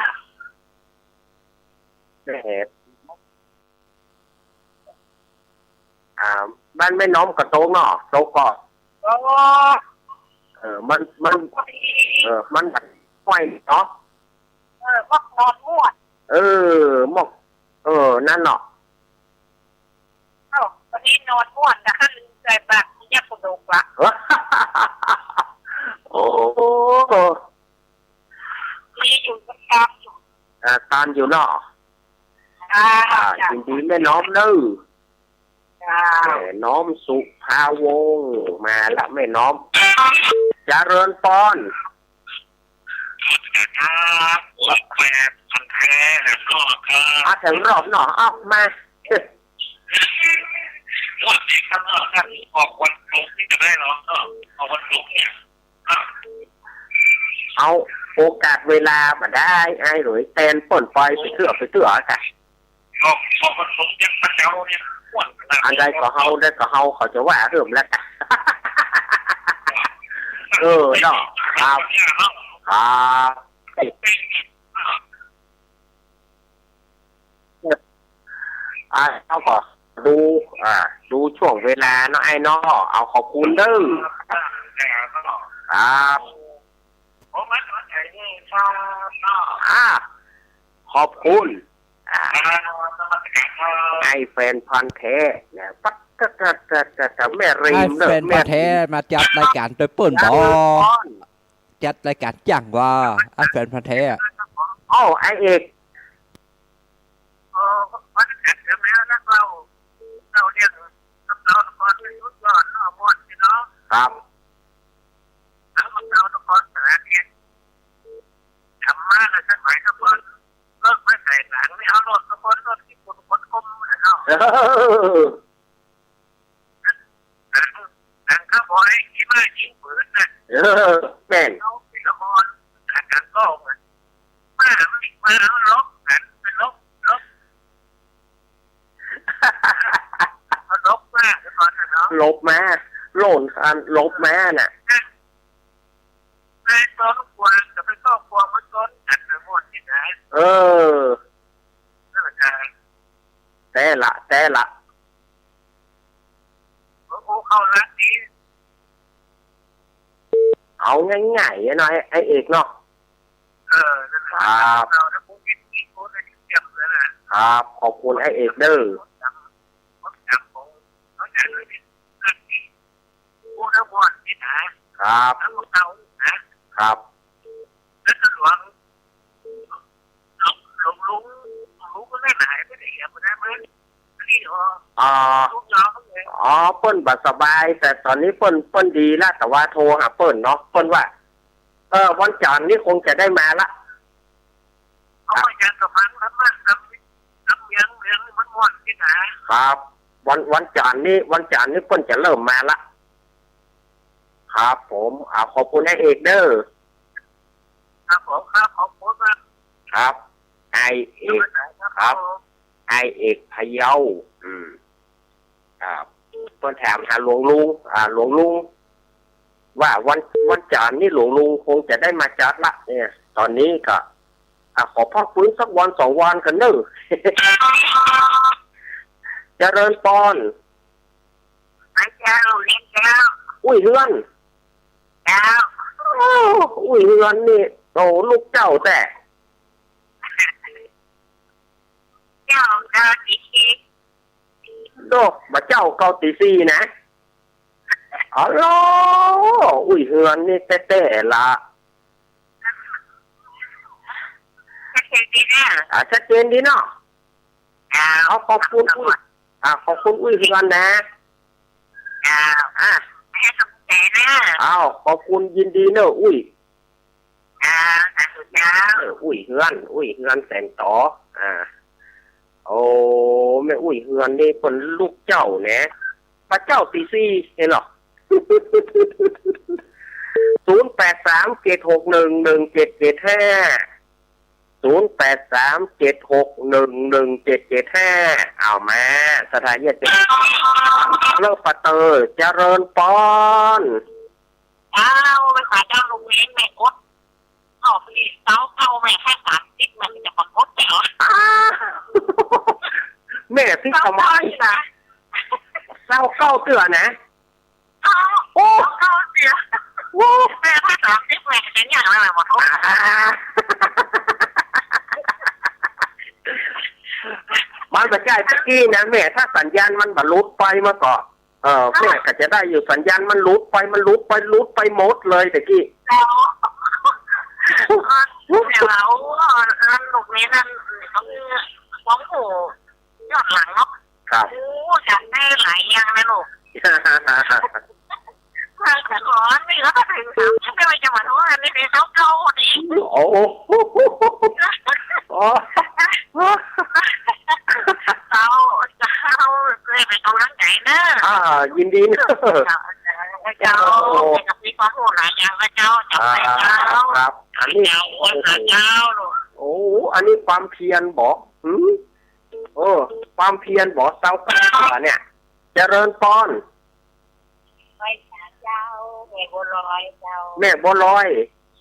แหม อ่า บ้านแม่น้อมก็ตกเนาะ ตกก็ โอ้ เออ มัน มัน พอดี เออ มันห้อยเนาะ เออ หมอกนอนม่วน เออ หมอก เออ นั่นเนาะ เอ้า วันนี้นอนม่วนนะ ลืมใส่ปากยักษ์กระดูกละ โอ้ มีอยู่ก็ตามอยู่ อ่า ตามอยู่เนาะ อ่า อ่า จ้ะ ยินดีแม่น้อมเน่อ จ้ะ แม่น้อมสุภาวงศ์ มาละแม่น้อม เจริญปอน ครับ แฟนพันธุ์แท้แล้วก็ครับ อ่ะ ถึงรอบเนาะ อ่ะ มา งวดนี้ครับ ออกวันศุกร์นี่จะได้เหรอ ออกวันศุกร์เนี่ย เอาโอกาสเวลาบ่ได้ ไอ้หลุย แตนเปิ้นปล่อยไปเตื้อ ไปเตื้อก่ะ ออก ออกวันศุกร์เนี่ย พระเจ้าเนี่ย งวด อันใดก็เฮา ใดก็เฮา เขาจะว่าเฮิ่มแล้วก่ะ เออ เนาะ ครับ ครับ อ่า เฮาก็ดู อ่า ดูช่วงเวลาเนาะ ไอ้เนาะ เอา ขอบคุณเด้อ ครับ อ่า ขอบคุณ อ่า ไอ้แฟนพันธุ์แท้นะ ปั๊กกะกะกะกะกะ แม่ริมเนอะ ไอ้แฟนพันธุ์แท้ แม่ริม มาจัดรายก๋านโตยเปิ้นบ่ จัดรายก๋านจังว่า ไอ้แฟนพันธุ์แท้ อ้าว ไอ้เอก เออ วันนั้นเสร็จแล้วนักเล่า เล่าเรื่องนักเล่านครเป็นสุดยอดเนาะ ม่วนดีเนาะ ครับ แล้วนักเล่านครสวรรค์เนี่ย ธรรมะน่ะสักหน่อยนคร เลิกไม่ใส่หนังนี่ เอาโลดนคร โลดที่คนคนคมเลยเนาะ เออ หนัง หนังคาวบอย ขี้ม้ายิงปืนน่ะ เออ แม่น เอาศิลปากร หนังก็เหมือน มา มาลบกัน ไปลบ ลบ เอาลบมาก่อนนะเนาะ ลบมา โหล่นอันลบมาน่ะ แม่ต้นกวางกับแม่ต้นกวางมันต้นกันไปหมดที่ไหน เออ นั่นแหละครับ แต๊ละ แต๊ละ โอ้โห เข้ารักดี เอาง่ายๆอะเนาะ ไอ้ ไอ้เอกเนาะ เออ นั่นแหละ ครับ ครับ ขอบคุณอ้ายเอกเด้อ ครับ ครับ อ๋อ อ๋อ เปิ้นบ่สบาย แต่ต๋อนนี้เปิ้น เปิ้นดีละ แต่ว่าโทรหาเปิ้นเนาะ เปิ้นว่า เออ วันจันทร์นี้คงจะได้มาละ ครับ วัน วันจันทร์นี้ วันจันทร์นี้เปิ้นจะเริ่มมาละ ครับผม อ่า ขอบคุณอ้ายเอกเด้อ ครับผม ครับ ขอบคุณครับ ครับ อ้ายเอก ครับ อ้ายเอกพะเยา อืม ครับ เปิ้นถามหาหลวงลุง อ่า หลวงลุง ว่าวัน วันจันทร์นี้หลวงลุงคงจะได้มาจัดละเนี่ย ต๋อนนี้ก็ อ่ะ ขอพักฟื้นสักวันสองวันก่อนเน่อ เจริญปอน พระเจ้า เรียนเจ้า อุ้ยเฮือน เจ้า โอ้ อุ้ยเฮือนนี่ โอ้ ลูกเจ้าแต๊ เจ้า เจ้า ติด ดอกบ่าเจ้าเก้าตีสี่นะ อ๋อ อุ้ยเฮือนนี่แต๊ๆ ละ ชัดเจนดีนะ อ่า ชัดเจนดีเนาะ อ่า เอา ขอบคุณอุ้ย อ่า ขอบคุณอุ้ยเฮือนนะ อ่า อ่า ให้กำลังใจนะ เอา ขอบคุณ ยินดีเน่ออุ้ย อ่า สาธุเจ้า เออ อุ้ยเฮือน อุ้ยเฮือนแสนต๋อ อ่า โอ้ แม่อุ้ยเฮือนนี่เปิ้นลูกเจ้าแหนะ บ่าเจ้าตีสี่ หันก่อ ศูนย์แปดสาม เจ็ดหกหนึ่ง หนึ่งเจ็ดเจ็ดห้า ศูนย์แปดสาม เจ็ดหกหนึ่ง หนึ่งเจ็ดเจ็ดห้า เอามา ศรัทธาญาติโยม เลิกปะเตอ เจริญปอน เจ้า แม่สาเจ้า ลูกเณรแม่กด ออกเลขเซาเก้า แม่แค่สามสิบ แม่จะปรากฏแล้ว อ้า แม่ติดทำไม เซาเก้านี่นะ เซาเก้าเตื้อนะ อ้าว โอ้ เซาเก้าเตื้อ โอ้ แม่แค่สามสิบ แม่จะยังไงล่ะ หมดทุก อ่า มันบ่ใจ้ตะกี้นะแม่ ถ้าสัญญาณมันบ่หลุดไปมาก่อ เออ แม่ก็จะได้อยู่ สัญญาณมันหลุดไป มันหลุดไป หลุดไปหมดเลยตะกี้ แล้ว แต่ว่า โอ้ อันลูกนี้นั่น ต้อง ต้องหูย้อนหลังเนาะ ครับ โอ้ จำได้หลายอย่างนะลูก แต่ก่อนนี่ก็ถึงสามสิบ ไม่ว่าจะมาโทษอันนี้เป็นเซาเก้านี่ โอ้ โอ้ เซา เซา เพื่อเป็นกำลังใจเนอะ อ่า ยินดีเนอะ เจ้า เจ้า โอ้ แม่ก็มีความรู้หลายอย่างนะเจ้า จำได้เจ้า อ่า ครับ อันนี้ เจ้า โอ้โห เจ้า โอ้ อันนี้ความเพียรบ่ หืม เออ ความเพียรบ่ เซาเก้าเนี่ย เจริญปอน ไหว้สาเจ้า แม่บัวลอยเจ้า แม่บัวลอย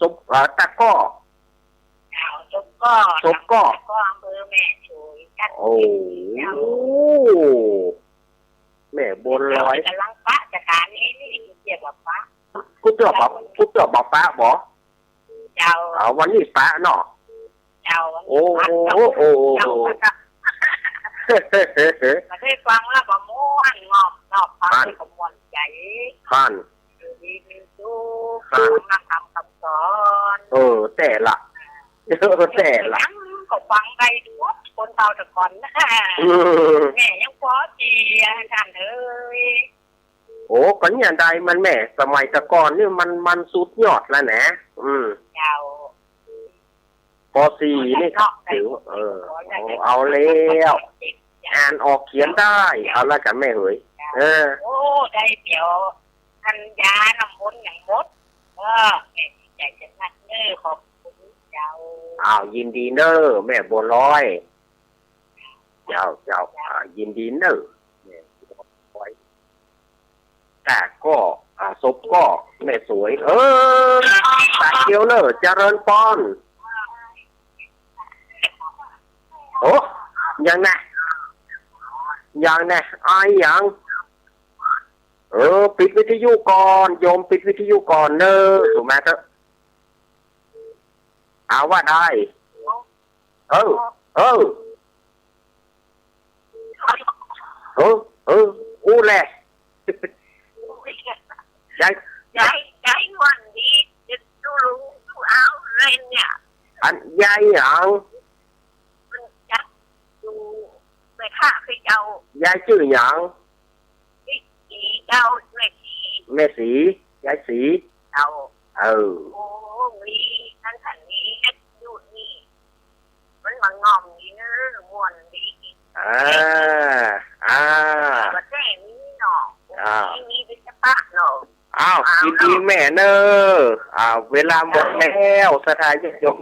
สม เอ่อ ตะกร้อ เจ้า สมก้อ สมก้อ ตะกร้อ อำเภอแม่สวย จังหวัด โอ้ เจ้า แม่บัวลอย เจ้ากำลังปะ จะการนี้นี่เกี่ยวกับปะ กูเตื้อบ่ กูเตื้อบ่ปะบ่ เจ้า อ่า วันนี้ปะเนาะ เจ้า วันนี้ โอ้ ปะ โอ้ โอ้ โอ้ เจ้า โอ้ มาได้ฟังแล้วก็ม่วนงอบ นอกฟัง ครับ ก็ม่วนใจ ครับ อยู่ดีมีสุข ครับ ฟังธรรมคำสอน เออ แต่ละ เออ แต่ละ ยังก็ฟังได้ทุกคนเก่าแต่ก่อนนะ อืม แม่ยังพอเจียท่านเอ๋ย โอ้ ก็เนี่ยได้มันแม่ สมัยแต่ก่อนนี่มัน มันสุดยอดแล้วนะ อืม เจ้า ปอสี่นี่ก็ถือว่า เออ โอ้ เอาแล้ว อ่านออกเขียนได้ เอาละกันแม่เหย เจ้า เออ โอ้ ได้เดี๋ยว อันยาน้ำมนต์อย่างหมด เออ แม่ดีใจจะนักเน้อ ขอบคุณเจ้า อ้าว ยินดีเน้อ แม่บัวลอย เจ้า เจ้า อ่า ยินดีเน้อ แม่บัวลอย ตะกร้อ อ่า สมก้อ แม่สวย เออ ตะเกียวเน้อ เจริญปอน โอ้ ยังนะ ยังนะ อายยัง เออ ปิดวิทยุก่อน โยมปิดวิทยุก่อนเน้อ ถูกไหมเถอะ เอาว่าได้ เออ เออ เออ เออ อู้แหละ ยาย ยาย ยายม่วนดี จะดูลุงดูเอาเลยเนี่ย อันยายหยัง มันจักอยู่ แม่ข้าคือเจ้า ยายจื้อหยัง สีเจ้า แม่สี แม่สี ยายสี เจ้า เออ โอ้ มีทั้งสันนี้อยู่นี่ มันมางอมนี่เนอะ ม่วนดี อ่า อ่า บ่แจ้งนี่เนาะ อ่า มี มีวิศวะเนาะ อ้าว อ้าว ยินดีแม่เนอะ อ่า เวลาหมดแล้ว ศรัทธาญาติโยม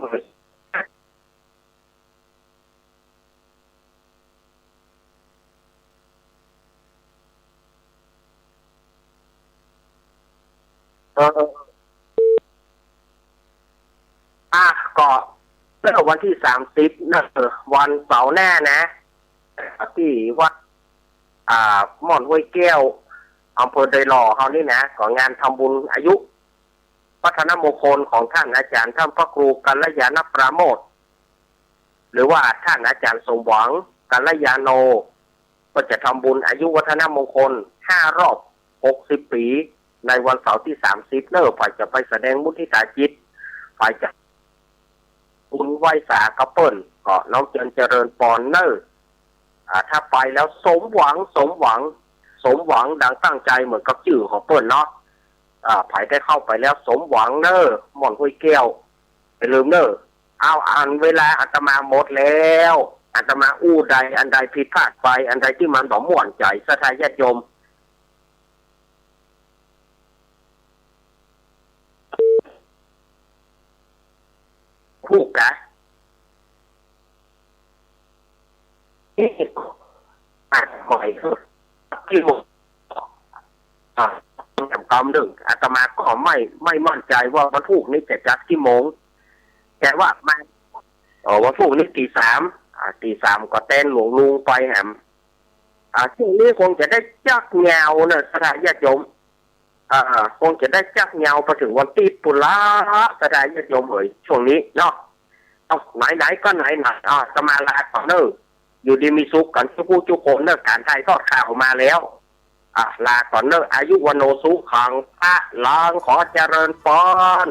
เออ อ่ะ ก็เมื่อวันที่สามสิบเนอะ วันเสาร์หน้านะ ตี้วัด อ่า ม่อนห้วยแก้ว อำเภอดอยหล่อเฮานี่นะ ก็งานทำบุญอายุ วัฒนมงคลของท่านอาจารย์ ท่านพระครูกัลยาณปราโมทย์ หรือว่าท่านอาจารย์สมหวัง กัลยาโน ก็จะทำบุญอายุวัฒนมงคลห้ารอบหกสิบปี๋ ในวันเสาร์ที่สามสิบเนอะ ฝ่ายจะไปแสดงมุทิตาจิต ฝ่ายจะบุญไหว้สากับเปิ้น ก็น้อมเจิญเจริญปอนเนอะ อ่า ถ้าไปแล้วสมหวัง สมหวัง สมหวังดังตั้งใจเหมือนกับจื้อของเปิ้นเนาะ อ่า ใผได้เข้าไปแล้วสมหวังเนอะ ม่อนห้วยแก้ว อย่าลืมเนอะ เอา อันเวลาอาตมาหมดแล้ว อาตมาอู้ใดอันใดผิดพลาดไป อันใดตี้มันบ่ม่วนใจ๋ ศรัทธาญาติโยม ฮู้กะ นี่ อ่ะ บ่อย ที่หมด อ่ะ คำถามหนึ่ง อาตมาก็ไม่ ไม่มั่นใจ๋ว่าวันพูกนี้จะจัดกี่โมง แต่ว่ามา เอ่อ วันพูกนี้ตีสาม อ่า ตีสามก็แตนหลวงลุงไปแหม อ่า ช่วงนี้คงจะได้จักเงาเนอะ ศรัทธาญาติโยม อ่า คงจะได้จักเงาไปเถิงวันติ๊ดปู้นละ ศรัทธาญาติโยมเอ๋ย ช่วงนี้เนาะ เอา ไหนๆ ก็ไหนๆ อ่า อาตมาลาก่อนเนอะ อยู่ดีมีสุขกั๋นกู้ผู้กู้คนเนอะ ก๋านถ่ายทอดข่าวมาแล้ว อ่ะ ลาก่อนเนอะ อายุวัณโณสุขัง พระหลวงขอเจริญปอน